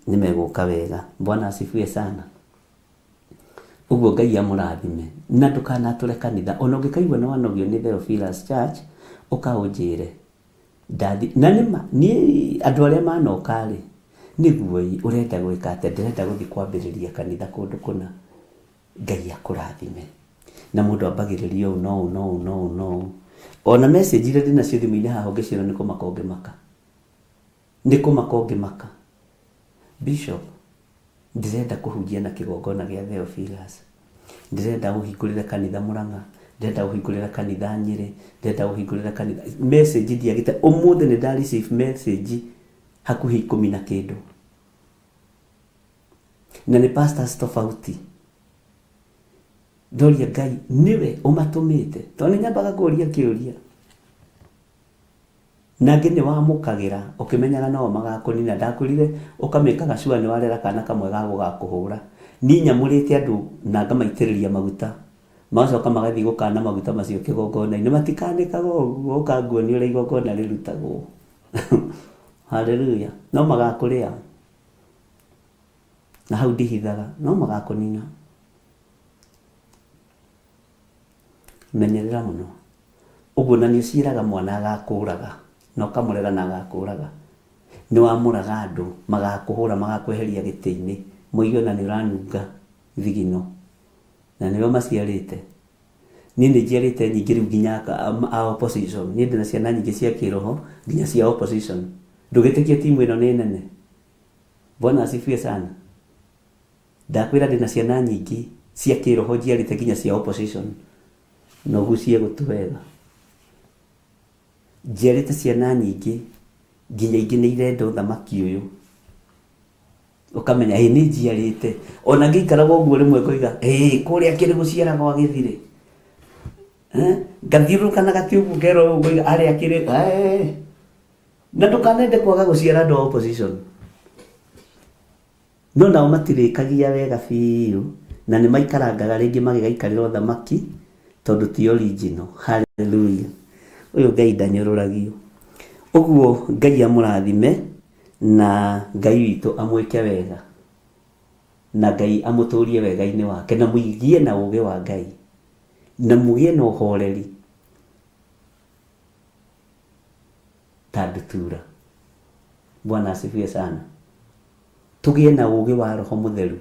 nĩ megũka wega. Bwana asifiwe sana. Ũguo Ngai amũrathime. Na ndũkanatũre kanitha. Ona ũngĩkaigua nĩ wanogio nĩ Theophilus Church, ũka ũnjĩre. Ndathi, na nĩ ma, niĩ andũ arĩa manoka rĩ, nĩguo ĩ, ũrenda gwĩka atĩa? Ndĩrenda gũthiĩ kwambĩrĩria kanitha kũndũ kũna. Ngai akũrathime. Na mũndũ ambagĩrĩria ũũ na ũũ na ũũ na ũũ na ũũ. Ona message iria ndĩnacio thimũ-inĩ haha ũngĩciona nĩ kũmaka ũngĩmaka. Nĩ kũmaka ũngĩmaka. Bishop, ndĩrenda kũhunjia na kĩgongona gĩa Theophilus. Ndĩrenda ũhingũrĩre kanitha Mũrang'a. Ndĩrenda ũhingũrĩre kanitha Nyĩrĩ. Ndĩrenda ũhingũrĩre kanitha. Message ndiagĩte. Ũmũthĩ nĩ nda receive message hakuhĩ ikũmi na kĩndũ. Na nĩ pastors tofauti. Ndoria Ngai nĩwe ũmatũmĩte. Tondũ nĩ nyambaga kũria kĩũria. Na angĩ nĩ wamũkagĩra ũkĩmenyaga no o magakũnina. Ndakwĩrire ũkamĩkaga sure nĩ warera kana kamwe ga gũgakũhũra. Niĩ nyamũrĩte andũ na ngamaitĩrĩria maguta. Magacoka magathiĩ gũkana maguta macio kĩgongona-inĩ. Matikanĩkaga ũguo ũkanguonia ũrĩa igongona rĩrutagwo. Hallelujah. No magakũrĩa. Na hau ndihithaga. No magakũnina. Menyerera mũno. Ũguo na nĩ ũciĩraga mwana agakũraga na ũkamũrera na agakũraga. Nĩ wamũraga andũ magakũhũra magakweheria gĩtĩ-inĩ moige ona nĩ ũranunga thigino na nĩwe ũmaciarĩte. Niĩ nĩ njiarĩte nyingĩ rĩu nginya a opposition. Niĩ ndĩna ciana nyingĩ cia kĩroho nginya cia opposition. Ndũgĩtĩkie timu ĩno nĩ nene. Bwana asifiwe sana. Ndakwĩra ndĩna ciana nyingĩ cia kĩroho njiarĩte nginya cia opposition. Na ũgucie gũtũ wega. Njiarĩte ciana nyingĩ nginya ingĩ nĩ irenda ũthamaki ũyũ. Ũkamenya ĩ nĩ njiarĩte. Ona ngĩikaraga ũguo rĩmwe ngoiga ĩ kũrĩa kĩrĩ gũciara gwa gĩthirĩ. Eh, ngathiũrũrũka na gatĩ ũguo ngerwo ũguo ngoiga arĩa kĩrĩ eh. Na ndũkanende kwaga gũciara andũ a opposition. No nao matirĩkagia wega biũ na nĩ maikarangaga rĩngĩ magĩgaikarĩra ũthamaki tondũ ti original. Hallelujah. Ũyũ Ngai ndanyũrũragio. Ũguo Ngai amũrathime na Ngai witũ amwĩke wega na Ngai amũtũrie wega-inĩ wake na mũgĩe na ũgĩ wa Ngai na mũgĩe na ũhoreri ta ndutura. Bwana asifiwe sana. Tũgĩe na ũũgĩ wa Roho Mũtheru.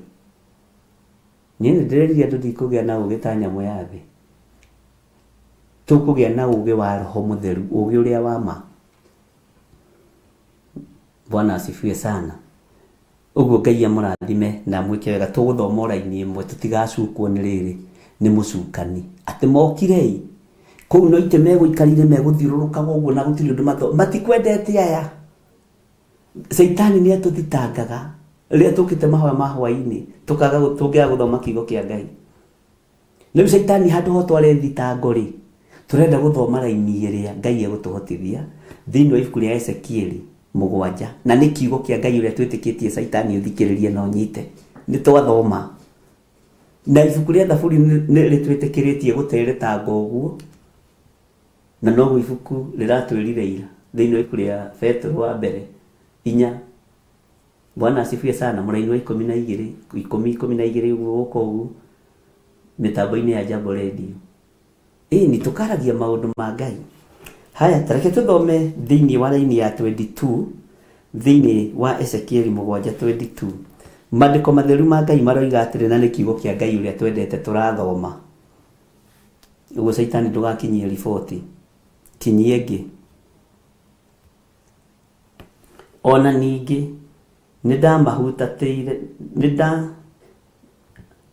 Niĩ nĩ ndĩrerire andũ ndikũgĩa na ũũgĩ ta nyamũ ya thĩ. Tũkũgĩa na ũũgĩ wa Roho Mũtheru, ũũgĩ ũrĩa wa ma. Bwana asifiwe sana. Ũguo Ngai amũrathime na amwĩke wega. Tũgũthoma o raini ĩmwe tũtigacukwo nĩ rĩrĩ nĩ mũcukani. Atĩ mokire ĩ, kũu no itĩ megũikarĩire megũthiũrũrũkaga ũguo na gũtirĩ ũndũ matho matikwendete aya. Caitani nĩ atũthitangaga rĩrĩa tũkĩte mahoya ma hwaĩ-inĩ tũkaga tũngĩaga gũthoma kiugo kĩa Ngai. Rĩu caitani handũ ho tware thitango rĩ, tũrenda gũthoma raini ĩrĩa Ngai egũtũhotithia thĩinĩ wa ibuku rĩa Ezekieli mũgwanja na nĩ kiugo kĩa Ngai ũrĩa twĩtĩkĩtie caitani ũthikĩrĩrie na ũnyite. Nĩ twathoma. Na ibuku rĩa Thaburi nĩ rĩtwĩtĩkĩrĩtie gũteretanga ũguo. Na noguo ibuku rĩratwĩrire ira thĩinĩ wa ibuku rĩa Petero wa mbere inya. Bwana asifiwe sana mũraini wa 12, ikũmi 12 ũguo gũka ũguo mĩtambo-inĩ ya Jambo Radio. Ĩni tũkaragia maũndũ ma Ngai. Haya, ta reke tũthome thĩinĩ wa raini ya 22 thĩinĩ wa Ezekieli mũgwanja 22. Maandĩko matheru ma Ngai maroiga atĩrĩ na nĩ kiugo kĩa Ngai ũrĩa twendete tũrathoma. Ũguo caitani ndũgakinyie riboti, kinyia ĩngĩ. Ona ningĩ nĩndamahutatĩire nĩnda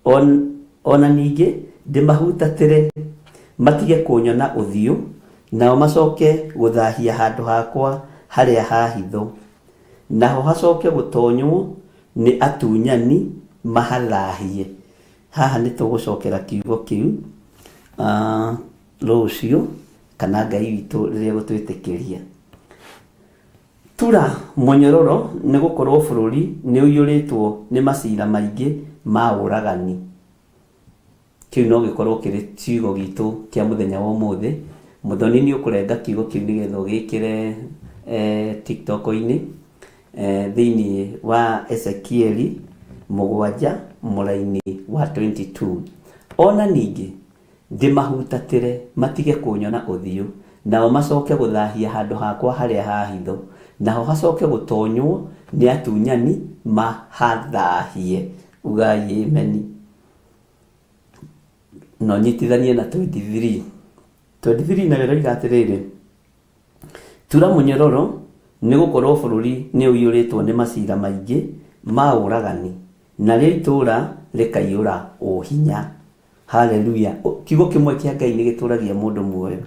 on, ona ningĩ ndĩmahutatĩre matige kũnyona ũthiũ, nao macoke gũthahia handũ hakwa harĩa ha hitho, naho hacoke gũtonywo nĩ atunyani mahathahie. Haha nĩ tũgũcokera kiugo kĩu rũciũ kana Ngai witũ rĩrĩa egũtwĩtĩkĩria. Tura mũnyororo nĩ gũkorwo bũrũri nĩ ũiyũrĩtwo nĩ macira maingĩ ma ũragani. Kĩu no gĩkorwo kĩrĩ kiugo gitũ kĩa mũthenya wa ũmũthĩ. Mũthoni nĩ ũkũrenga kiugo kĩu nĩgetha ũgĩkĩre TikTok-inĩ. Thĩinĩ wa Ezekieli mũgwanja mũraini wa 22. O na ningĩ ndĩmahutatĩre matige kũnyona ũthiũ, nao macoke gũthahia handũ hakwa harĩa ha hitho, naho hacoke gũtonywo nĩ atunyani mahathahie. Ugai ameni. Na ũnyitithanie na 23. 23 nayo ĩroiga atĩrĩrĩ, Tura mũnyororo, nĩ gũkorũo bũrũri nĩ ũiyũrĩtwo nĩ maciira maingĩ ma ũragani, narĩo itũũra rĩkaiyũra ũhinya. Haleluya! Kiugo kĩmwe kĩa Ngai nĩ gĩtũũragia mũndũ muoyo.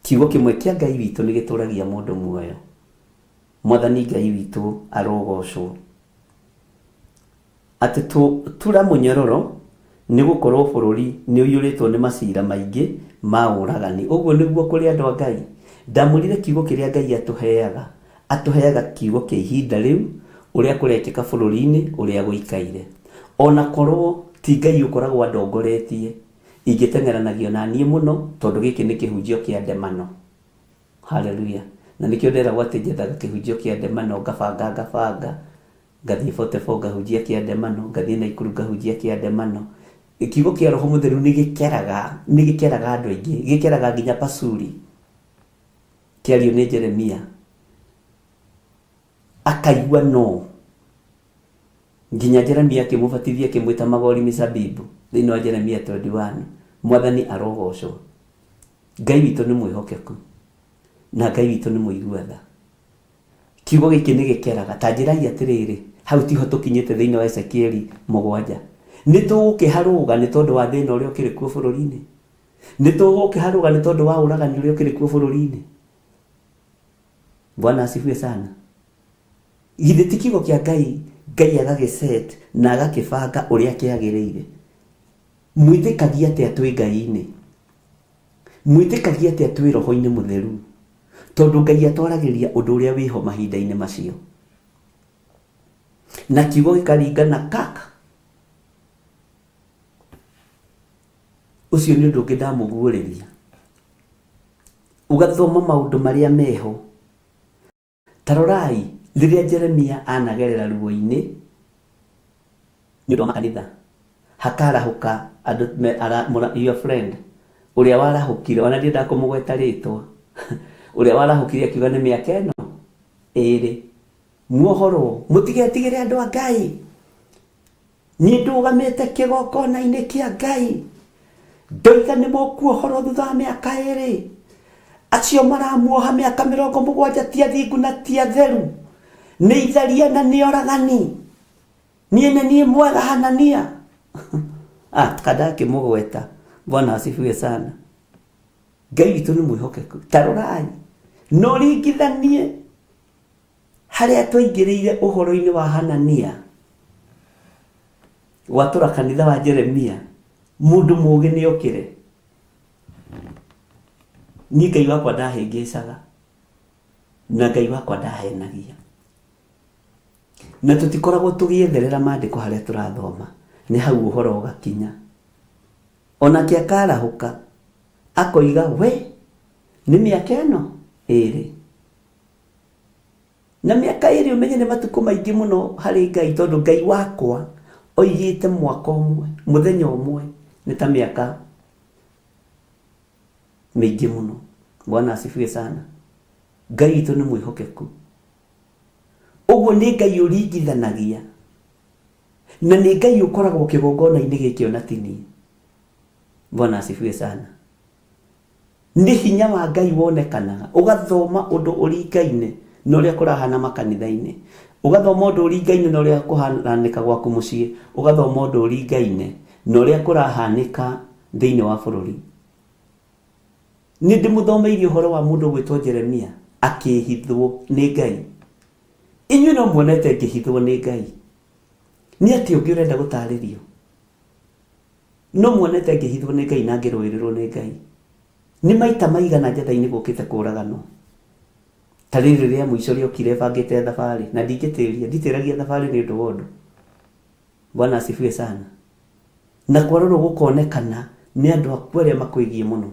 Kiugo kĩmwe kĩa Ngai witũ nĩ gĩtũũragia mũndũ muoyo. Mwathani Ngai witũ arogocwo. Atĩ tura mũnyororo, nĩ gũkorũo bũrũri nĩũiyũrĩtwo nĩ macira maingĩ ma ũũragani. Ũguo nĩguo kũrĩ andũ a Ngai. Ndamwĩrire kiugo kĩrĩa Ngai atũheaga, atũheaga kiugo kĩa ihinda rĩu, ũrĩa kũrekĩka bũrũri-inĩ, ũrĩa gũikaire. O na korũo ti Ngai ũkoragwo andongoretie, ingĩteng'eranagio na niĩ mũno, tondũ gĩkĩ nĩ kĩhunjio kĩa ndemano. Haleluya! Na nĩkĩo nderagwo atĩ njethaga kĩhunjio kĩa ndemano, ngabanga ngabanga. Ngathiĩ 44 ngahunjia kĩa ndemano, ngathiĩ Naikuru ngahunjia kĩa ndemano. Kiugo kĩa Roho Mũtheru nĩ gĩkeraga, nĩ gĩkeraga andũ aingĩ, gĩkeraga nginya Pasuri. Kĩario nĩ Jeremia. Akaigua no. Nginya Jeremia akĩmũbatithia akĩmwĩta Magori Misabibu thĩinĩ wa Jeremia 21. Mwathani arogocwo. Ngai witũ nĩ mwĩhokeku na Ngai witũ nĩ mũigua tha. Kiugo gĩkĩ nĩ gĩkeraga. Ta njĩrai atĩrĩrĩ, hau tiho tũkinyĩte thĩinĩ wa Ezekieli mũgwanja? Nĩ tũgũkĩharũga nĩ tondũ wa thĩna ũrĩa ũkĩrĩ kuo bũrũri-inĩ? Nĩ tũgũkĩharũga nĩ tondũ wa ũragani ũrĩa ũkĩrĩ kuo bũrũri-inĩ? Bwana asifiwe sana. Githĩ ti kiugo kĩa Ngai, Ngai agagĩset na agakĩbanga ũrĩa kĩagĩrĩire? Mwĩtĩkagia atĩa twĩ Ngai-inĩ? Mwĩtĩkagia atĩa twĩ Roho-inĩ Mũtheru? Tondũ Ngai atwaragĩria ũndũ ũrĩa wĩho mahinda-inĩ macio. Na kiugo gĩkaringana kak. Ũcio nĩ ũndũ ũngĩ ndamũguũrĩria. Ũgathoma maũndũ marĩa meho. Ta rorai, rĩrĩa Jeremia anagerera ruo-inĩ nĩ ũndũ wa makanitha, hakarahũka andũ me, ara, mũra, your friend, ũrĩa warahũkire, ona ndiendaga kũmũgweta rĩtwa, ũrĩa warahũkire akiuga nĩ mĩaka ĩno ĩrĩ, muohorwo, mũtigetigĩre andũ a Ngai. Niĩ ndũgamĩte kĩgongona-inĩ kĩa Ngai, ndoiga nĩ mũkuohorwo thutha wa mĩaka ĩrĩ. Acio maramuoha mĩaka mĩrongo mũgwanja ti athingu na ti atheru, nĩ itharia na nĩ oragani. Niĩ nĩ niĩ mwega Hanania. Ah, kandakĩmũgweta. Bwana asifiwe sana. Ngai witũ nĩ mwĩhokeku. Ta rorai, no ringithanie Harĩa twaingĩrĩire ũhoro-inĩ wa Hanania gwatũra kanitha wa Jeremia, mũndũ mũũgĩ nĩ okĩre. Niĩ Ngai wakwa ndahĩngĩcaga na Ngai wakwa ndahenagia. Na tũtikoragwo tũgĩetherera maandĩko harĩa tũrathoma, nĩ hau ũhoro ũgakinya. Onake akarahũka akoiga we nĩ mĩaka ĩno ĩrĩ Na mĩaka ĩrĩ ũmenye nĩ matukũ maingĩ mũno harĩ Ngai tondũ Ngai wakwa oigĩte mwaka ũmwe, mũthenya ũmwe nĩ ta mĩaka mĩingĩ mũno. Bwana asifiwe sana. Ngai witũ nĩ mwĩhokeku. Ũguo nĩ Ngai ũringithanagia na nĩ Ngai ũkoragwo kĩgongona-inĩ gĩkĩ ona ti niĩ. Bwana asifiwe sana. Nĩ hinya wa Ngai wonekanaga. Ũgathoma ũndũ ũringaine na ũrĩa kũrahana makanitha-inĩ. Ũgathoma ũndũ ũringaine na ũrĩa kũhanĩka gwaku mũciĩ. Ũgathoma ũndũ ũringaine na ũrĩa kũrahanĩka thĩinĩ wa bũrũri. Nĩ ndĩmũthomeire ũhoro wa mũndũ ũgwĩtwo Jeremia akĩhithwo nĩ Ngai. Inyuĩ no muonete ngĩhithwo nĩ Ngai. Nĩ atĩa ũngĩ ũrenda gũtarĩrio? No muonete ngĩhithwo nĩ Ngai na ngĩrũĩrĩrwo nĩ Ngai. Nĩ maita maigana njatha-inĩ gũkĩte kũũraganwo. Ta rĩrĩ rĩa mũico rĩokire bangĩte thabarĩ, na ndingĩtĩria, nditĩragia thabarĩ nĩ ũndũ wa ũndũ. Bwana asifiwe sana. Na kwarorwo gũkonekana nĩ andũ aku arĩa makwĩgiĩ mũno.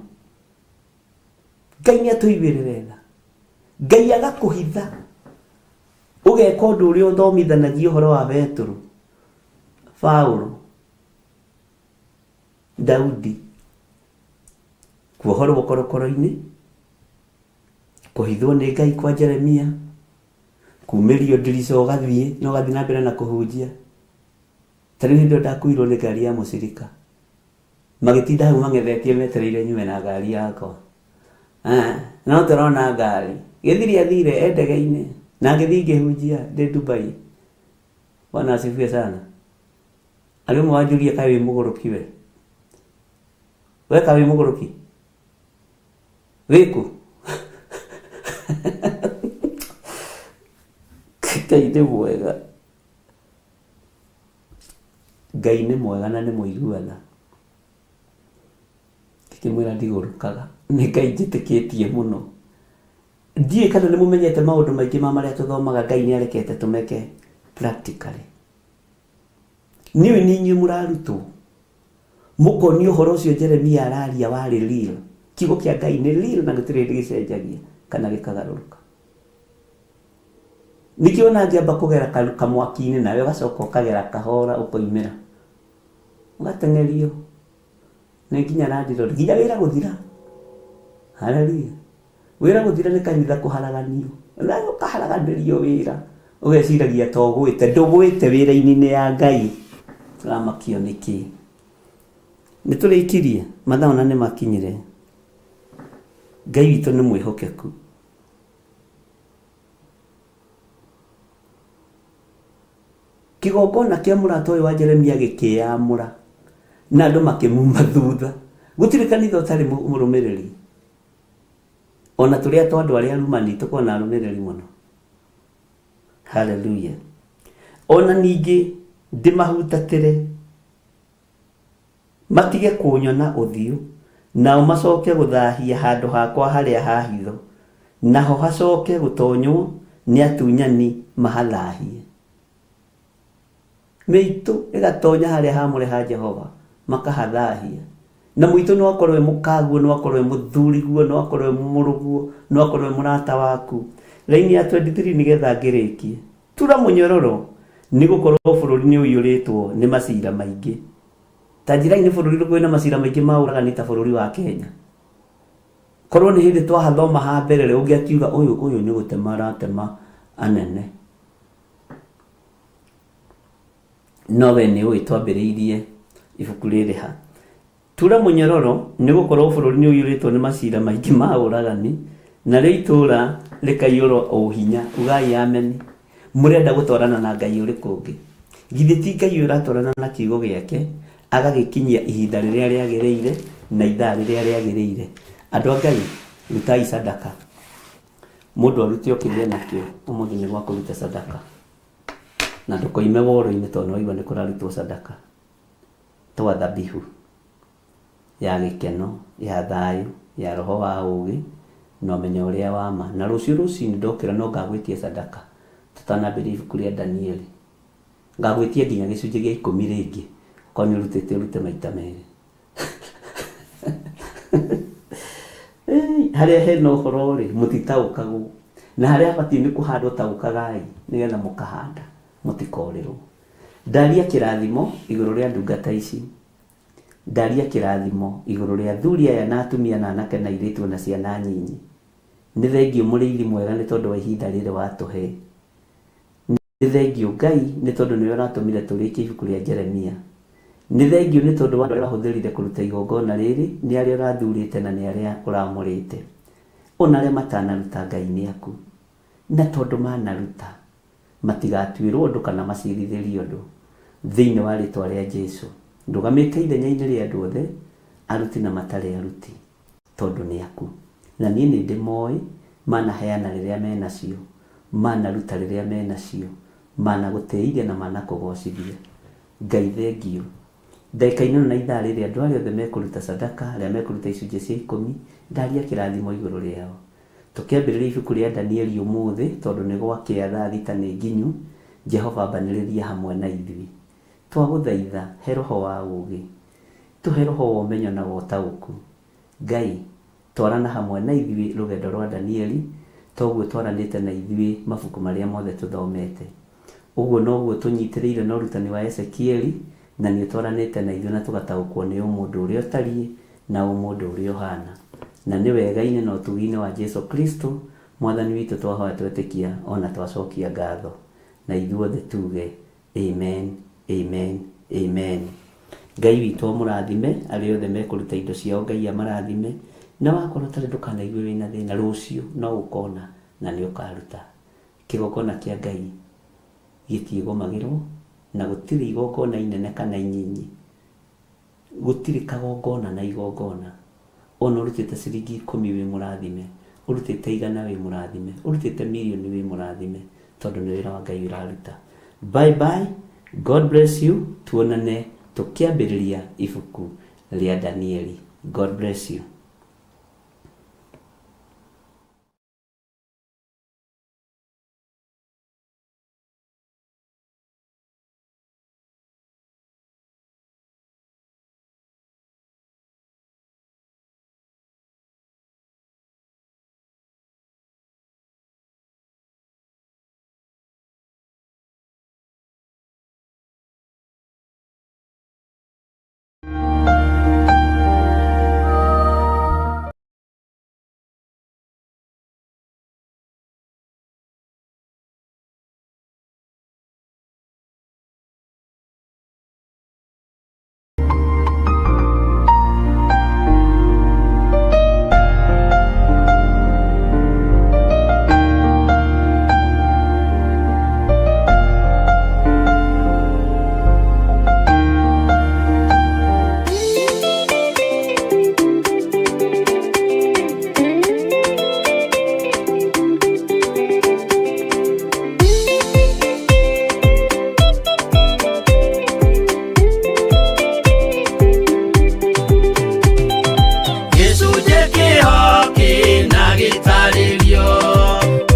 Ngai nĩ atũiguĩrĩre tha. Ngai agakũhitha ũgeka ũndũ ũrĩa ũthomithanagia ũhoro wa Petero, Paulo, Daudi kuohorwo korokoro-inĩ, kũhithwo nĩ Ngai kwa Jeremia, kumĩrio ndirica ũgathiĩ na ũgathiĩ na mbere na kũhunjia. Ta rĩu hĩndĩ ĩyo ndakuirwo nĩ ngari ya mũcirika. Magĩtinda hau mang'ethetie metereire nyume na ngari yakwa. No tũrona ngari. Gĩthiri athire e ndege-inĩ na ngĩthiĩ ngĩhunjia ndĩ Dubai. Bwana asifiwe sana. Arĩ ũmwe wanjũria kaĩ wĩ mũgũrũki we? We kaĩ wĩ mũgũrũki? Wĩkũ? Ngai nĩ mwega. Ngai nĩ mwega na nĩ mũigua tha. Ngĩkĩmwĩra ndigũrũkaga. Nĩ Ngai njĩtĩkĩtie mũno. Ndiũĩ kana nĩ mũmenyete maũndũ maingĩ ma marĩa tũthomaga Ngai nĩ arekete tũmeke practically. Nĩũĩ nĩ inyuĩ mũrarutwo. Mũkonio ũhoro ũcio Jeremia araria warĩ real. Kiugo kĩa Ngai nĩ real na gũtirĩ hĩndĩ gĩcenjagia kana gĩkagarũrũka. Nĩkĩo ona ngĩamba kũgera kamwaki-inĩ nawe ũgacoka ũkagera kahora ũkoimĩra. Ũgateng'erio nĩ nginya landlord nginya wĩra gũthira. Hallelujah. Wĩra gũthira nĩ kanitha kũharaganio. Nawe ũkaharaganĩrio wĩra. Ũgeciragia ta ũgwĩte. Ndũgwĩte wĩra-inĩ ya Ngai. Tũramakio nĩkĩ? Nĩ tũrĩkirie? Mathaa ona nĩ makinyire. Ngai witũ nĩ mwĩhokeku. Kĩgongona kĩa mũrata ũyũ wa Jeremia gĩkĩyamũra na andũ makĩmuma thutha. Gũtirĩ kanitha ũtarĩ mũrũmĩrĩri. Ona tũrĩa twa andũ arĩa arumani tũkoragwo na arũmĩrĩri mũno. Haleluya. Ona ningĩ ndĩmahutatĩre matige kũnyona ũthiũ, nao macoke gũthahia handũ hakwa harĩa ha hitho, naho hacoke gũtonywo nĩ atunyani mahathahie. Mĩitũ ĩgatonya harĩa haamũre ha Jehova, makahathahia. Na mũitũ no akorwo e mũkaguo, no akorwo e mũthuriguo, no akorwo e mũrũguo, no akorwo e mũrata waku. Raini ya 23 nĩgetha ngĩrĩkie. Tura mũnyororo, nĩ gũkorwo bũrũri nĩ ũiyũrĩtwo nĩ macira maingĩ. Ta njĩrai nĩ bũrũri ũrĩkũ wĩna macira maingĩ ma ũragani ta bũrũri wa Kenya? Korwo nĩ hĩndĩ twahathoma ha mbere rĩ, ũngĩakiuga ũyũ ũyũ nĩ gũtema aratema anene. No we nĩ ũĩ twambĩrĩirie ibuku rĩrĩ ha. Tura mũnyororo, nĩ gũkorũo bũrũri nĩ ũiyũrĩtwo nĩ maciira maingĩ ma ũragani, narĩo itũũra rĩkaiyũrũo ũhinya. Ugai Ameni. Mũrenda gũtwarana na Ngai ũrĩkũ ũngĩ? Githĩ ti Ngai ũyũ ũratwarana na kiugo gĩake, agagĩkinyia ihinda rĩrĩa rĩagĩrĩire na ithaa rĩrĩa rĩagĩrĩire? Andũ a Ngai, rutai sadaka. Mũndũ arute o kĩrĩa enakĩo, ũmũthĩ nĩ gwa kũruta sadaka. Na ndũkoime woro-inĩ tondũ nĩwaigua nĩ kũrarutwo sadaka. Twa thabihu ya gĩkeno, ya thayũ, ya roho wa ũũgĩ, na ũmenyo ũrĩa wa ma. Na rũciũ rũcinĩ ndokĩra no ngagwĩtia sadaka, tũtanambĩrĩria ibuku rĩa Danieli. Ngagwĩtia nginya gĩcunjĩ gĩa ikũmi rĩngĩ, okorwo nĩ ũrutĩte ũrute maita merĩ. Harĩa hena ũhoro rĩ, mũtitaũkagwo. Na harĩa habatiĩ nĩ kũhandwo taũkagai, nĩgetha mũkahanda, mũtikorĩrwo. Ndaria kĩrathimo igũrũ rĩa ndungata ici. Ndaria kĩrathimo igũrũ rĩa athuri aya na atumia na anake na airĩtu o na ciana nyinyi. Nĩ thengiũ mũrĩithi mwega nĩ tondũ wa ihinda rĩrĩ watũhe. Nĩ thengiũ Ngai nĩ tondũ nĩwe ũratũmire tũrĩkie ibuku rĩa Jeremia. Nĩ thengiũ nĩ tondũ wa andũ arĩa ũrahũthĩrire kũruta igongona rĩrĩ, nĩ arĩa ũrathurĩte na nĩ arĩa ũramũrĩte. O na arĩa matanaruta Ngai nĩ aku. Na tondũ manaruta, matigatuĩrwo ũndũ kana macirithĩrio ũndũ. Thĩinĩ wa rĩtwa rĩa Jesu. Ndũgamĩte ithenya-inĩ rĩa andũ othe, aruti na matarĩ aruti, tondũ nĩ aku. Na niĩ nĩ ndĩmoĩ, manaheana rĩrĩa me nacio, manaruta rĩrĩa me nacio, managũtĩithia na manakũgocithia. Ngai thengiũ. Ndagĩka-inĩ ĩno na ithaa rĩrĩ andũ arĩa othe mekũruta sadaka, arĩa mekũruta icunjĩ cia ikũmi, ndaria kĩrathimo igũrũ rĩao. Tũkĩambĩrĩria ibuku rĩa Danieli ũmũthĩ, tondũ nĩ gwakĩa thaa thita nĩ nginyu, Jehova ambanĩrĩria hamwe na ithuĩ. Twagũthaitha, he roho wa ũũgĩ. Tũhe roho wa ũmenyo na wa ũtaũku. Ngai, twarana hamwe na ithuĩ rũgendo rwa Danieli, toguo twaranĩte na ithuĩ mabuku marĩa mothe tũthomete. Ũguo noguo tũnyitĩrĩire na ũrutani wa Ezekieli, na nĩ ũtwaranĩte na ithuĩ na tũgataũkwo nĩ ũmũndũ ũrĩa ũtariĩ na ũmũndũ ũrĩa ũhana. Na nĩ wega-inĩ na ũtugi-inĩ wa Jesu Kristo, Mwathani witũ twahoya twetĩkia o na twacokia ngatho. Na ithuothe tuge, Amen, Amen, Amen. Ngai witũ amũrathime, arĩa othe mekũruta indo ciao Ngai amarathime, na wakorwo ũtarĩ ndũkanaigue wĩna thĩna, rũciũ no ũkona na nĩ ũkaruta. Kĩgongona kĩa Ngai gĩtiĩgomagĩrwo, na gũtirĩ igongona inene kana inyinyi, gũtirĩ kagongona na igongona. Ona ũrutĩte ciringi 10 wĩ mũrathime, ũrutĩte 100 wĩ mũrathime, ũrutĩte mirioni wĩ mũrathime, tondũ nĩ wĩra wa Ngai ũraruta. Bye bye, God bless you, tuonane tũkĩambĩrĩria ibuku rĩa Danieli. God bless you. Gĩcunjĩ kĩho kĩna gĩtarĩrio,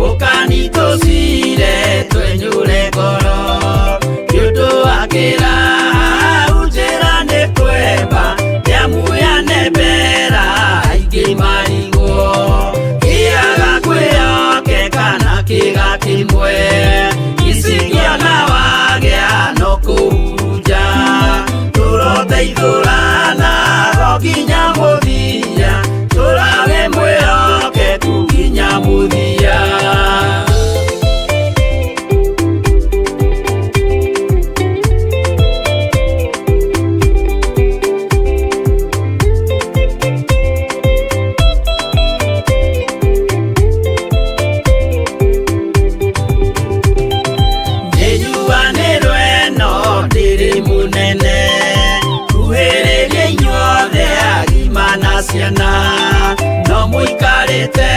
ũkanitũcire twenyũre ngoro. Nĩ ũndũ wa kĩraha njĩra nĩ kwemba, nĩamu yanembera aingĩ marigwo. Kĩaga kwĩhokeka na kĩga kĩmwe, icingĩona wagĩa no kũhurunja. Tũroteithũrana o nginya mũthia, tũrage mwĩhokeku nginya mũthia. Nĩnjuanĩrwo ĩno ndĩrĩ mũnene, kuhĩrĩria inyuothe agima na ciana, no mũikarĩte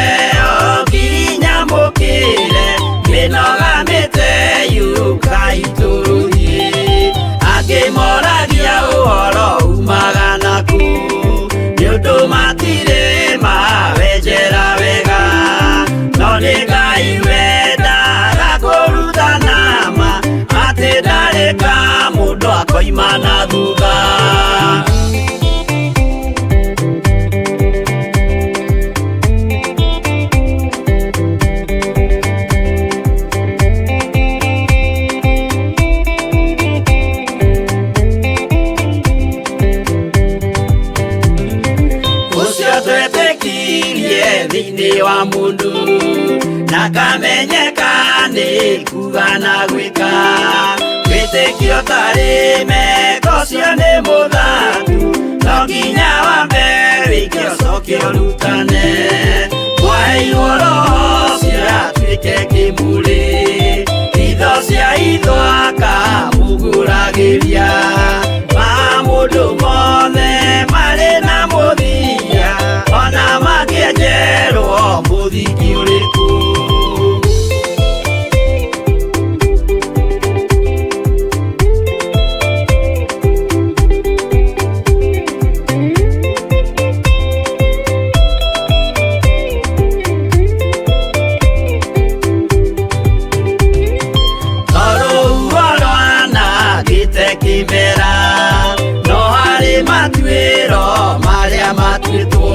o nginya mũkĩre, mĩnoga mĩte yũkai tũthiĩ. Angĩ moragia ũhoro umaga naku, nĩ ũndũ matirĩ mawenjera wega, no nĩ Ngai wendaga kũrutana ma, atĩ ndarĩ ka mũndũ akoima na thutha. Ũcio twetĩkirie thĩinĩ wa mũndũ, na kamenyeka nĩ kuga na gwĩka. Wĩtĩkio ũtarĩ meko ũcio nĩ mũthatu, no nginya wambe wĩke ũcoke ũrutane. Mwaheirwo Roho ũcio atuĩke kĩmũrĩ, itho cia itho akamũgũragĩria. Maũndũ mothe marĩ na mũthia, ona mangĩenjerwo mũthingi ũrĩkũ. Tondũ rwanangĩte kĩmera, no harĩ matuĩro marĩa matuĩtwo.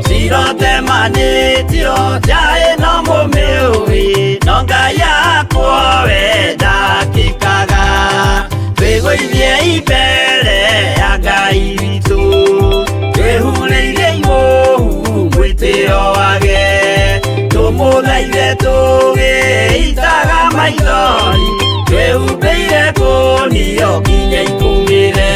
Cirotemanĩtio nja ĩno mũmĩũĩ, no Ngai akwa we ndakĩkaga. Twĩgũithie mbere ya Ngai witũ, twĩhurĩire imũhu mwĩtĩo wage. Tũmũthaithe tũgĩitaga maithori, twĩhumbĩire ngũnio nginya ikũmĩre.